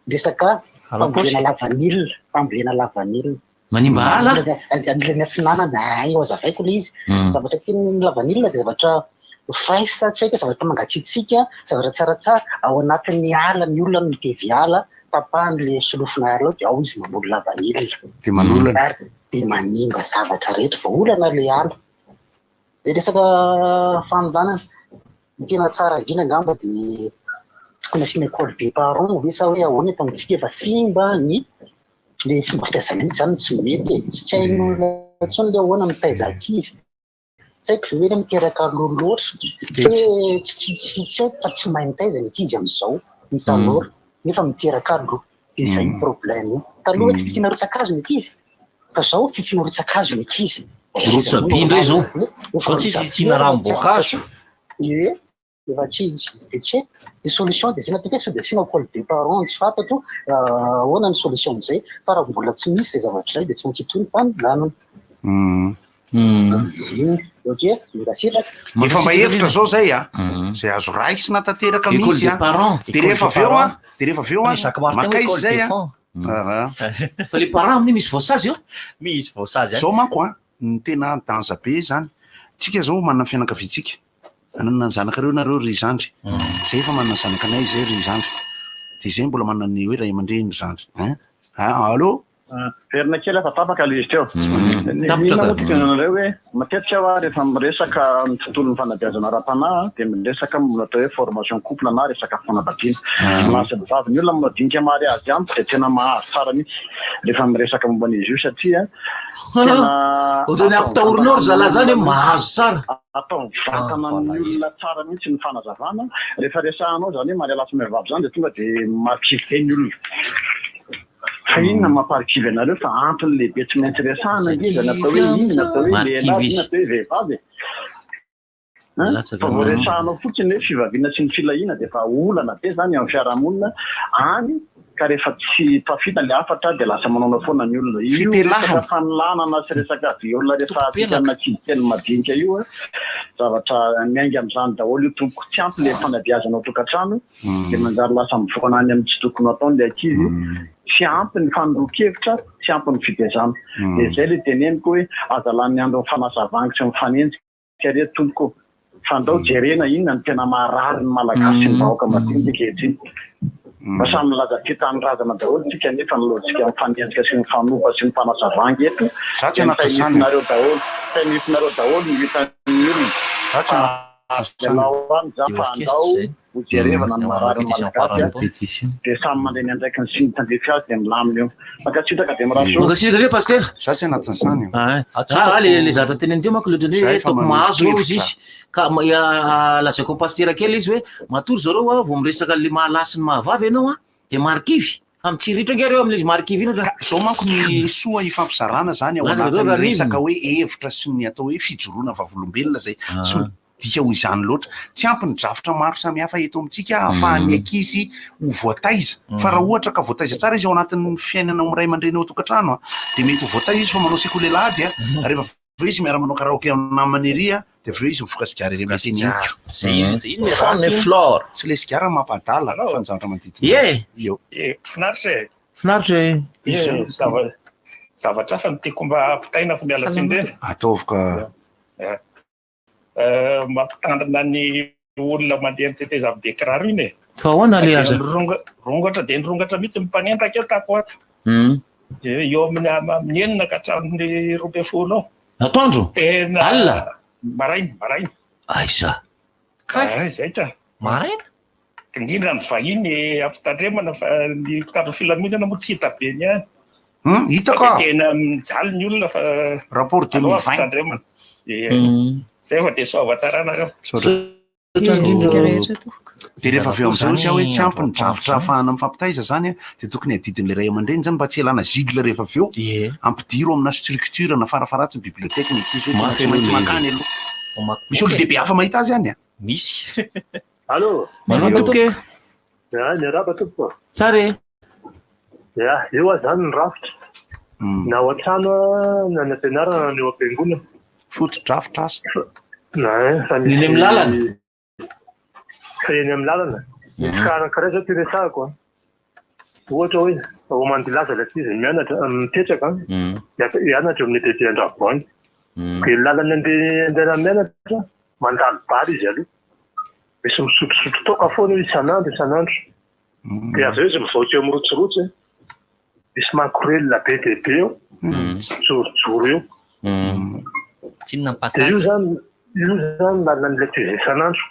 Speaker 23: Resaka fambolena lavanila, fambolena lavanila.
Speaker 10: Manimba ala?
Speaker 23: Anilany atsinanana, ay, ho azavaiko ilay izy. Zavatra tian'ny lavanila dia zavatra fraise, tsy haiko hoe zavatra mangatsiatsiaka, zavatra tsaratsara ao anatin'ny ala, ny olona mitevy ala. Tapahany le solofona ala ao dia ao izy mamboly lavanila.
Speaker 1: Dia manolana.
Speaker 23: Ary dia manimba zavatra rehetra, voaolana le ala. Dia resaka fanolanana, ny tena tsara indrindra angamba dia tokony asiana école des parents ve sa hoe ahoana eto amintsika efa simba ny. Le fomba fitaizana mihitsy zany tsy mety e. Tsy hain'olona intsony le ahoana mitaiza ankizy. Tsy haiko ve hoe miteraka loha loatra. Tsy hoe tsy tsy tsy haiko fa tsy mahay mitaiza ny ankizy amin'izao, ny tanora. Nefa miteraka loha. Dia izay ny problème io. Taloha tsy tiana rotsakazo ny ankizy. Fa zao tsy tiana rotsakazo ny ankizy.
Speaker 10: Rotsaby indray zao.
Speaker 21: Zao tsy tiana ranom-boankazo.
Speaker 23: Ie. Efa tsy dia tsy haiko ny solution dia zay nataoko hoe sao dia asiana école des parents tsy fantatro ahoana ny solution amin'izay fa raha mbola tsy misy izay zavatra izay dia tsy maintsy hitohy ny fanolanana. Ok, mankasitraka.
Speaker 1: Efa mba hevitra zao zay a, zay azo raisina tanteraka mihitsy a. Dia rehefa avy eo a, dia rehefa avy eo a, makaiza zay a.
Speaker 10: Fa le parent amin'io misy voasazy eo?
Speaker 21: Misy voasazy
Speaker 1: ihany. Zao manko a, ny tena danger be zany, tsika zao manana fianakaviantsika, Manana ny zanakareo nareo ry zandry. Zay efa manana zanakanay zay ry zandry. De zay mbola manana ny hoe ray aman-dreny ry zandry. Hein? Ah, allô?
Speaker 4: Verina kely fa tapaka ilay izy teo. Ny inona moa tiako anareo hoe matetika aho rehefa miresaka amin'ny tontolon'ny fanabeazana ara-panahy dia miresaka momba ny atao hoe formation couple na resaka fanambadiana. Lahy sy ny vavy. Ny olona manao dinika mariazy amiko dia tena mahazo tsara mihitsy rehefa miresaka momba an'izy io satria tena
Speaker 10: Ohatran'ny ampitahorinao ry zalahy zany hoe mahazo tsara.
Speaker 4: Atao mivantana amin'ny olona tsara mihitsy ny fanazavana. Rehefa resahanao izany hoe marialahy sy mariavavy izany dia tonga dia marikivy be ny olona. Fa inona no mamparikivy anareo fa antony lehibe tsy maintsy resahana ange izany atao hoe inona ny atao hoe lehilahy, inona atao hoe vehivavy e. Fa vao resahanao fotsiny hoe fivaviana sy ny filahiana dia efa olana be izany eo amin'ny fiarahamonina any ka rehefa tsy tafita ilay hafatra dia lasa manaonao foana ny olona. Io resaka fanolanana sy resaka viol resahantsika amina ankizy kely madinika io zavatra miainga amin'izany daholo io tompoko. Tsy ampy ilay fanabeazana ao an-tokantrano dia manjary lasa mivoana any amin'ny tsy tokony ho ataony ilay ankizy. Tsy ampy ny fanoroan-kevitra, tsy ampy ny fitaizana. Dia izay ilay teneniko hoe aza lany andro mifanasa vangy sy mifanenjika. Kare tompoko ô! Fa ndao jerena inona no tena maharary ny Malagasy sy ny vahoaka madinika ankehitriny. Mba samy milaza tia tanindrazana daholo tsika nefa ny lojika mifanenjika sy mifanompa sy mifanasa vangy eto
Speaker 1: Za tsy
Speaker 4: dia ny
Speaker 1: anaty izany e.
Speaker 4: tainifinareo daholo tainifinareo daholo no hitan'ny olona
Speaker 1: Za tsy
Speaker 4: fa
Speaker 1: anaty izany.
Speaker 4: ialao any za
Speaker 21: Dia
Speaker 4: fa
Speaker 21: orchestre
Speaker 4: andao
Speaker 21: zay.
Speaker 4: ho jerevana ny
Speaker 21: Dia
Speaker 4: marary ny
Speaker 21: manao
Speaker 4: Malagasy a
Speaker 10: Répétition.
Speaker 4: dia samy mandray ny andraikiny sy ny tandrify azy dia milamina eo. Mankasitraka dia mirary soa.
Speaker 10: Mankasitraka ve Pasitera?
Speaker 1: Za tsy anatin'izany io.
Speaker 10: Ah, ah, le le zavatra teneniny teo manko le ohatran'ny
Speaker 1: Za
Speaker 10: hoe
Speaker 1: efa
Speaker 10: ataoko
Speaker 1: manoro
Speaker 10: mahazo eo izy
Speaker 1: hevitra.
Speaker 10: izy. Ka ma- ah, lazaiko amin'ny pasitera kely izy hoe matory zareo a vao miresaka le mahalahy sy ny mahavavy ianao a dia marikivy. Fa mitsiritra ange reo amin'ilay izy marikivy iny ohatran'ny
Speaker 1: Ka zao manko ny soa ifampizarana zany ao
Speaker 10: Laza zareo
Speaker 1: anatin'ny
Speaker 10: raha rivony.
Speaker 1: resaka hoe hevitra sy ny atao hoe fijoroana vavolombelona zay tsy Midika ho izany loatra. Tsy ampy ny drafitra maro samihafa eto amintsika ahafahan'ny ankizy ho voataiza. Fa raha ohatra ka voataiza tsara izy ao anatin'ny fiainana amin'ny ray aman-dreny ao an-tokantrano, dia mety ho voataiza izy fa manao sekoly alahady, rehefa avy eo izy miara-manao karaoke amin'ny namany ery, dia avy eo izy mifoka sigara ery amin'ny teneniko.
Speaker 10: Faune et flore.
Speaker 1: Tsy ilay sigara no mampadala fa ny zavatra manodidina azy. Eo.
Speaker 8: Finaritra e.
Speaker 10: Finaritra e.
Speaker 8: Ie, zavatra hafa no tiako mba hampitaina fa miala tsiny indrindra.
Speaker 1: Ataovy ka.
Speaker 8: Mampitandrina ny olona mandeha amin'ny tetezamby be kiraro iny e.
Speaker 10: Fa ahoana le aza?
Speaker 8: Rongatra dia nirongatra mihitsy ny mpanendaka eo tato ato. Eo amin'ny amin'ny enina ka hatramin'ny 12 eo.
Speaker 10: Atoandro?
Speaker 8: Tena
Speaker 10: Alina?
Speaker 8: Maraina, maraina.
Speaker 10: Aiza?
Speaker 8: Kay. Zay ka.
Speaker 21: Maraina?
Speaker 8: Indrindra ny vahiny ampitandremana fa ny mpitandro filaminana moa tsy hita be ny any.
Speaker 1: Hum, hitako
Speaker 8: Fa
Speaker 1: ah.
Speaker 8: dia tena mijaly ny olona fa
Speaker 1: Rapport
Speaker 8: aleo
Speaker 1: 2020.
Speaker 8: ampitandremana. Ie. Zay fa dia soava tsarana angamba.
Speaker 1: Misaotra. Dia rehefa avy eo amin'izay hozy aho hoe tsy ampy ny drafitra ahafahana mifampitaiza zany a, dia tokony adidin'ilay ray aman-dreny zany mba tsy hialana zigle rehefa avy eo, ampidiro amina structure na farafaharatsiny bibliothèque ny ankizy hoe tena tsy maintsy mankany aloha. Misy olon-dehibe hafa mahita azy any a.
Speaker 21: Misy.
Speaker 9: Allô.
Speaker 10: Manao tompoko e.
Speaker 9: Ya, miarahaba tompoko.
Speaker 10: Tsara e.
Speaker 9: Ya, eo aza zany ny rafitra. Na ao an-trano na any am-pianarana na ny eo am-piangonana.
Speaker 1: Fotodrafitra asa.
Speaker 9: Na fa
Speaker 10: Ny eny amin'ny lalana.
Speaker 9: Fa eny amin'ny lalana. Misy cas anankiray zao ty resahako an. Ohatra hoe ao Mandilaza ilay ankizy mianatra, mipetraka an. Hianatra eo amin'ny EPP Andravoahangy. Dia ny lalana andeha andehanany mianatra, mandalo bar izy aloha. Misy misotrosotro toaka foana eo isan'andro isan'andro. Dia avy eo izy mivoaka eo mirotsirotsy. Misy makorelina be dia be eo. Mijorojoro eo.
Speaker 21: Tsy inona ny
Speaker 9: Dia io
Speaker 21: passage.
Speaker 9: zany, io zany lalan'ilay ankizy isan'andro.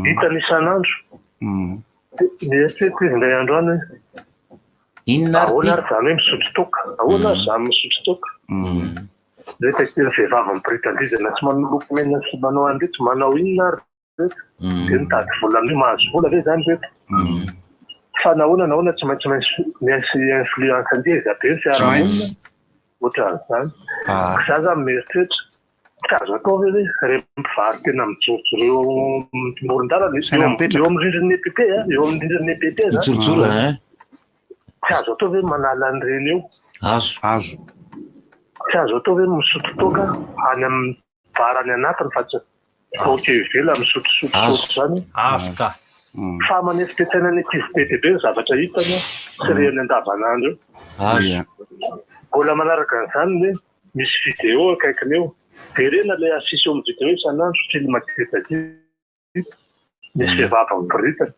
Speaker 9: Hitany isan'andro. Dia mieritreritra izy indray andro any hoe.
Speaker 10: Inona ary
Speaker 9: Ahoana
Speaker 10: ty?
Speaker 9: ary izany hoe misotro toaka? Ahoana ary izany misotro toaka? Reto akia ny vehivavy miboridandridana sy manao lokomena sy manao an'ireto, manao inona ary reto? Dia mitady vola amin'io, mahazo vola ve izany reto? Fa nahoana nahoana tsy maintsy misy influence ngeza be ny fiarahamonina ohatran'izany. Za zany mieritreritra, tsy azo atao ve hoe ireny mpivaro-tena mijorojoro eo amoron-dalana, eo amin'ny rindrin'ny EPP, eo amin'ny rindrin'ny EPP zany.
Speaker 10: Mijorojoro hein.
Speaker 9: Tsy azo atao ve manala an'ireny eo?
Speaker 10: Azo.
Speaker 1: Azo.
Speaker 9: Tsy azo atao ve misotro toaka any amin'ny bar any anatiny fa tsy toaka eo ivelany misotrosotro
Speaker 10: Azo.
Speaker 9: ohatr'izany?
Speaker 21: Azo ka.
Speaker 9: Fa maneso toe-tsaina ny ankizy be dia be ny zavatra hitany sy reny andavanandro eo.
Speaker 10: Azo.
Speaker 9: Mbola manaraka an'izany ny hoe misy vidéo akaikiny eo. Jerena ilay affiche eo amin'ny vidéo isan'andro, film ngeza Misy vehivavy miboridana.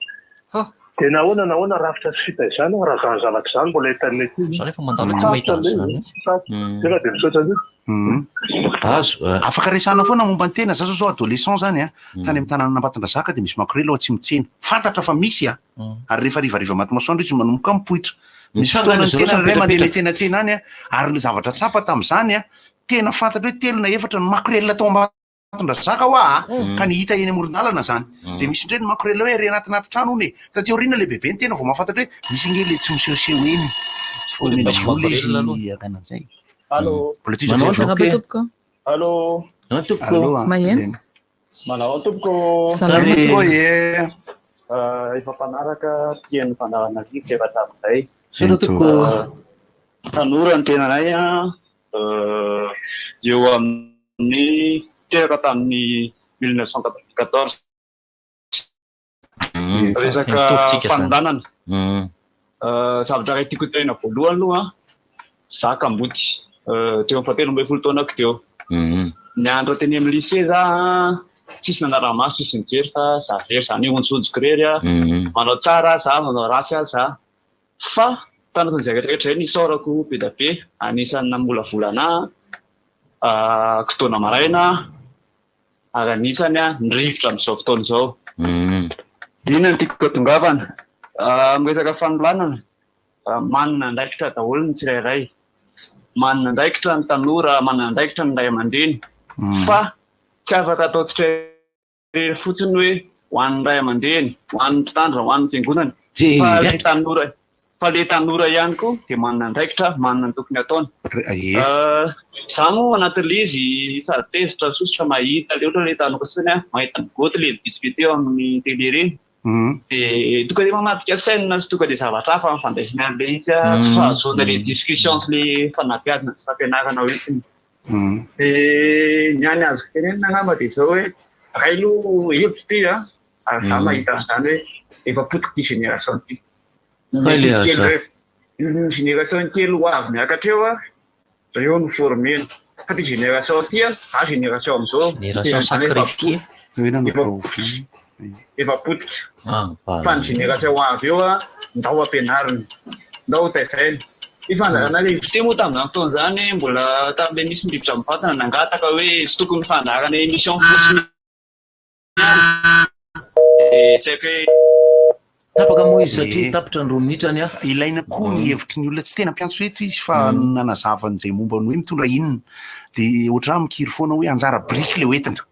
Speaker 9: Dia nahoana nahoana rafitra sy fitaizana raha izany zavatra izany mbola hitan'ny ankizy?
Speaker 21: Za rehefa mandalo tsy mahita an'izany mihitsy.
Speaker 9: Nefa dia misaotra indrindra.
Speaker 10: Azo.
Speaker 1: Afaka resahana foana momba ny tena, za zao zao adolescent zany a, tany amin'ny tanànan'Ambatondrazaka dia misy makorely ao Atsimotsena. Fantatra fa misy a, ary rehefa harivariva maty masoandro izy manomboka mipoitra. Misy
Speaker 10: Mitsangana
Speaker 1: fotoana ny
Speaker 10: izy ireo
Speaker 1: tena
Speaker 10: samy
Speaker 1: indray mandeha
Speaker 10: mipetrapetraka.
Speaker 1: miantsenatsena any a, ary ny zavatra tsapa tamin'izany a, tena fantatra hoe telo na efatra ny makorelina tao Ambatondrazaka. Ambatondrazaka hoa a, ka ny hita eny amoron-dalana zany. De misy indray ny makorel hoe ery anatin'aty trano hono e. Taty aoriana le bebe ny tena vao mahafantatra hoe misy ange le tsy misehoseho eny. Fa omena vola izy hakana an'izay.
Speaker 12: Allô.
Speaker 1: Mbola tohizako zay avy eo.
Speaker 6: Miarahaba tompoko.
Speaker 12: Allô.
Speaker 10: Manao tompoko.
Speaker 1: Allô a.
Speaker 6: Maheno?
Speaker 12: Manao tompoko.
Speaker 6: Salama
Speaker 1: tompoko e.
Speaker 12: Efa mpanaraka tian'ny fandaharana rivotra efa hatramin'izay.
Speaker 10: Misaotra tompoko.
Speaker 12: Tanora ny tenanay an. Eo amin'ny teraka tamin'ny 1994. Resaka fanolanana. Zavatra iray tiako hotenenina voalohany aloha, za kamboty teo amin'ny fahatelo ambin'ny folo taonako teo. Nianatra teny amin'ny lycée za, tsisy nanara-maso, tsisy nijery fa za irery zany hoe onjonjiko irery, manao tsara za, manao ratsy aza. Fa tanatin'izay rehetra rehetra izay nisaorako be dia be anisan'ny namolavola anà kidona maraina ary anisany ny rivotra amin'izao fotoana izao. Inona no tiako hatongavana? Amin'ny resaka fanolanana, manana andraikitra daholo ny tsirairay. Manana andraikitra ny tanora, manana andraikitra ny ray aman-dreny fa tsy afaka atao tsirairay. Irery fotsiny hoe ho an'ny ray aman-dreny, ho an'ny mpitandrina, ho an'ny fiangonana. Fa le tanora, fa le tanora ihany koa dia manana andraikitra, manana ny tokony hataony. Za moa anatin'ilay izy sady tezitra no sosotra mahita le ohatra le tanora sasany an, mahita ny goty le mi-discuter eo amin'ny télé ireny. Dia tonga dia mamadika scène sy tonga dia zavatra hafa ny fandraisany an'ilay izy an, tsy fahazoana le discussion sy le fanabeazana sy fampianarana hoentiny. Dia ny hany azoko tenenina angamba dia izao hoe, iray aloha hevitro ity an, ary izaho mahita an'izany hoe efa potika ity génération ity. Ny ankizy kely ireo, ny génération kely ho avy miakatra eo an, ireo no former-na. Fa ity génération ity an, za génération amin'izao,
Speaker 21: Génération sacrifiée.
Speaker 12: Efa potika. Fa ny génération ho avy eo an, ndao ampianarina, ndao taizaina. Ny fandaharana rivotra io moa tamin'izany fotoana izany mbola tamin'ilay nisy ny rivotra mivantana nangataka hoe tsy tokony fandaharana émission fotsiny ihany dia tsy haiko hoe
Speaker 10: Tapaka moa izy satria tapitra ny roa minitra ny ahy.
Speaker 1: Ilaina koa ny hevitry ny olona, tsy tena mpiantso eto izy fa nanazava an'izay momba ny hoe mitondra inona. Dia ohatr'ahy mikiry foana hoe anjara biriky ilay hoentina.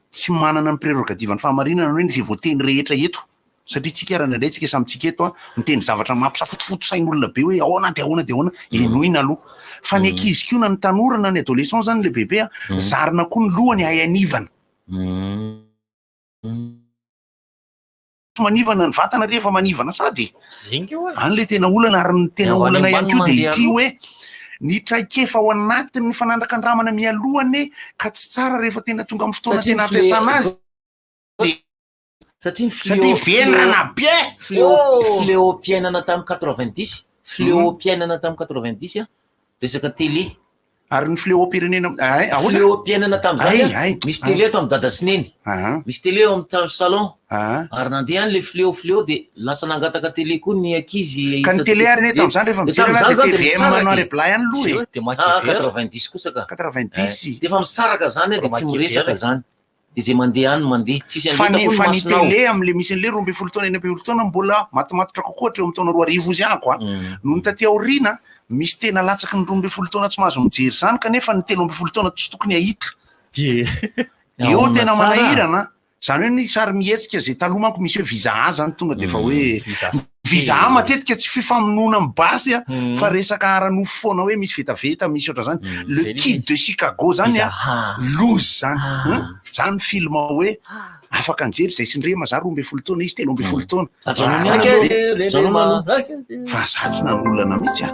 Speaker 1: Tsy manana ny prérogative ny fahamarinana hoe izay voateny rehetra eto. Satria tsika ary indraindray tsika samy tsika eto miteny zavatra mampisafotofoto sain'olona be hoe ahoana dia ahoana dia ahoana, henoina aloha. Fa ny ankizy koa na ny tanora na ny adolescent zany le bebe a, zarina koa ny lohany hay hanivana. Tsy manivana ny vatana rehefa manivana sady e. Any le tena olana ary ny tena olana ihany koa dia ity hoe ny traikefa ao anatin'ny fanandrakandramana mialoha anie ka tsy tsara rehefa tena tonga amin'ny fotoana tena ampiasana azy.
Speaker 10: Satria ny
Speaker 1: Satria vendrana be!
Speaker 10: Fléau-piainana tamin'ny 90, fléau-piainana tamin'ny 90 an, resaka télé.
Speaker 1: Ary ny fléau-pirenena, ay, ahoana?
Speaker 10: Fléau-piainana tamin'izany
Speaker 1: Ay,
Speaker 10: an,
Speaker 1: ay,
Speaker 10: misy télé ato amin'ny dada sy neny, misy télé ao amin'ny salon, ary nandeha any le fléau fléau dia lasa nangataka télé koa ny ankizy
Speaker 1: Ka ny télé ary anie tamin'izany rehefa mijery anah dia TVM noir et blanc ihany aloha e.
Speaker 10: Ah, 90 kosa ka.
Speaker 1: 90.
Speaker 10: Dia efa misaraka zany an, dia tsy miresaka zany. De zay mandeha any mandeha. Tsisy
Speaker 1: Fa
Speaker 10: andeha
Speaker 1: ny
Speaker 10: koa ny
Speaker 1: fa ny
Speaker 10: masonao.
Speaker 1: télé am'le misy an'le 12 taona 16 taona mbola matomatotra kokoa hatreo amin'ny taona 2000 izy ahako a. Noho ny taty aoriana misy tena latsaky ny 12 taona tsy mahazo mijery izany kanefa ny 13 taona tsy tokony hahita. Eo
Speaker 10: Ahoana
Speaker 1: tena
Speaker 10: tsara?
Speaker 1: manahirana. Izany hoe ny sary mihetsika izay taloha manko misy hoe visa A zany tonga dia efa hoe visa A matetika tsy fifamonoana amin'ny basy a fa resaka ara-nofo foana hoe misy vetaveta misy ohatran'izany. Le
Speaker 10: zay
Speaker 1: Kid de Chicago zany a
Speaker 10: Visa A.
Speaker 1: loza zany. Hein? Zany film hoe afaka nijery izay sy ndrema za 12 taona izy 13 taona.
Speaker 10: Ajanony aloha. Ajanony aloha.
Speaker 1: Fa za tsy nanolana mihitsy a.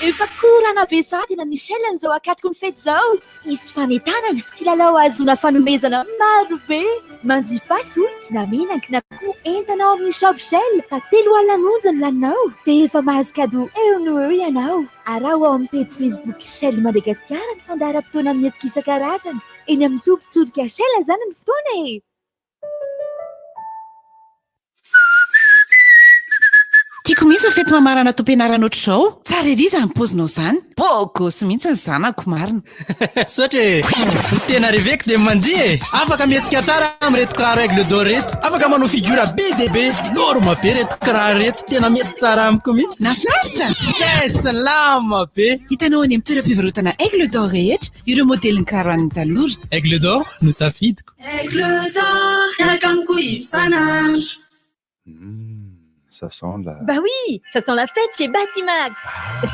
Speaker 11: Efa korana be sahady na Michel an'izao akatoko ny fety izao. Hisy fanentanana sy lalao ahazoana fanomezana maro be. Manjifà solika na menaka na koa entana ao amin'ny Shop Shell fa 30 monja ny laninao dia efa mahazo cadeau eo no eo ianao. Araho ao amin'ny pejy Facebook Shell Madagasikara ny fandaharam-potoana amin'ny hetsika isan-karazany. Eny amin'ny tobin-tsolika Shell izany ny fotoana e!
Speaker 13: Tiako mihitsy ny fety mamarana taom-pianarana ohatr'izao. Tsara ery izany paozinao izany. Beau gosse mihitsy ny zanako marina.
Speaker 5: Misaotra e! Ny tena reveko dia mandihy e! Afaka mihetsika tsara amin'ireto kiraro Aigle d'Or ireto. Afaka manao figure be dia be. Norme be ireto kiraro ireto. Tena mety tsara amiko mihitsy.
Speaker 13: Nahafinaritra?
Speaker 5: Très salama be!
Speaker 13: Hitanao any amin'ny toeram-pivarotana Aigle d'Or rehetra ireo modelin'ny kiraro an'ny tanora.
Speaker 5: Aigle d'Or no safidiko.
Speaker 22: Aigle d'or, miaraka amiko isan'andro.
Speaker 7: Ça sent la...
Speaker 19: Bah oui, ça sent la fête chez Batimax.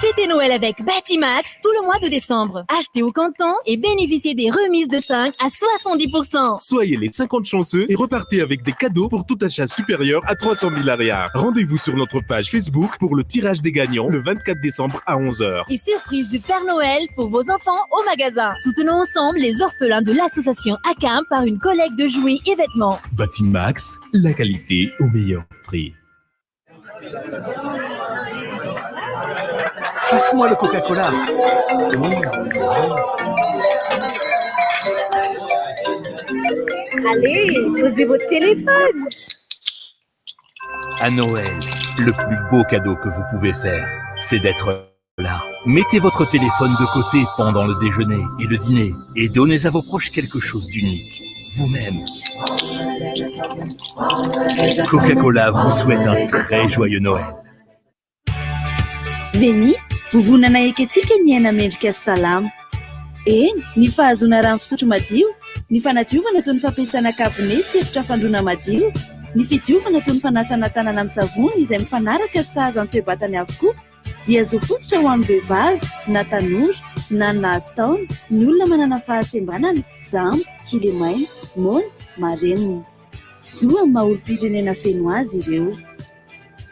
Speaker 19: Fêtez Noël avec Batimax tout le mois de décembre. Achetez au canton et bénéficiez des remises de 5 à 70%.
Speaker 14: Soyez les 50 chanceux et repartez avec des cadeaux pour tout achat supérieur à 300 000 ariary. Rendez-vous sur notre page Facebook pour le tirage des gagnants le 24 décembre à 11h.
Speaker 19: Et surprise du Père Noël pour vos enfants au magasin. Soutenons ensemble les orphelins de l'association ACAM par une collecte de jouets et vêtements.
Speaker 14: Batimax, la qualité au meilleur prix.
Speaker 7: Passe-moi le Coca-Cola.
Speaker 19: Allez, posez votre téléphone.
Speaker 16: À Noël, le plus beau cadeau que vous pouvez faire, c'est d'être là. Mettez votre téléphone de côté pendant le déjeuner et le dîner et donnez à vos proches quelque chose d'unique. Vous-même. Coca-Cola vous souhaite un très joyeux Noël.
Speaker 11: Veni, vovonana ekentsika ny aina mendrika sy salama. Eny, ny fahazoana rano fisotro madio, ny fanadiovana toy ny fampiasana kabone sy efitra fandroana madio, ny fidiovana toy ny fanasana tanana amin'ny savony izay mifanaraka sy sahaza ny toe-batany avokoa dia zo fototra ho an'ny vehivavy na tanora na ny nahazo taona, ny olona manana fahasembanana, jamba, kilemaina, moana, marenina. Zo amin'ny maha olom-pirenena feno azy ireo.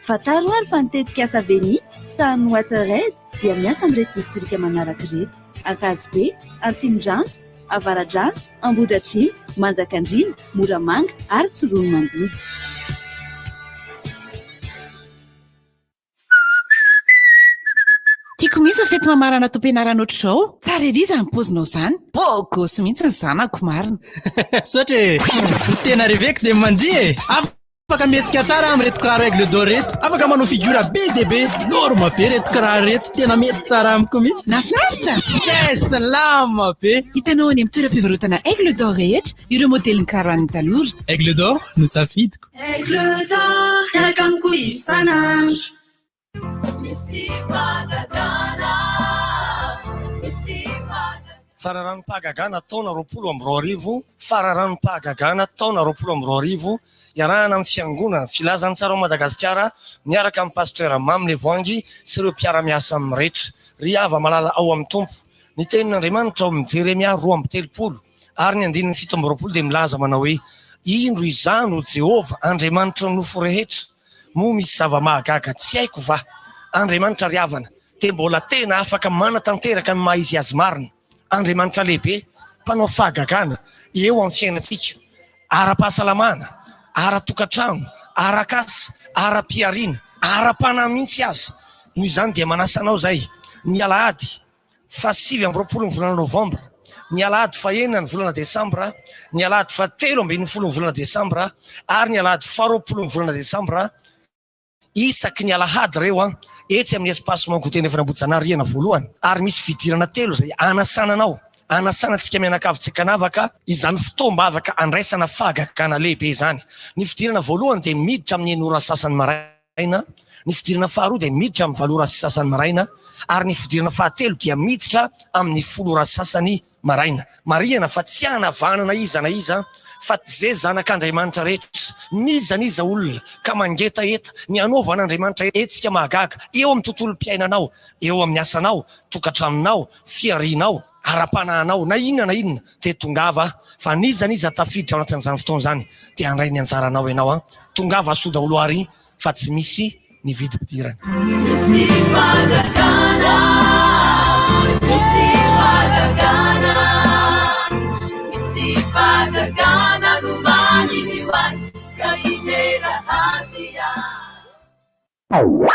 Speaker 11: Fantaro ary fa ny tetikasa Veni, sahanin'ny WaterAid dia miasa amin'ireto distrika manaraka ireto, Ankazobe, Antsimondrano, Avaradrano, Ambohidratrimo, Manjakandriana, Moramanga ary Tsiroanomandidy.
Speaker 13: Tiako mihitsy ny fety mamarana taom-pianarana ohatr'izao. Tsara ery izany paozinao izany. Beau gosse mihitsy ny zanako marina.
Speaker 5: Misaotra e! Ny tena reveko dia mandihy e! Afaka mihetsika tsara amin'ireto kiraro Aigle d'Or ireto. Afaka manao figure be dia be. Norme be ireto kiraro ireto. Tena mety tsara amiko mihitsy.
Speaker 13: Nahafinaritra?
Speaker 5: Très salama be!
Speaker 13: Hitanao any amin'ny toeram-pivarotana Aigle d'Or rehetra ireo modelin'ny kiraro an'ny tanora.
Speaker 5: Aigle d'Or no safidiko.
Speaker 22: Aigle d'or, miaraka amiko isan'andro.
Speaker 15: Fararanom-pahagagana taona 2020 Fararanom-pahagagana taona 2020 iarahana amin'ny Fiangonana Filazantsara ao Madagasikara miaraka amin'ny Pasteur Mamy Levoangy sy ireo mpiara-miasa aminy rehetra. Ry hava-malala ao amin'ny Tompo, ny tenin'Andriamanitra ao amin'ny Jeremia 32 Ary ny andininy 27 dia milaza manao hoe, Indro izaho no Jehovah, Andriamanitry ny nofo rehetra, moa misy zava-mahagaga tsy haiko va? Andriamanitra ry havana dia mbola tena afaka manatanteraka ny maha-izy azy marina, Andriamanitra lehibe, mpanao fahagagana eo amin'ny fiainantsika, ara-pahasalamana, ara-tokantrano, arak'asa, ara-pihariana, ara-panahy mihitsy aza. Noho izany dia manasa anao izay ny alahady faha 29 ny volana novambra. ny alahady fahenina ny volana desambra, ny alahady fahatelo ambin'ny folo ny volana desambra ary ny alahady faharoapolo ny volana desambra, isaky ny alahady ireo an, etsy amin'ny Espace Mon Goûter Andrefana Ambohijanahary rihana voalohany, ary misy fidirana telo izay anasana anao, anasana antsika mianakavy tsy ankanavaka, izany fotoam-bavaka andraisana fahagagana lehibe izany. Ny fidirana voalohany dia miditra amin'ny enina ora sasany maraina, ny fidirana faharoa dia miditra amin'ny valo ora sy sasany maraina, ary ny fidirana fahatelo dia miditra amin'ny folo ora sasany maraina. Marihana fa tsy hanavahana na iza na iza fa ze zanak'Andriamanitra rehetra, n'iza n'iza olona ka mangetaheta ny hanaovan'Andriamanitra hetsika mahagaga eo amin'ny tontolom-piainanao, eo amin'ny asanao, tokantranonao, fiharianao, ara-panahinao, na inona na inona dia tongava fa n'iza n'iza tafiditra ao anatin'izany fotoana izany dia handray ny anjaranao ianao an! Tongava soa daholo ary fa tsy misy ny vidim-pidirana.
Speaker 22: Misy fahagagana, misy fahagagana, misy fahagagana nomaniny ho ahy ka hidera azy aho.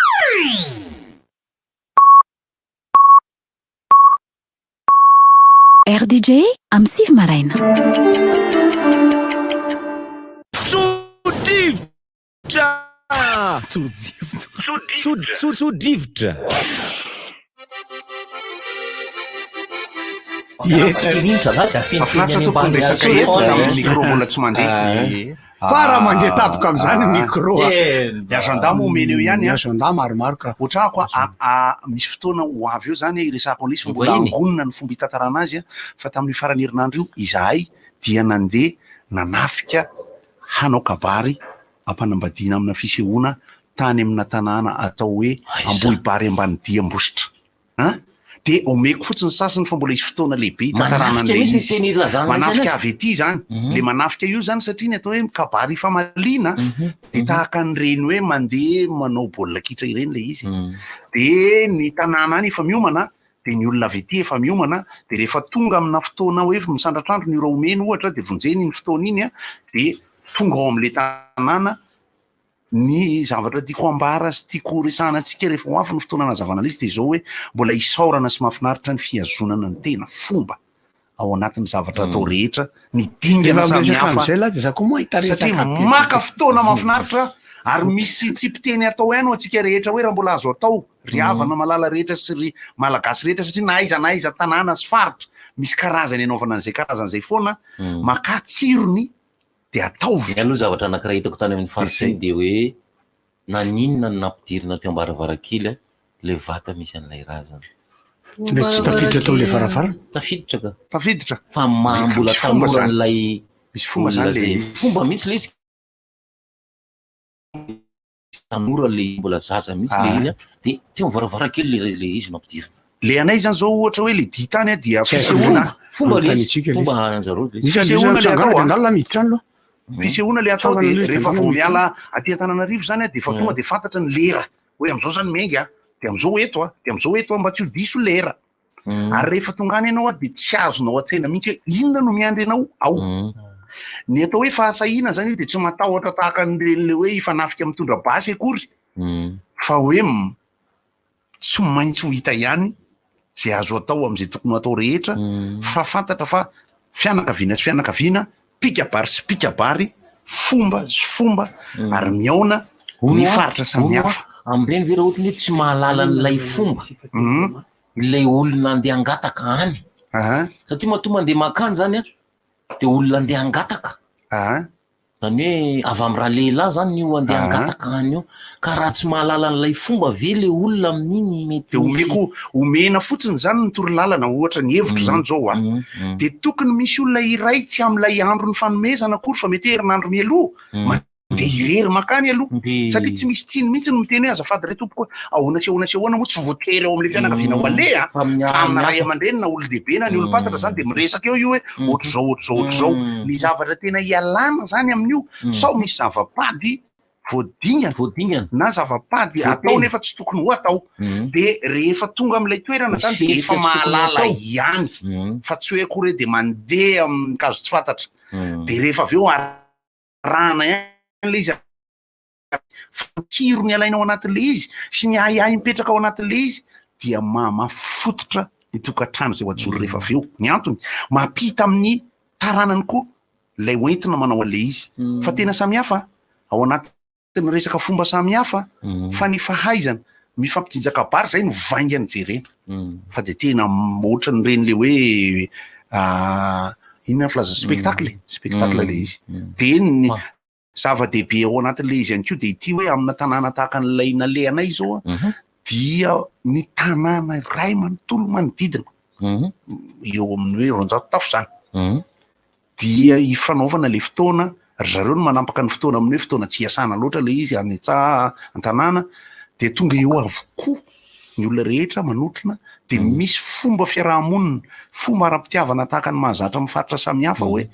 Speaker 11: RDJ amin'ny sivy maraina.
Speaker 2: Tso-drivotra! Tso-drivotra!
Speaker 1: Mahafinaritra tompoko ny resaka eto tamin'ny micro mbola tsy mandeha.
Speaker 17: Fa raha mandeha tampoka amin'izany ny micro a.
Speaker 1: Ny agenda moa omena eo ihany
Speaker 17: Ny agenda maromaro ka.
Speaker 1: Ohatrako a, misy fotoana ho avy eo izany hiresahako an'ilay izy fa mbola angonina ny fomba hitantarana azy fa tamin'io faran'ny herinandro io izahay dia nandeha nanafika hanao kabary am-panambadiana amina fisehoana tany amina tanàna atao hoe Ambohibary Ambanidia Ambositra. An! Dia omeko fotsiny sasiny fa mbola hisy fotoana lehibe hitantarana an'ilay izy. Manafika avy ety izany. Ilay manafika io izany satria ny atao hoe kabary ifamaliana dia tahaka an'ireny hoe mandeha manao baolina kitra ireny ilay izy. Dia ny tanàna any efa miomana dia ny olona avy ety efa miomana, dia rehefa tonga amina fotoana hoe misandratr'andro ny ora omeny ohatra dia vonjeny iny fotoana iny an, dia tonga ao amin'ilay tanàna, ny zavatra tiako ambara sy tiako resahana antsika rehefa ho avy ny fotoana hanazavana an'izy dia izao hoe mbola isaorana sy mahafinaritra ny fihazonana ny tena fomba ao anatin'ny zavatra atao rehetra, ny dingana samihafa, satria maka fotoana mahafinaritra ary misy tsipiteny atao ihany ho antsika rehetra hoe raha mbola azo atao ry havana malala rehetra sy ry malagasy rehetra satria na aiza na aiza tanàna sy faritra misy karazany anaovana an'izay karazana izay foana, makà tsirony dia ataovy.
Speaker 10: Ny aloha zavatra anankiray hitako tany amin'ny faritra iny dia hoe naninona no nampidirina teo am-baravarankely ilay vata misy an'ilay razana.
Speaker 17: Ilay tsy tafiditra tao amin'ilay varavarana?
Speaker 10: Tafiditra ka.
Speaker 1: Tafiditra.
Speaker 10: Fa maha mbola
Speaker 1: Misy fomba
Speaker 10: tanora
Speaker 1: zany.
Speaker 10: an'ilay
Speaker 1: Misy fomba zany
Speaker 10: olona
Speaker 1: ilay
Speaker 10: izay.
Speaker 1: izy.
Speaker 10: Fomba mihitsy ilay izy. Tanora ilay mbola zaza mihitsy ilay izy an, dia teo amin'ny varavarankely ilay ilay izy no ampidirina.
Speaker 1: Le anay zany zao ohatra hoe le ditany a dia
Speaker 17: Tsy haiko
Speaker 1: fisehoana.
Speaker 10: Fomba ilay izy,
Speaker 17: Anontaniantsika ilay
Speaker 10: fomba
Speaker 17: izy.
Speaker 10: an'zareo ilay izy.
Speaker 17: Nisy an'izay
Speaker 1: Fisehoana le
Speaker 17: mitsangana
Speaker 1: atao
Speaker 17: dia
Speaker 1: a.
Speaker 17: andalina miditra any aloha.
Speaker 1: Fisehoana le atao
Speaker 17: Mitsangana
Speaker 1: dia
Speaker 17: aloha izy dia
Speaker 1: rehefa
Speaker 17: andalina
Speaker 1: vao
Speaker 17: miditra
Speaker 1: miala
Speaker 17: any.
Speaker 1: aty Antananarivo zany a dia efa tonga dia fantatra ny lera hoe am'zao zany miainga a, dia am'zao eto a, dia am'zao eto a mba tsy ho diso lera. Ary rehefa tonga any ianao a dia tsy azonao an-tsaina mihitsy hoe inona no miandry anao ao. Ny atao hoe fahasahiana zany io dia tsy matahotra tahaka an'ireny le hoe hifanafika mitondra basy akory fa hoe tsy maintsy ho hita ihany izay azo atao amin'izay tokony ho atao rehetra fa fantatra fa fianakaviana sy fianakaviana, mpikabary sy mpikabary, fomba sy fomba ary mihaona ny faritra samihafa.
Speaker 10: Amin'ireny ve raha ohatra ny hoe tsy mahalala an'ilay fomba ilay olona andeha hangataka any? Satria matoa mandeha mankany izany an, dia olona andeha hangataka. Zany hoe avy amin'ny ralehilahy zany io andeha hangataka any io. Ka raha tsy mahalala an'ilay fomba ve le olona amin'iny mety
Speaker 1: Dia omeko, omena fotsiny zany ny torolalana, ohatra ny hevitro zany zao a, dia tokony misy olona iray tsy amin'ilay andron'ny fanomezana akory fa mety hoe herinandro mialoha, mandeha irery mankany aloha, satria tsy misy tsiny mihitsy ny miteny hoe azafady re tompoko a, ahoana sy ahoana sy ahoana moa tsy voatery ao amin'ilay fianakaviana ho aleha fa amina ray aman-dreny na olon-dehibe na ny olom-pantatra zany dia miresaka eo io hoe ohatr'izao ohatr'izao ohatr'izao ny zavatra tena ialana zany amin'io sao misy zava-pady voadingana
Speaker 10: voadingana
Speaker 1: na zava-pady atao nefa tsy tokony ho atao de rehefa tonga amin'ilay toerana zany de efa mahalala ihany fa tsy hoe akory hoe de mandeha amin'ny kazo tsy fantatra de rehefa avy eo arahana ihany ilay izy fa ny tsirony alaina ao anatin'ilay izy sy ny ahiahy mipetraka ao anatin'ilay izy dia mahamafy fototra. ny tokantrano izay ho ajoro rehefa avy eo. Ny antony, mampita amin'ny taranany koa ilay hoentina manao an'ilay izy. Fa tena samihafa ao anatin'ny resaka fomba samihafa fa ny fahaizana mifampijinja kabary izay no vaingany jerena. Fa dia tena ohatran'ireny le hoe inona ny filaza spectacle e? Spectacle ilay izy. Dia ny Zava-dehibe ao anatin'ilay izy ihany koa dia ity hoe amina tanàna tahaka an'ilay nalehanay izao an, dia ny tanàna iray manontolo manodidina, eo amin'ny hoe 200 tafo izany, dia ifanaovana ilay fotoana, ry zareo no manampaka ny fotoana amin'ny hoe fotoana tsy iasana loatra ilay izy any an-tsaha, an-tanàna, dia tonga eo avokoa ny olona rehetra manotrona, dia misy fomba fiaraha-monina, fomba ara-pitiavana tahaka ny mahazatra amin'ny faritra samihafa hoe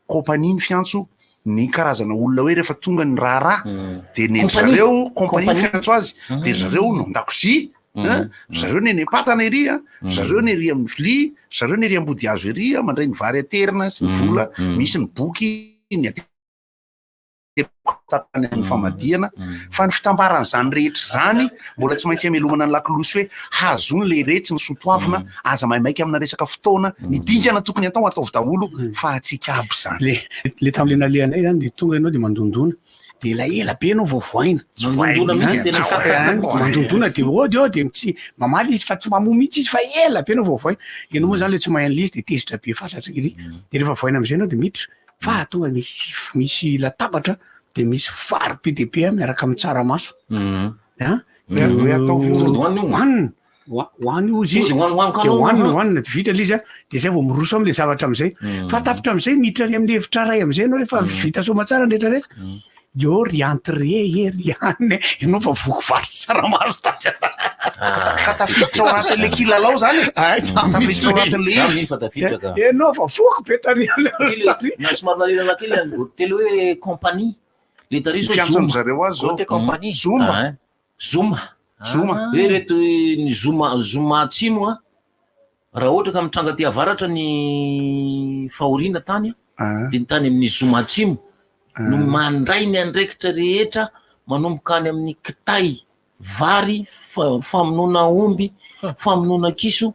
Speaker 1: compagnie ny fiantso ny karazana olona hoe rehefa tonga ny raharaha de ny zareo compagnie ny fiantso azy de ry zareo no an-dakozia ry zareo ny eny am-patana ery a, ry zareo ny ery amin'ny vilia, ry zareo ny ery am-bodihazo ery a, mandray ny vary aterina sy ny vola, misy ny boky, ny aterina amin'ny famadihana, fa ny fitambaran'izany rehetra izany mbola tsy maintsy hamelomana ny lakolosy hoe hahazoany le retsy ny sotoavina, aza maimaika amina resaka fotoana, ny dingana tokony atao ataovy daholo fa antsika aby izany.
Speaker 17: Le le tamin'le nalehanay zany de tonga ianao de mandondona de elaela be ianao vao vohaina.
Speaker 10: Tsy vohaina mihitsy, tena
Speaker 17: An, mandondona de ody eo de tsy mamaly izy fa tsy mamoha mihitsy izy fa ela be ianao vao vohaina. Ianao moa zany le tsy mahay an'le izy de tezitra be fatratra ery. De rehefa vohaina am'zay ianao de miditra fa tonga misy misy latabatra de misy vary be dia be miaraka amin'ny tsaramaso. An,
Speaker 1: Hoe ataovy io.
Speaker 17: Hohanina. Hoany hozy izy, de hohanina, hohanina, de vita le izy an, de zay vao miroso amle zavatra amizay, fa tapitra amizay miditra any amin'ny hevitra ray amizay ianao rehefa vita soamatsara ny rehetra rehetra, eo ry entrée e ry anona e, ianao fa voky vary sy tsaramaso tatsy
Speaker 1: Ka tafiditra ao anatin'le kilalao zany e,
Speaker 17: Ay, za
Speaker 1: tafiditra ao
Speaker 17: mihitsy
Speaker 1: anatin'le
Speaker 10: Za
Speaker 1: izy.
Speaker 10: mino fa tafiditra ka.
Speaker 17: Ianao fa voky be tary
Speaker 10: Kely, na somary nalelana kely any telo hoe compagnie. Le tary
Speaker 1: Ny
Speaker 10: sao
Speaker 1: fiantson'ny
Speaker 10: Zoma.
Speaker 1: zareo azy zao.
Speaker 10: Côté compagnie.
Speaker 1: Zoma.
Speaker 10: Ah, Zoma.
Speaker 1: Zoma.
Speaker 10: Hoe reto ny zoma zoma atsimo a, raha ohatra ka mitranga aty avaratra ny fahoriana tany a, dia ny tany amin'ny zoma atsimo no mandray ny andraikitra rehetra manomboka any amin'ny kitay, vary, famonoana omby, famonoana kiso,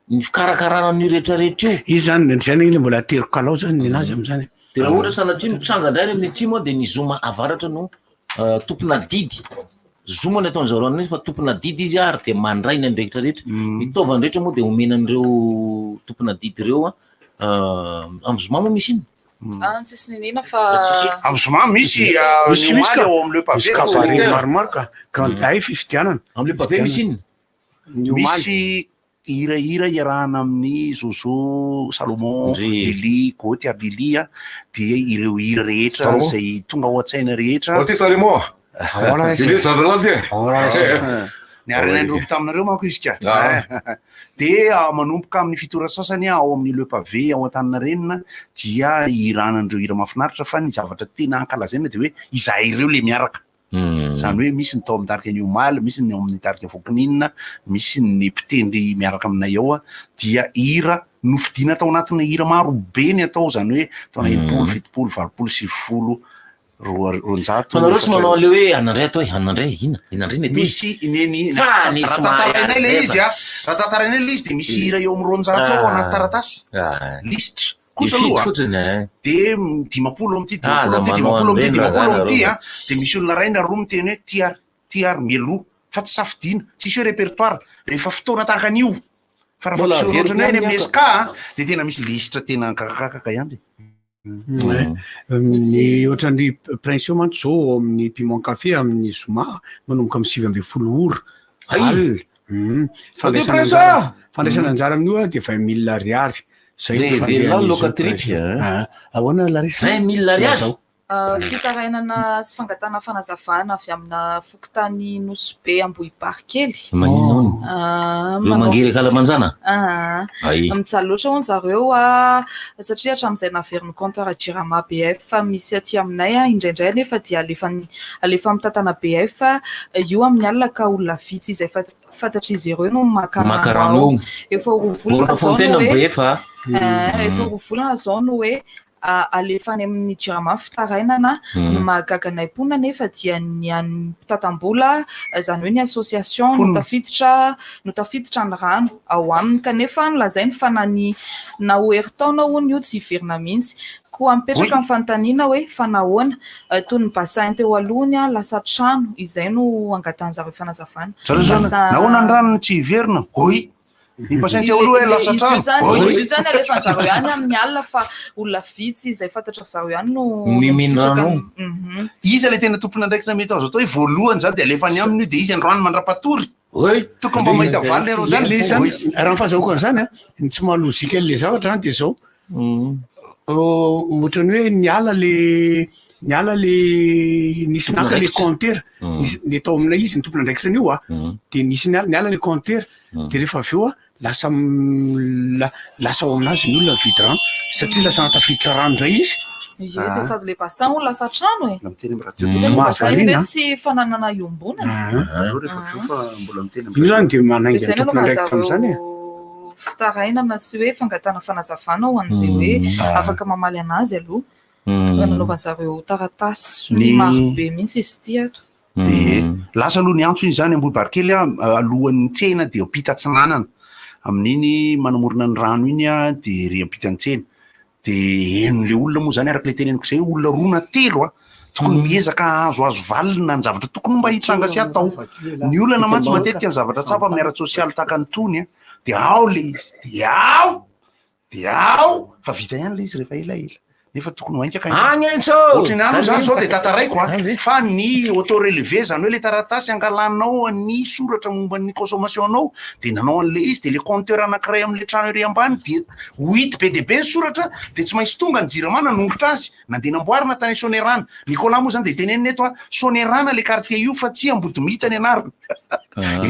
Speaker 10: ny fikarakarana an'io rehetra rehetra io.
Speaker 17: Izy zany, zay anie mbola ateriko kalao zany nenazy am'zany.
Speaker 10: Dia raha ohatra sanatria mitranga indray any amin'ny atsimo dia ny zoma avaratra no tompon'adidy. Zoma ny ataon'zareo an'io fa tompon'adidy izy ary dia mandray ny andraikitra rehetra. Ny taovany rehetra moa dia omena an'ireo tompon'adidy ireo. Amin'ny zoma moa misy inona?
Speaker 6: Ah, tsisy niniana fa
Speaker 1: Amin'ny zoma misy
Speaker 17: Misy
Speaker 1: ny
Speaker 17: misy
Speaker 1: omaly
Speaker 17: ka.
Speaker 1: ao amin'ny Le Pavé.
Speaker 17: Misy cabaret maromaro ka. Grande ay fifidianana.
Speaker 10: Amin'ny Le Pavé misy inona?
Speaker 17: Ny omaly.
Speaker 1: Misy hirahira iarahana amin'i Zozo, Salomon, Lily, Goty ary Lily a, dia ireo hira rehetra
Speaker 3: Salomon.
Speaker 1: izay tonga ao an-tsaina rehetra.
Speaker 3: Ao ty Salomon.
Speaker 1: Ahoana izy?
Speaker 3: Lily zandry ty.
Speaker 1: Ahoana izy? Niara-nandrobo taminareo manko izy ka.
Speaker 3: Ah.
Speaker 1: Dia manomboka amin'ny fito ora sasany ao amin'ny Le Pavé ao Antaninarenina dia hirana an'ireo hira mahafinaritra fa ny zavatra tena ankalazaina dia hoe izahay ireo le miaraka. Izany hoe misy ny tao amin'ny tarika ny omaly, misy ny ao amin'ny tarika Vokininina, misy ny mpitendry miaraka aminay ao, dia hira nofidiana tao anatina hira maro be ny atao, izany hoe taona 60, 70, 80, 90, 200.
Speaker 10: Fa nareo tsy manao an'le hoe anandray atao e, anandray, inona, inona indray ny atao e?
Speaker 1: Misy ny ny
Speaker 10: Fa ny
Speaker 1: raha
Speaker 10: somary
Speaker 1: tantarainay le
Speaker 10: ary
Speaker 1: izy a,
Speaker 10: zay
Speaker 1: raha tantarainay le izy dia misy hira eo amin'ny 200 ao anaty taratasy, lisitra. Kosa
Speaker 10: Mifidy
Speaker 1: aloha
Speaker 10: fotsiny eh.
Speaker 1: dia 50 amin'ity,
Speaker 10: Ah,
Speaker 1: 50 amin'ity,
Speaker 10: aza
Speaker 1: 50
Speaker 10: manao
Speaker 1: amin'ity,
Speaker 10: an'ireny
Speaker 1: 50
Speaker 10: raha
Speaker 1: amin'ity
Speaker 10: nareo
Speaker 1: a, dia misy olona iray na roa miteny hoe ty ary, ty ary mialoha, fa tsy safidiana, tsisy hoe répertoire, rehefa fotoana tahaka an'io, fa raha
Speaker 10: Mbola
Speaker 1: fampisehoana
Speaker 10: averiko
Speaker 1: ohatran'ny hoe any
Speaker 10: ihany
Speaker 1: amin'ny
Speaker 10: aho
Speaker 1: SK a, dia tena misy lisitra tena kakakakaka ihany e.
Speaker 17: Ouais. Ny ohatran'ny Prince io mantsy zao ao amin'ny Piment Café amin'ny zoma manomboka amin'ny 19 ora
Speaker 10: Ay!
Speaker 17: alina. Mm. Fandraisana
Speaker 3: Prince
Speaker 17: anjara
Speaker 3: ah!
Speaker 17: fandraisana anjara amin'io a dia 20 mille ariary. Zay no
Speaker 10: Re-
Speaker 17: fandehan'izy
Speaker 10: velona
Speaker 17: io,
Speaker 10: loka
Speaker 17: Prince.
Speaker 10: tripy, eh?
Speaker 17: Ah, ahoana Larissa?
Speaker 10: 20 mille ariary?
Speaker 17: Lazao.
Speaker 6: Fitarainana sy fangatahana fanazavana avy amina fokontany Nosy Be Ambohibary kely.
Speaker 10: Maninona hono?
Speaker 6: Ah,
Speaker 10: Ireo
Speaker 6: manao
Speaker 10: mangery ankalamanjana?
Speaker 6: Ah,
Speaker 10: Ay.
Speaker 6: mijaly loatra hono zareo ah, satria hatramin'izay naverin'ny compteur Jirama BF misy aty aminay ah, indraindray anefa dia alefa alefa mitantana BF io amin'ny alina ka olona vitsy izay fantatr'izy ireo no maka
Speaker 10: Maka
Speaker 6: rano ao.
Speaker 10: rano ao.
Speaker 6: Efa roa volana
Speaker 10: Borne
Speaker 6: izao no
Speaker 10: Fontaine
Speaker 6: hoe
Speaker 10: BF ah.
Speaker 6: Ah, efa roa volana izao no hoe. alefa any amin'ny Jirama fitarainana. Ny mahagaga anay mponina anefa dia ny an'ny mpitantam-bola, izany hoe ny association no tafiditra no tafiditra ny rano ao aminy kanefa nolazainy fa na ny na ho herintaona hono io tsy hiverina mihitsy. Koa mipetraka ny fanontaniana hoe fa nahoana? Toy ny bassin teo alohany lasa trano, izay no angatahan-jareo fanazavana. Lasa
Speaker 1: Nahoana ny rano no tsy hiverina? Hoy ny bassin teo aloha hoe lasa
Speaker 6: Izy io
Speaker 1: trano.
Speaker 6: zany,
Speaker 1: Hoy.
Speaker 6: izy io zany alefan'zareo ihany amin'ny alina fa olona vitsy izay fantatry zareo ihany no
Speaker 1: Mimino
Speaker 6: misitraka
Speaker 1: rano.
Speaker 6: ny-.
Speaker 1: Iza ilay tena tompon'andraikitra mety azo atao hoe voalohany zany dia alefany aminy io dia izy androany mandra-patory. Tokony mba mahita valiny ianareo zany.
Speaker 17: Le zany, raha ny fahazahoako an'izany an, ny tsy maha lojika an'le zavatra zany dia zao, ohatran'ny hoe niala le niala le nisy naka le compteur, nisy le tao amin'ilay izy ny tompon'andraikitra an'io an, de nisy niala niala le compteur, de rehefa avy eo an, lasa lasa ao aminazy ny olona mividy rano, satria lasa nahatafiditra rano indray izy.
Speaker 6: Ie, dia sady le bassin hono lasa trano e.
Speaker 17: Mm.
Speaker 6: Le bassin io ve
Speaker 17: Mahavariana.
Speaker 6: tsy fananana iombonana?
Speaker 17: Io zany dia manainga
Speaker 6: Dia izay
Speaker 17: ny
Speaker 6: no
Speaker 17: tompon'andraikitra amin'izany e.
Speaker 6: anaovan'zareo fitarainana sy hoe fangatahana fanazavana ho an'izay hoe afaka mamaly anazy aloha. Fa nanaovan'zareo taratasy
Speaker 1: Ny-
Speaker 6: marobe mihitsy izy ity ato.
Speaker 1: Ie. Lasa aloha ny antso iny zany Ambohibarikely a, alohan'ny tsena dia ampita atsinanana. Amin'iny manamorona ny rano iny a, dia ery ampitan'ny tsena. Dia henon'ilay olona moa zany araka ilay teneniko izay, olona roa na telo a, tokony miezaka hahazoazo valiny ny zavatra tokony mba hitranga sy hatao. Ny olana mantsy matetika ny zavatra tsapa amin'ny ara-tsosialy tahaka an'itony a, dia ao ilay izy, dia ao! Dia ao! Fa vita ihany ilay izy rehefa elaela. Nefa tokony ho haingakaingana.
Speaker 10: Agny Enzo!
Speaker 1: Ohatry ny any moa zany zao dia tantaraiko a, fa ny auto relevé zany hoe le taratasy angalanao ny soratra momba ny consommation anao dia nanao an'le izy dia le compteur anankiray amin'le trano ery ambany dia ho hita be dia be ny soratra dia tsy maintsy tonga ny jirama nanongotra azy nandeha namboarina tany Sonerana. Nicolas moa zany dia tenenina eto a, Sonerana le quartier io fa tsy Ambodimita ny anarany.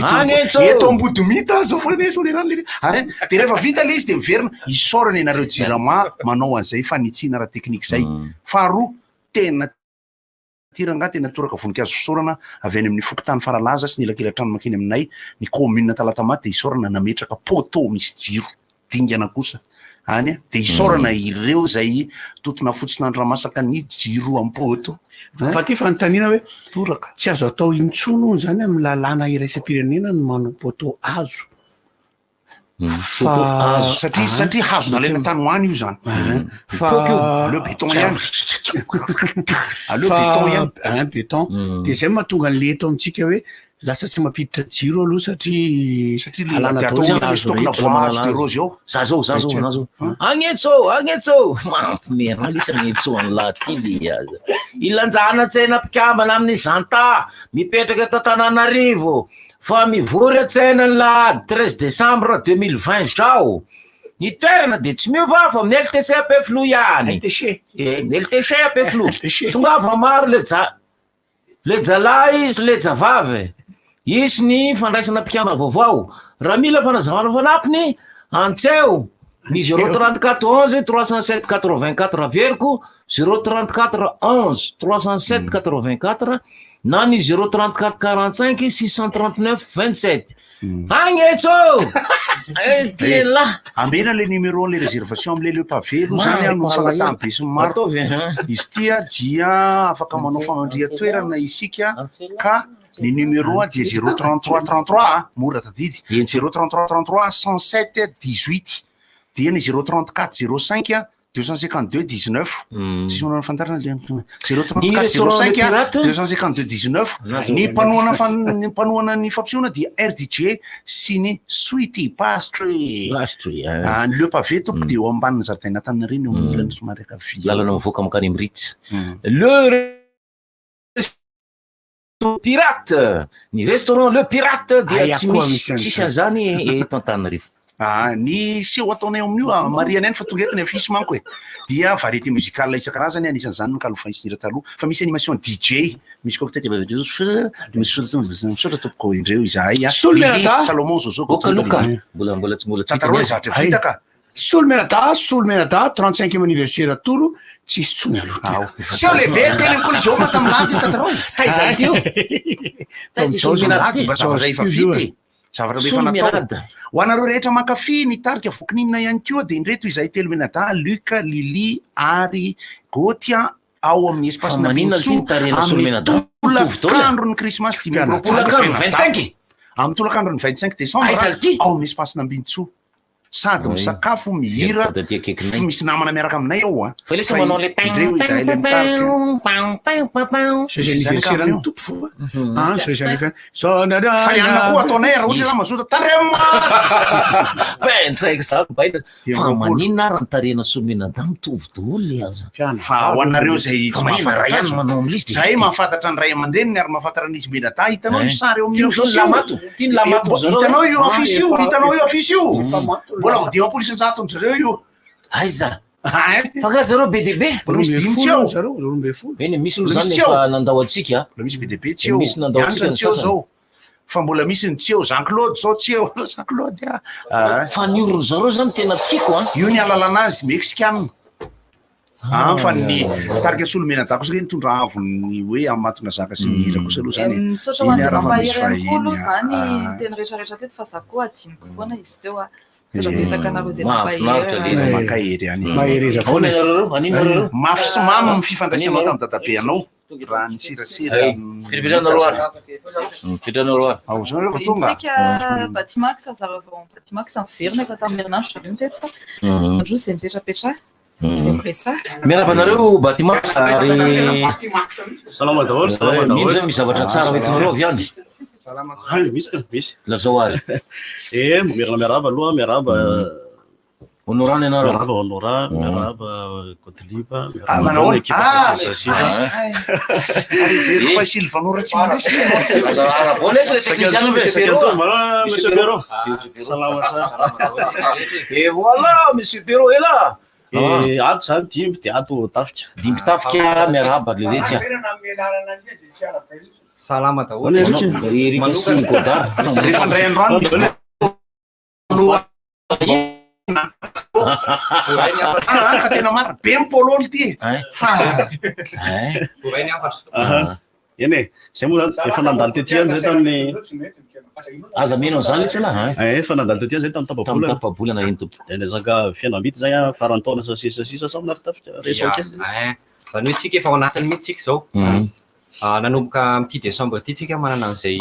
Speaker 10: Agny Enzo!
Speaker 1: Eto Ambodimita zao fa anie Sonerana le ary dia rehefa vita le izy dia miverina isaorana ianareo Jirama manao an'izay fanitsiana ara-teknika izay. Faharoa, tena ty rangahy tena toraka voninkazo fisaorana avy any amin'ny fokontany Faralaza sy ny elakelatrano mankeny aminay ny commune Talatamaty dia isaorana nametraka poteau misy jiro dingana kosa any a, dia isaorana ireo izay totona fotsiny andro ramasaka ny jiro am poteau.
Speaker 17: Fa ty fanontaniana hoe
Speaker 1: toraka
Speaker 17: tsy azo atao intsony hono zany amin'ny lalàna iraisam-pirenena ny manao poteau hazo. Fa
Speaker 1: hazo satria satria hazo nalaina tany ho any io zany.
Speaker 17: Fa
Speaker 1: aleo béton ihany. Aleo béton ihany.
Speaker 17: Fa béton. Dia zay mahatonga an'le eto amintsika hoe lasa tsy mampiditra jiro aloha satria
Speaker 1: satria le
Speaker 17: alana
Speaker 1: de
Speaker 17: daholo
Speaker 1: atao
Speaker 17: ny hazo
Speaker 1: stock-na
Speaker 17: rehetra.
Speaker 1: bois hazo de rose ao.
Speaker 10: Za zao, za zao, za zao. Agnetso, agnetso. Mampime anah lesy agnetso an'lah ty le aza. Ilanjana tsena mpikambana amin'ny Zanta, mipetraka eto Antananarivo, fa mivory an-tsena ny lahady 13 décembre 2020 zao. Ny toerana dia tsy miova fa amin'ny LTC Ampefiloha ihany. LTC. Eh, LTC Ampefiloha. Tongava maro le ja Le jalahy sy le javavy, hisy ny fandraisana mpikambana vaovao. Raha mila fanazavana fanampiny, antseo ny 034 11 307 84 averiko 034 11 307 84 na ny 034 45 639 27. Agny etso! Eh, ty lah.
Speaker 1: Ambena le numéro an'le réservation am'le le pavé aloha zany a no fangatahana be sy ny maro.
Speaker 10: Ataovy, hein.
Speaker 1: Izy ity a dia afaka manao famandrihan-toerana isika ka ny numéro a dia 033 33 a, mora tadidy. 033 33 107 18 dia ny 034 05 a 252 19 tsisy manao fantarina le 034 05 252 19 ny mpanohana fan- ny mpanohana ny fampisehoana dia RDJ sy ny Sweetie Pastry
Speaker 10: Pastry, hein.
Speaker 1: Ah, ny le pavé tompoko dia eo ambanin'ny zaridaina Antaninarenina eo amin'ny ilany somary ankavia
Speaker 10: Lalana mivoaka mankany amin'ny Ritz. Le restaurant pirate, ny restaurant Le Pirate dia
Speaker 1: Aia
Speaker 10: tsy
Speaker 1: koa
Speaker 10: misy
Speaker 1: misy
Speaker 10: tsisy
Speaker 1: an'izany.
Speaker 10: an'izany eto Antananarivo.
Speaker 1: Ah, ny seho ataonay ao amin'io, ah, marihana ihany fa tonga eto ny affiche manko e. Dia variété musicale isan-karazany, anisan'izany ny kalo fahy sy ny hira taloha. Fa misy animation DJ, misy cocktail de bavage, misy misaotra tompoko indreo izahay. ah.
Speaker 17: Solo
Speaker 1: Lily,
Speaker 17: Miarada.
Speaker 1: Salomon Zozo,
Speaker 10: Oka
Speaker 1: Gauthier
Speaker 10: loka.
Speaker 1: Olivier.
Speaker 10: Mbola mbola tsy mbola tsy
Speaker 1: Tantarao ilay zavatra vita ka.
Speaker 17: Solo Miarada, Solo Miarada, 35e anniversaire Toro, tsisy tsony aloha.
Speaker 1: Seho lehibe teny amin'ny Coliseum tamin'ny lahady tantarao.
Speaker 10: Taiza ity io?
Speaker 17: Tamin'izao
Speaker 1: Lahady mba zavatra efa vita e. Zavatra efa natao. Ho anareo rehetra mankafy ny tarika Vokininina ihany koa dia indreto izahay telo mianadahy, Luc, Lily ary Gothia ao amin'ny Espace
Speaker 10: Fa maninona ity ny tarehina
Speaker 1: amin'ny
Speaker 10: Solomianadahy? Mitovy daholo e.
Speaker 1: tolakandron'ny Krismasy 25
Speaker 10: Tolakandro 25?
Speaker 1: Amin'ny tolakandron'ny 25 décembre
Speaker 10: Aiza ity?
Speaker 1: ao amin'ny Espace Nambinintsoa. Sady
Speaker 10: Oui.
Speaker 1: misakafo, mihira,
Speaker 10: Veriko taty akaikinay.
Speaker 1: f- misy namana miaraka aminay ao a.
Speaker 10: Fa ilay manao le
Speaker 1: indreo izahay ilay mitarika.
Speaker 17: Zay zay anniversaire-n'ny tompo fo. Ah, zay zay anniversaire. Zao na
Speaker 1: Fa ihany koa ataonay raha ohatra hoe mazoto tarema.
Speaker 10: 25 za baina.
Speaker 1: Dimy
Speaker 10: Fa
Speaker 1: roapolo.
Speaker 10: maninona ary ny tarehina Solomianadahy mitovy daholo le aza.
Speaker 1: Fa ho anareo izay
Speaker 10: Fa
Speaker 1: tsy
Speaker 10: maninona
Speaker 1: mahafantatra
Speaker 10: ray ihany
Speaker 1: azy.
Speaker 10: manao amin'ilay izy dia
Speaker 1: Zahay
Speaker 10: vita.
Speaker 1: mahafantatra ny ray aman-dreniny ary mahafantatra an'izy mianadahy. Hitanao io
Speaker 10: Eh.
Speaker 1: sary eo
Speaker 10: Ty
Speaker 1: amin'ny
Speaker 10: zao ny
Speaker 1: afisy io.
Speaker 10: lamato. Ty ny lamato
Speaker 1: Eh,
Speaker 10: zareo.
Speaker 1: Hitanao io
Speaker 10: Ah,
Speaker 1: afisy io,
Speaker 10: efa-
Speaker 1: hitanao io afisy io.
Speaker 10: Efa mato
Speaker 1: Mbola vao 50% zareo io.
Speaker 10: Aiza? Fa nga zareo be dia be?
Speaker 1: Mbola misy dimy tsy ao.
Speaker 17: Zareo, 12.
Speaker 10: Eny, misy aloha
Speaker 1: Mbola
Speaker 10: zany
Speaker 1: misy tsy ao.
Speaker 10: efa nandao antsika.
Speaker 1: Mbola misy be dia be tsy eo.
Speaker 10: Misy nandao antsika
Speaker 1: Mianatra
Speaker 10: ny
Speaker 1: tsy eo
Speaker 10: sasany.
Speaker 1: zao. Fa mbola misy ny tsy eo. Jean Claude zao tsy eo. Jean Claude a. Ah.
Speaker 10: Fa ny orony zareo zany tena tiako a.
Speaker 1: Io ny alalana azy Mexikana. Ah, fa ny tarika Solomianadahy kosa nitondra avo ny hoe Amatonazaka sy ny hira kosa aloha zany.
Speaker 6: Misaotra ho
Speaker 1: Iny
Speaker 6: an'izay
Speaker 1: ara fa misy
Speaker 6: mampahery ihany koa aloha
Speaker 1: vahiny,
Speaker 6: zany
Speaker 1: ah.
Speaker 6: ny teny rehetrarehetra teto fa za koa adinoko foana izy teo a. Misaotra
Speaker 1: Eh,
Speaker 6: betsaka anareo izay
Speaker 10: Mahafinaritra
Speaker 6: nampahery.
Speaker 10: le
Speaker 1: Mankahery ihany.
Speaker 17: Mahereza foana.
Speaker 10: Ahoana ianareo reo? Anino nareo reo?
Speaker 1: Mafy sy mamy ny fifandraisanao
Speaker 10: Anino
Speaker 1: tamin'ny dadabe anao raha ny serasera.
Speaker 10: Hey, firy-piranareo ary. Firy-piranareo ary.
Speaker 1: Ao zao reo tonga.
Speaker 6: Tsika Batimax zareo Batimax miverina efa tamin'ny herinandro zareo no teto fa
Speaker 10: Mhm.
Speaker 6: androso dia mipetrapetra dia miresaha.
Speaker 10: Miarahaba anareo Batimax ary
Speaker 3: Salama daholo, salama
Speaker 10: Eh,
Speaker 3: daholo.
Speaker 10: Mino zay misy zavatra tsara hoentinareo avy any.
Speaker 3: Ay, misy ka, misy.
Speaker 10: Lazao ary.
Speaker 3: Eh, miarahaba miarahaba aloha, miarahaba.
Speaker 10: Honorant ny anareo.
Speaker 3: Miarahaba Honorant, miarahaba Gottlieb,
Speaker 1: Ah,
Speaker 3: miarahaba
Speaker 1: manao
Speaker 3: ny
Speaker 1: ahoana?
Speaker 3: ekipa
Speaker 1: Ah,
Speaker 3: sisa sisa.
Speaker 1: ay, Ary very fa Sylvanora tsy mandresy.
Speaker 10: Aza araboana izy le technicien
Speaker 3: Saika
Speaker 10: Monsieur
Speaker 3: saika
Speaker 10: Perrault.
Speaker 3: voilà, Monsieur Perrault. Salama tsara.
Speaker 10: Et voilà, Monsieur Perrault est là.
Speaker 3: Eh, ato zany dimby de ato tafika.
Speaker 10: Dimby tafika miarahaba le retsy.
Speaker 18: Salama daholo.
Speaker 3: Hoana Eric?
Speaker 10: Eric sy Godard.
Speaker 1: Rehefa ndray androany misy Ah, ka tena marina be ny polo ity fa
Speaker 18: Voaray ny hafatra.
Speaker 3: Aha. Eny e, zay moa zany efa nandalo tety ihany zay tamin'ny
Speaker 10: Aza mino an'izany letsy lah.
Speaker 3: Eh, efa nandalo tety ihany zay tamin'ny
Speaker 10: Tamin'ny
Speaker 3: tapabolana.
Speaker 10: tapabolana eny tompoko.
Speaker 3: De resaka fihenam-bidy zay a, faran'ny taona sa sisa sisa samy nary tafika. Resao
Speaker 18: Ya,
Speaker 3: kely.
Speaker 18: eh, Zany hoe tsika efa ao anatiny mihitsy tsika izao.
Speaker 10: Mhm.
Speaker 18: Ah, nanomboka amin'ity décembre ity tsika manana an'izay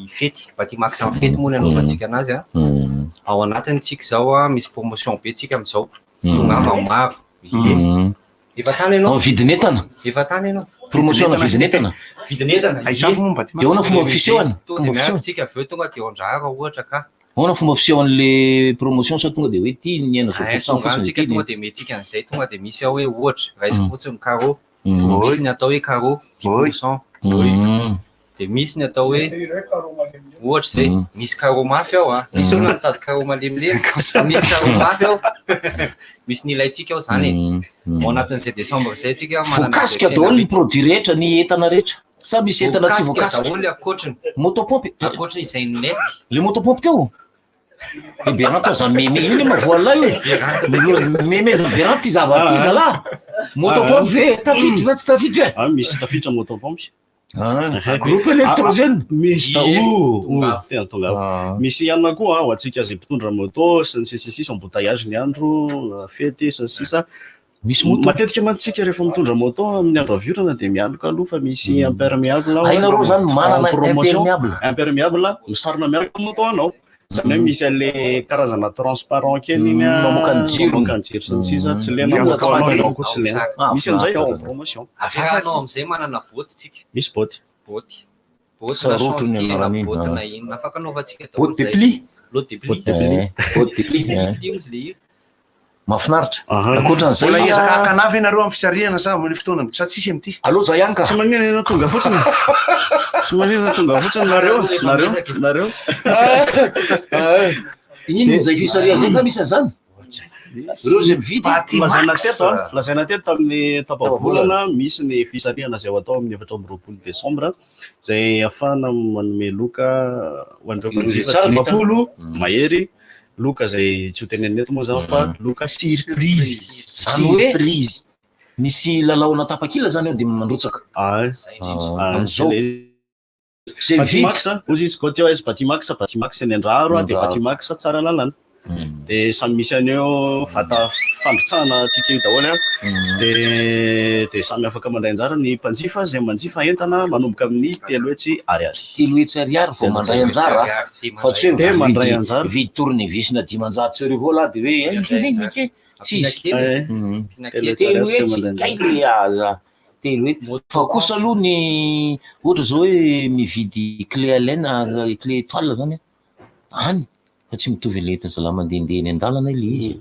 Speaker 18: fety, Batimax amin'ny fety moa ny anaovantsika anazy a.
Speaker 10: Mhm.
Speaker 18: Ao anatiny tsika izao a, misy promotion be tsika amin'izao.
Speaker 10: Mhm.
Speaker 18: Tongava maro. Ie.
Speaker 10: Mhm.
Speaker 18: Efa tany ianao?
Speaker 10: Ao vidin'entana.
Speaker 18: Efa tany ianao?
Speaker 10: Promotion na vidin'entana.
Speaker 18: Vidin'entana.
Speaker 1: Aiza avy moa Batimax?
Speaker 10: De ahoana fomba fisehony?
Speaker 18: Tonga
Speaker 10: Fomba
Speaker 18: de miaraka
Speaker 10: fisehony?
Speaker 18: tsika avy eo tonga de eo Andraharo ohatra ka.
Speaker 10: Ahoana fomba fisehoan'le promotion sa tonga de hoe ty ny aina zao
Speaker 18: Eh,
Speaker 10: pourcent
Speaker 18: tonga any
Speaker 10: fotsiny
Speaker 18: tsika
Speaker 10: ty
Speaker 18: tonga
Speaker 10: ny-
Speaker 18: de metsika an'izay tonga de misy ao hoe ohatra raisiko
Speaker 10: Mm.
Speaker 18: fotsiny carreau
Speaker 10: Mm.
Speaker 18: misy ny atao hoe carreau 10%.
Speaker 10: Mm.
Speaker 18: De misy ny atao hoe ohatra zay misy carreau mafy ao a misy olona mitady carreau malemilemy fa misy carreau mafy ao misy ny ilaintsika ao zany e ao anatin'izay décembre zay tsika manana
Speaker 10: Voakasika
Speaker 18: izay
Speaker 10: daholo ny
Speaker 18: fihenam-bidy.
Speaker 10: produit rehetra, ny entana rehetra. Sa misy entana tsy
Speaker 18: Voakasika
Speaker 10: voakasika?
Speaker 18: daholo ankoatriny
Speaker 10: Motopompe.
Speaker 18: ankoatriny izay net
Speaker 10: Le motopompe teo. E Beranto aza meme io ne mavoalay io. Meme za Beranto ty zavatra ty zalahy. Motopompe ve tafiditra sa tsy tafiditra e?
Speaker 3: Ah, misy tafiditra motopompe.
Speaker 10: Ah, groupe électrogène.
Speaker 3: Misy ta
Speaker 10: Ie,
Speaker 3: o, o,
Speaker 10: tonga.
Speaker 3: tena tonga avy. Misy ihany koa ho antsika izay mpitondra moto sy ny sisa sisa embouteillage ny andro, fety sy ny sisa.
Speaker 10: Misy moto.
Speaker 3: Matetika mantsika rehefa mitondra moto amin'ny andro aviorana dia mialoka aloha fa misy imperméable ao.
Speaker 10: Hainareo zany manana
Speaker 3: En promotion.
Speaker 10: imperméable.
Speaker 3: Imperméable misarona miaraka amin'ny moto anao. Zany hoe misy an'le karazana transparent kely iny a,
Speaker 10: Mamoaka ny jiro.
Speaker 3: mamoaka ny jiro sy ny sisa, tsy lena
Speaker 18: Miaraka
Speaker 3: moto anao
Speaker 18: amin'ny
Speaker 3: ianao koa tsy lena.
Speaker 18: Ah,
Speaker 3: Misy an'izay ao en
Speaker 18: mahafinaritra.
Speaker 3: promotion.
Speaker 18: Afahanao amin'izay manana boty tsika
Speaker 3: Misy boty.
Speaker 18: boty boty na
Speaker 10: Sarotro ny
Speaker 18: chantier na
Speaker 10: anaran'iny,
Speaker 18: boty
Speaker 10: ah.
Speaker 18: na inona afaka anaovantsika daholo
Speaker 10: Botte de
Speaker 18: zay.
Speaker 10: pli.
Speaker 18: Lot de pli.
Speaker 10: Botte de pli. Eh, botte de pli, eh.
Speaker 18: Pli ozy le hira.
Speaker 10: Mahafinaritra. Ankoatran'izay
Speaker 1: Mbola hiezaka hakanavy ianareo amin'ny fisarihana sa amin'ny fotoana sa tsisy amin'ity.
Speaker 10: Aleo za ihany ka.
Speaker 3: Tsy maninona ianao tonga fotsiny. Tsy maninona tonga fotsiny nareo, nareo, nareo.
Speaker 10: Ino izay fisarihana zay ka misy an'izany? Ireo izay mividy.
Speaker 3: Lazaina teto, a, lazaina teto tamin'ny tapa-bolana misy ny fisarihana izay ho atao amin'ny 24 desambra izay ahafahana manome loka ho an'ireo mpanjifa
Speaker 10: Tsara vita.
Speaker 3: 50 mahery loka izay tsy ho tenenina eto moa zany fa loka surprise.
Speaker 10: Zany hoe misy lalaona tapakila zany eo dia mandrotsaka.
Speaker 3: Ah,
Speaker 10: Amin'izao.
Speaker 3: zay le
Speaker 10: Zay mividy.
Speaker 3: Batimax, hozy izy Goty OS Batimax, Batimax eny Andraharo, dia
Speaker 10: Andraharo.
Speaker 3: Batimax Tsaralalàna. Dia samy misy an'io vata fandrotsahana ticket io daholo an. Dia dia samy afaka mandray anjara ny mpanjifa izay manjifa entana manomboka amin'ny 300 ariary.
Speaker 10: 300 ariary vao mandray anjara fa tsy hoe
Speaker 3: Dia mandray
Speaker 10: mividy
Speaker 3: anjara.
Speaker 10: mividy tournevis na 1500 lahy dia hoe eh, ike, ike, tsy izy.
Speaker 3: Eh,
Speaker 10: 300 kay le aza. 300. Fa kosa aloha ny ohatra zao hoe mividy clé Allen, clé étoile zany an, any fa tsy mitovy le entin'ny zalahy mandehandeha eny an-dalana ilay izy.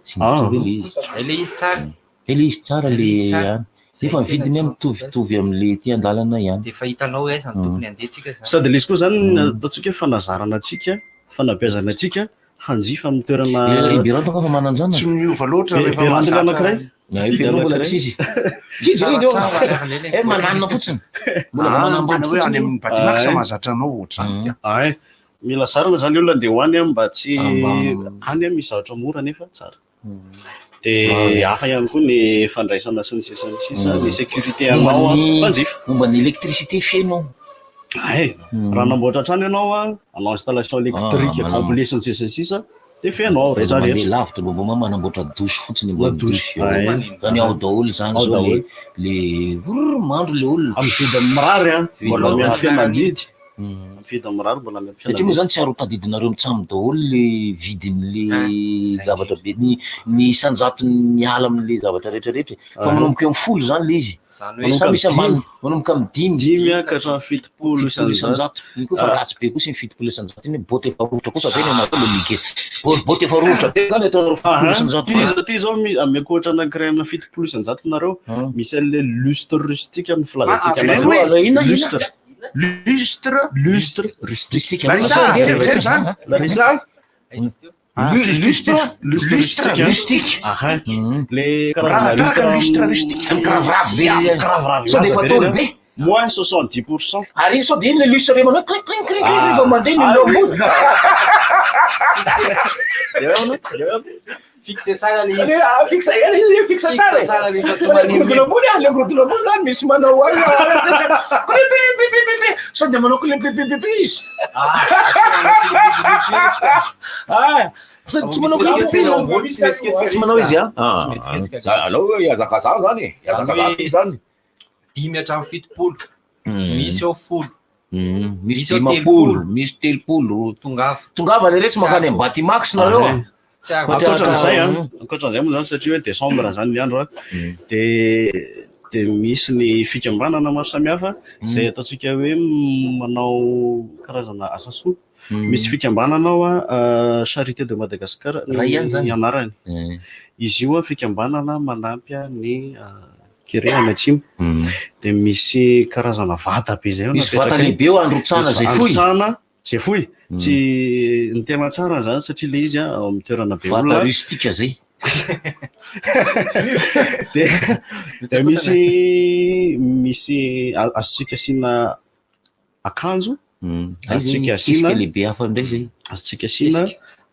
Speaker 10: Tsy mitovy ilay izy.
Speaker 18: Ilay izy tsara.
Speaker 10: Ilay izy tsara
Speaker 18: Ilay
Speaker 10: le
Speaker 18: izy tsara.
Speaker 10: any. Nefa ny vidiny an mitovitovy amin'le ety an-dalana ihany.
Speaker 18: Dia efa hitanao hoe aiza no tokony handeha tsika zany.
Speaker 3: Sady ilay izy koa zany ataontsika hoe fanazarana antsika, fanabeazana antsika hanjifa amin'ny toerana.
Speaker 10: I Beranto angamba manan-janaka.
Speaker 1: Tsy miova loatra rehefa
Speaker 3: Beranto
Speaker 1: mahazatra.
Speaker 3: anankiray.
Speaker 10: Na i Ferro mbola tsy izy. Tsy izy io. Eh mananina fotsiny. Mbola vao
Speaker 1: Ah,
Speaker 10: manambady
Speaker 1: tena hoe any
Speaker 10: fotsiny.
Speaker 1: amin'ny Batimax
Speaker 3: Ah,
Speaker 1: mahazatra anao ohatr'izany.
Speaker 3: Ay, mila zarina zany olona andeha ho any an, mba tsy any an misy zavatra mora nefa tsara. Dia hafa ihany koa ny fandraisana sy ny sisa sy ny sisa, ny sécurité
Speaker 10: Momba
Speaker 3: anao an,
Speaker 10: ny
Speaker 3: mpanjifa.
Speaker 10: momba ny électricité feno.
Speaker 3: Ay, raha namboatra trano ianao an, hanao installation électrique
Speaker 10: Ah,
Speaker 3: complet sy ny sisa sy ny sisa, dia feno ao rehetra
Speaker 10: Mandeha
Speaker 3: rehetra.
Speaker 10: lavitra mba vao manamboatra douche fotsiny
Speaker 3: Na
Speaker 10: ambony
Speaker 3: douche,
Speaker 10: douche.
Speaker 3: ay.
Speaker 10: Zany ao daholo zany
Speaker 3: Ao
Speaker 10: zao le
Speaker 3: daholo.
Speaker 10: le brrr, mandro le olona.
Speaker 3: Amin'ny vidiny mirary an, mbola
Speaker 10: Vidiny
Speaker 3: miandry
Speaker 10: mirary.
Speaker 3: fihenam-bidy. Amin'ny vidiny mirary mbola miandry
Speaker 10: Satria moa
Speaker 3: fihenam-bidy.
Speaker 10: zany tsy ary ho tadidinareo mitsam daholo le vidin'le zavatra be ny ny isan-jatony miala amin'le zavatra rehetrarehetra e. Fa
Speaker 3: Ah.
Speaker 10: manomboka eo amin'ny 10 zany le izy.
Speaker 18: Zany
Speaker 3: hoe
Speaker 10: Sa misy ambany manomboka amin'ny dimy.
Speaker 3: 5 ka hatramin'ny 70
Speaker 10: isan-jato. Iny koa fa
Speaker 3: Ah.
Speaker 10: ratsy be kosa iny 70% iny boty efa rovitra kosa ve ny anareo le mike. Boty efa rovitra be zany ataonareo 70% iny.
Speaker 3: Izy ty zao ameko ohatra anankiray amina 70% nareo, misy an'le lustre rustique amin'ny filazantsika
Speaker 1: Ah,
Speaker 3: anazy.
Speaker 1: avereno hoe?
Speaker 10: Inona, inona?
Speaker 3: Lustre.
Speaker 1: Lustre.
Speaker 3: Lustre rustique.
Speaker 1: Larissa, avereno zany. Larissa. Ah,
Speaker 10: Lustre.
Speaker 3: Lustre
Speaker 1: Lustre rustique.
Speaker 3: Aha. Le karazana
Speaker 1: Raha
Speaker 3: lustre
Speaker 1: lustre rustique.
Speaker 10: Mikiraviravy be.
Speaker 3: Ya, mikiraviravy
Speaker 10: Sao dia efa
Speaker 3: be
Speaker 10: taolo
Speaker 3: reny,
Speaker 10: be.
Speaker 3: a. Moins 70%.
Speaker 10: Ary iny sao dia iny le lustre re manao klink klink klink klink rehefa mandeha ny olona ambony.
Speaker 18: Fixe tsara le izy.
Speaker 10: Ah, fixe eh, izy fixe tsara.
Speaker 18: Fixe tsara le izy, fa tsy
Speaker 10: Fa le
Speaker 18: maneno.
Speaker 10: gorodona ambony ah, le gorodona ambony zany misy manao any. Klink klink klink klink klink. Sao dia manao klink klink klink klink izy. Ah, sao tsy manao klink klink klink.
Speaker 3: Tsy manao izy a?
Speaker 10: Ah, aleo hiazakazaha zany e. Hiazakazaha ty zany.
Speaker 18: 5 hatramin'ny 70. Misy eo 10.
Speaker 10: Misy
Speaker 18: Misy eo
Speaker 10: 50, misy 30.
Speaker 18: Tongava.
Speaker 10: Tongava le retsy mankany amin'ny Batimax nareo a.
Speaker 18: Tsy ary.
Speaker 3: Ankoatran'izay an, ankoatran'izay moa zany satria hoe décembre zany ny andro an, de de misy ny fikambanana maro samihafa izay ataontsika hoe manao karazana asa soa. Misy fikambanana ao an, Charité de Madagascar
Speaker 10: Ray ihany zany.
Speaker 3: ny anarany. Izy io an fikambanana manampy an ny kere any atsimo. De misy karazana vata be zay ao
Speaker 10: Misy vata
Speaker 3: napetraka
Speaker 10: lehibe eo androtsahana
Speaker 3: Misy
Speaker 10: izay fohy.
Speaker 3: androtsahana izay fohy. Tsy ny tena tsara zany satria le izy an ao amin'ny toerana be
Speaker 10: Vata
Speaker 3: olona.
Speaker 10: rustique zay.
Speaker 3: De de misy misy azontsika asiana akanjo, azontsika asiana
Speaker 10: Kesika lehibe hafa indray zay.
Speaker 3: azontsika asiana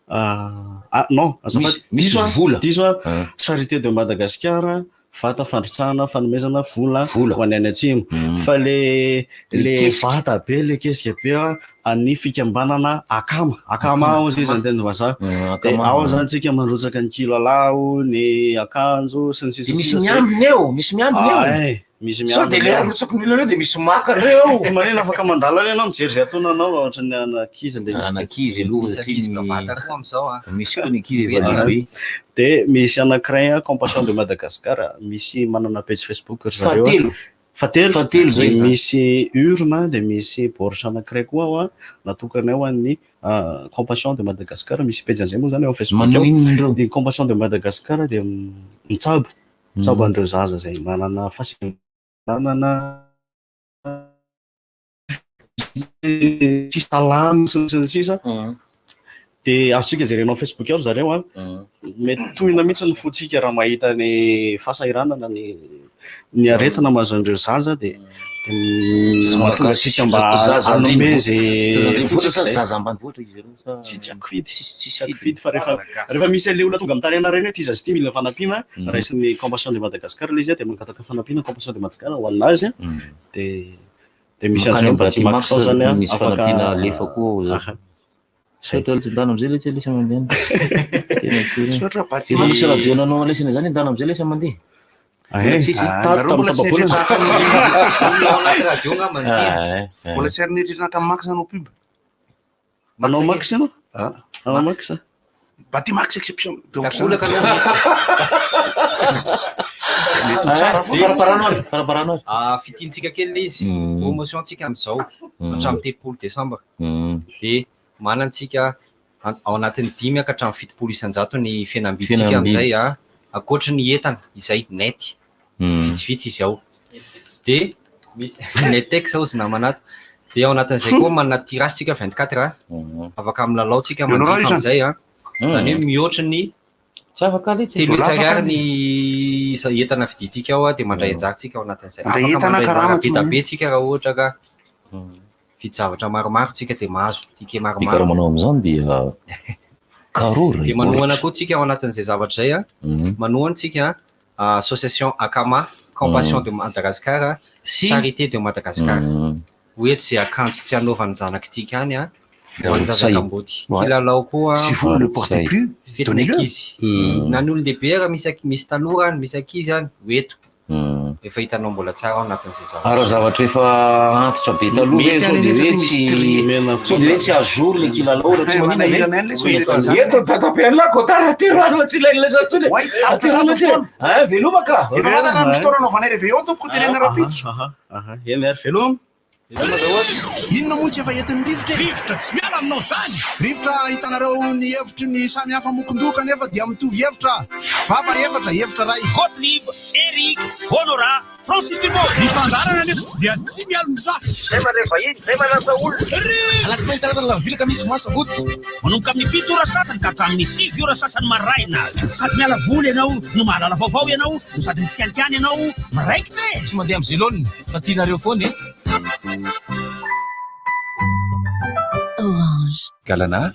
Speaker 3: ah non, azafady,
Speaker 10: Misy- misy
Speaker 3: diso aho,
Speaker 10: vola.
Speaker 3: diso aho. Charité de Madagascar, vata fandrotsahana fanomezana vola ho an'ny any atsimo. Fa le
Speaker 10: Le
Speaker 3: le
Speaker 10: kesika.
Speaker 3: vata be, le kesika be a, an'ny fikambanana akama, akama ao izy ny teny vazaha. De
Speaker 10: Akama.
Speaker 3: ao zany tsika mandrotsaka ny kilalao, ny akanjo sy ny sisa
Speaker 10: Dia misy
Speaker 3: sisa zay.
Speaker 10: miambina eo, misy miambina eo.
Speaker 3: Ah, eh, misy
Speaker 10: Sao dia
Speaker 3: miambina
Speaker 10: le
Speaker 3: eo.
Speaker 10: arotsaky ny olona eo dia misy maka ndray eo.
Speaker 3: Tsy manina afaka mandalo any ianao mijery izay ataonao ohatran'ny anankizy le izy.
Speaker 10: Anankizy aloha
Speaker 18: Misy
Speaker 10: satria
Speaker 18: ankizy
Speaker 10: ny-
Speaker 18: bavata koa amin'izao a.
Speaker 10: Misy koa ny ankizy efa lehibe.
Speaker 3: De misy anankiray a, Compassion de Madagascar, misy manana page Facebook ry zareo a.
Speaker 10: Fahatelo.
Speaker 3: Fahatelo.
Speaker 10: Fahatelo zay.
Speaker 3: De misy urne, de misy baoritra anankiray koa ao a, natokana ho an'ny Compassion de Madagascar, misy page an'izay moa zany ao amin'ny Facebook
Speaker 10: Manao
Speaker 3: ao.
Speaker 10: inona ireo?
Speaker 3: Ny Compassion de Madagascar dia mitsabo, mitsabo an'ireo zaza izay manana fahasembanana tsy salama sy ny sy ny sisa. De azontsika jerena ao Facebook ao ry zareo a. Mety tohina mihitsy ny fontsika raha mahita ny fahasahiranana ny ny aretina mahazo an'ireo zaza de de mahatonga antsika mba
Speaker 10: Zaza
Speaker 3: hanome
Speaker 10: andrenivohitra.
Speaker 3: zay
Speaker 10: Zaza andrenivohitra
Speaker 3: fontsika
Speaker 10: sa
Speaker 3: zay.
Speaker 10: zaza ambanivohitra izy ireo sa-
Speaker 3: Tsy haiko fidy, tsy haiko fidy fa rehefa rehefa misy an'ilay olona tonga mitaraina reny hoe ty zaza ity mila fanampiana, raisin'ny Compassion de Madagascar ilay izy a, de mangataka fanampiana Compassion de Madagascar ho an'azy a, de De misy
Speaker 10: Mankany
Speaker 3: azy
Speaker 10: amin'ny
Speaker 3: Batimax
Speaker 10: Batimax
Speaker 3: ao zany a,
Speaker 10: misy
Speaker 3: afaka
Speaker 10: fanampiana alefa koa ao zany. Saotra aloha tsy andana amizay le tsy alesa mandeha. Tena kely.
Speaker 1: Saotra Batimax.
Speaker 10: Efa nisy radio nanao alesana zany andana amizay lesa mandeha.
Speaker 3: Ah,
Speaker 10: Mbola
Speaker 3: eh.
Speaker 10: tsisy.
Speaker 1: Ah, nareo mbola tsy nieritreritra
Speaker 18: Olona ao anaty radio angamba ny tena.
Speaker 10: Ah, eh.
Speaker 1: Mbola tsy ary nieritreritra tamin'ny Max hanao pub.
Speaker 3: Hanao Max ianao?
Speaker 1: Ah.
Speaker 3: Hanao Max?
Speaker 1: Batimax exception.
Speaker 18: Takolaka aloha mety.
Speaker 1: Mety ho tsara foana.
Speaker 10: Faraparano azy, faraparano azy.
Speaker 18: Ah, fitintsika kely le izy. Promotion tsika amin'izao hatramin'ny 30 desambra. Dia manantsika ao anatin'ny 5 ka hatramin'ny 70% ny fihenam-bidintsika
Speaker 10: Fihenam-bidy.
Speaker 18: amin'izay a. Ankoatry ny entana izay net. Vitsivitsy izy ao. Dia misy netex ao izy namana ato. Dia ao anatin'izay koa manana tirage tsika 24 a. Afaka milalao tsika
Speaker 1: Ianao raha
Speaker 18: manjifa
Speaker 1: io zany?
Speaker 18: amin'izay a. Izany hoe mihoatra ny
Speaker 10: Tsy afaka letsy.
Speaker 18: 300 ariary ny isa- entana vidintsika ao a, dia mandray anjara tsika ao anatin'izay.
Speaker 1: Mandray
Speaker 18: Afaka
Speaker 1: entana
Speaker 18: mandray anjara
Speaker 1: karama
Speaker 18: be
Speaker 1: tsy
Speaker 18: dia be
Speaker 1: maninona.
Speaker 18: tsika raha ohatra ka vidy zavatra maromaro tsika dia mahazo ticket
Speaker 10: Ny karaha
Speaker 18: maromaro.
Speaker 10: manao amin'izany dia karo ray
Speaker 18: Dia manohana koa tsika ao anatin'izay zavatra izay a. Manohana tsika a, association Akama, Compassion de Madagascar,
Speaker 10: Sy-
Speaker 18: Charité de Madagascar. Ho eto izay akanjo tsy hanaovan'ny zanakitsika any a. Ho an'ny zaza
Speaker 10: Say.
Speaker 18: kamboty.
Speaker 1: Ouais.
Speaker 18: Kilalao koa.
Speaker 1: Si vous ne le portez plus,
Speaker 18: Fetin'ny
Speaker 1: donnez-le.
Speaker 18: ankizy. Na ny olon-dehibe ary misy misy tanora any, misy ankizy any, ho eto. Efa hitanao mbola tsara ao anatin'izay zavatra.
Speaker 10: Ary raha zavatra efa antitra be taloha
Speaker 1: Mety
Speaker 10: ve sao
Speaker 1: any
Speaker 10: de
Speaker 1: anie
Speaker 10: hoe
Speaker 1: satria misy
Speaker 10: tsy
Speaker 1: tri.
Speaker 10: sao de hoe tsy à jour le kilalao raha tsy maninona
Speaker 1: Manahirana ihany
Speaker 10: ve?
Speaker 1: le sao de zany.
Speaker 10: Eto dadabe kotara terano tsy ilaina lasa intsony.
Speaker 1: Oay, tapitra zany ny fotoana.
Speaker 10: Ah, veloma ka.
Speaker 1: Efa fantatra ny fotoana anaovanay réveillon tompoko tenenina rahampitso.
Speaker 3: Aha, eny ary veloma.
Speaker 1: Inona moa tsy efa entin'ny rivotra e? Rivotra tsy miala aminao zany! Rivotra hitanareo ny hevitry ny samy hafa mokondoka nefa dia mitovy hevitra. Vava efatra, hevitra ray.
Speaker 4: Gottlieb, Eric, Honora, Francis Thibault.
Speaker 17: Ny fandaharana anefa dia tsy mialon-jafy.
Speaker 4: Zay mandray vahiny, zay manasa olona.
Speaker 17: Alatsinainy talata alarobia ka misy zoma sabotsy.
Speaker 4: Manomboka amin'ny 7 ora sasany ka hatramin'ny 9 ora sasany maraina. Sady miala voly ianao, no mahalala vaovao ianao, no sady mitsikalikany ianao, miraikitra e!
Speaker 2: Tsy mandeha amin'ny zelone fa tianareo foana e.
Speaker 11: Orange.
Speaker 7: Galana.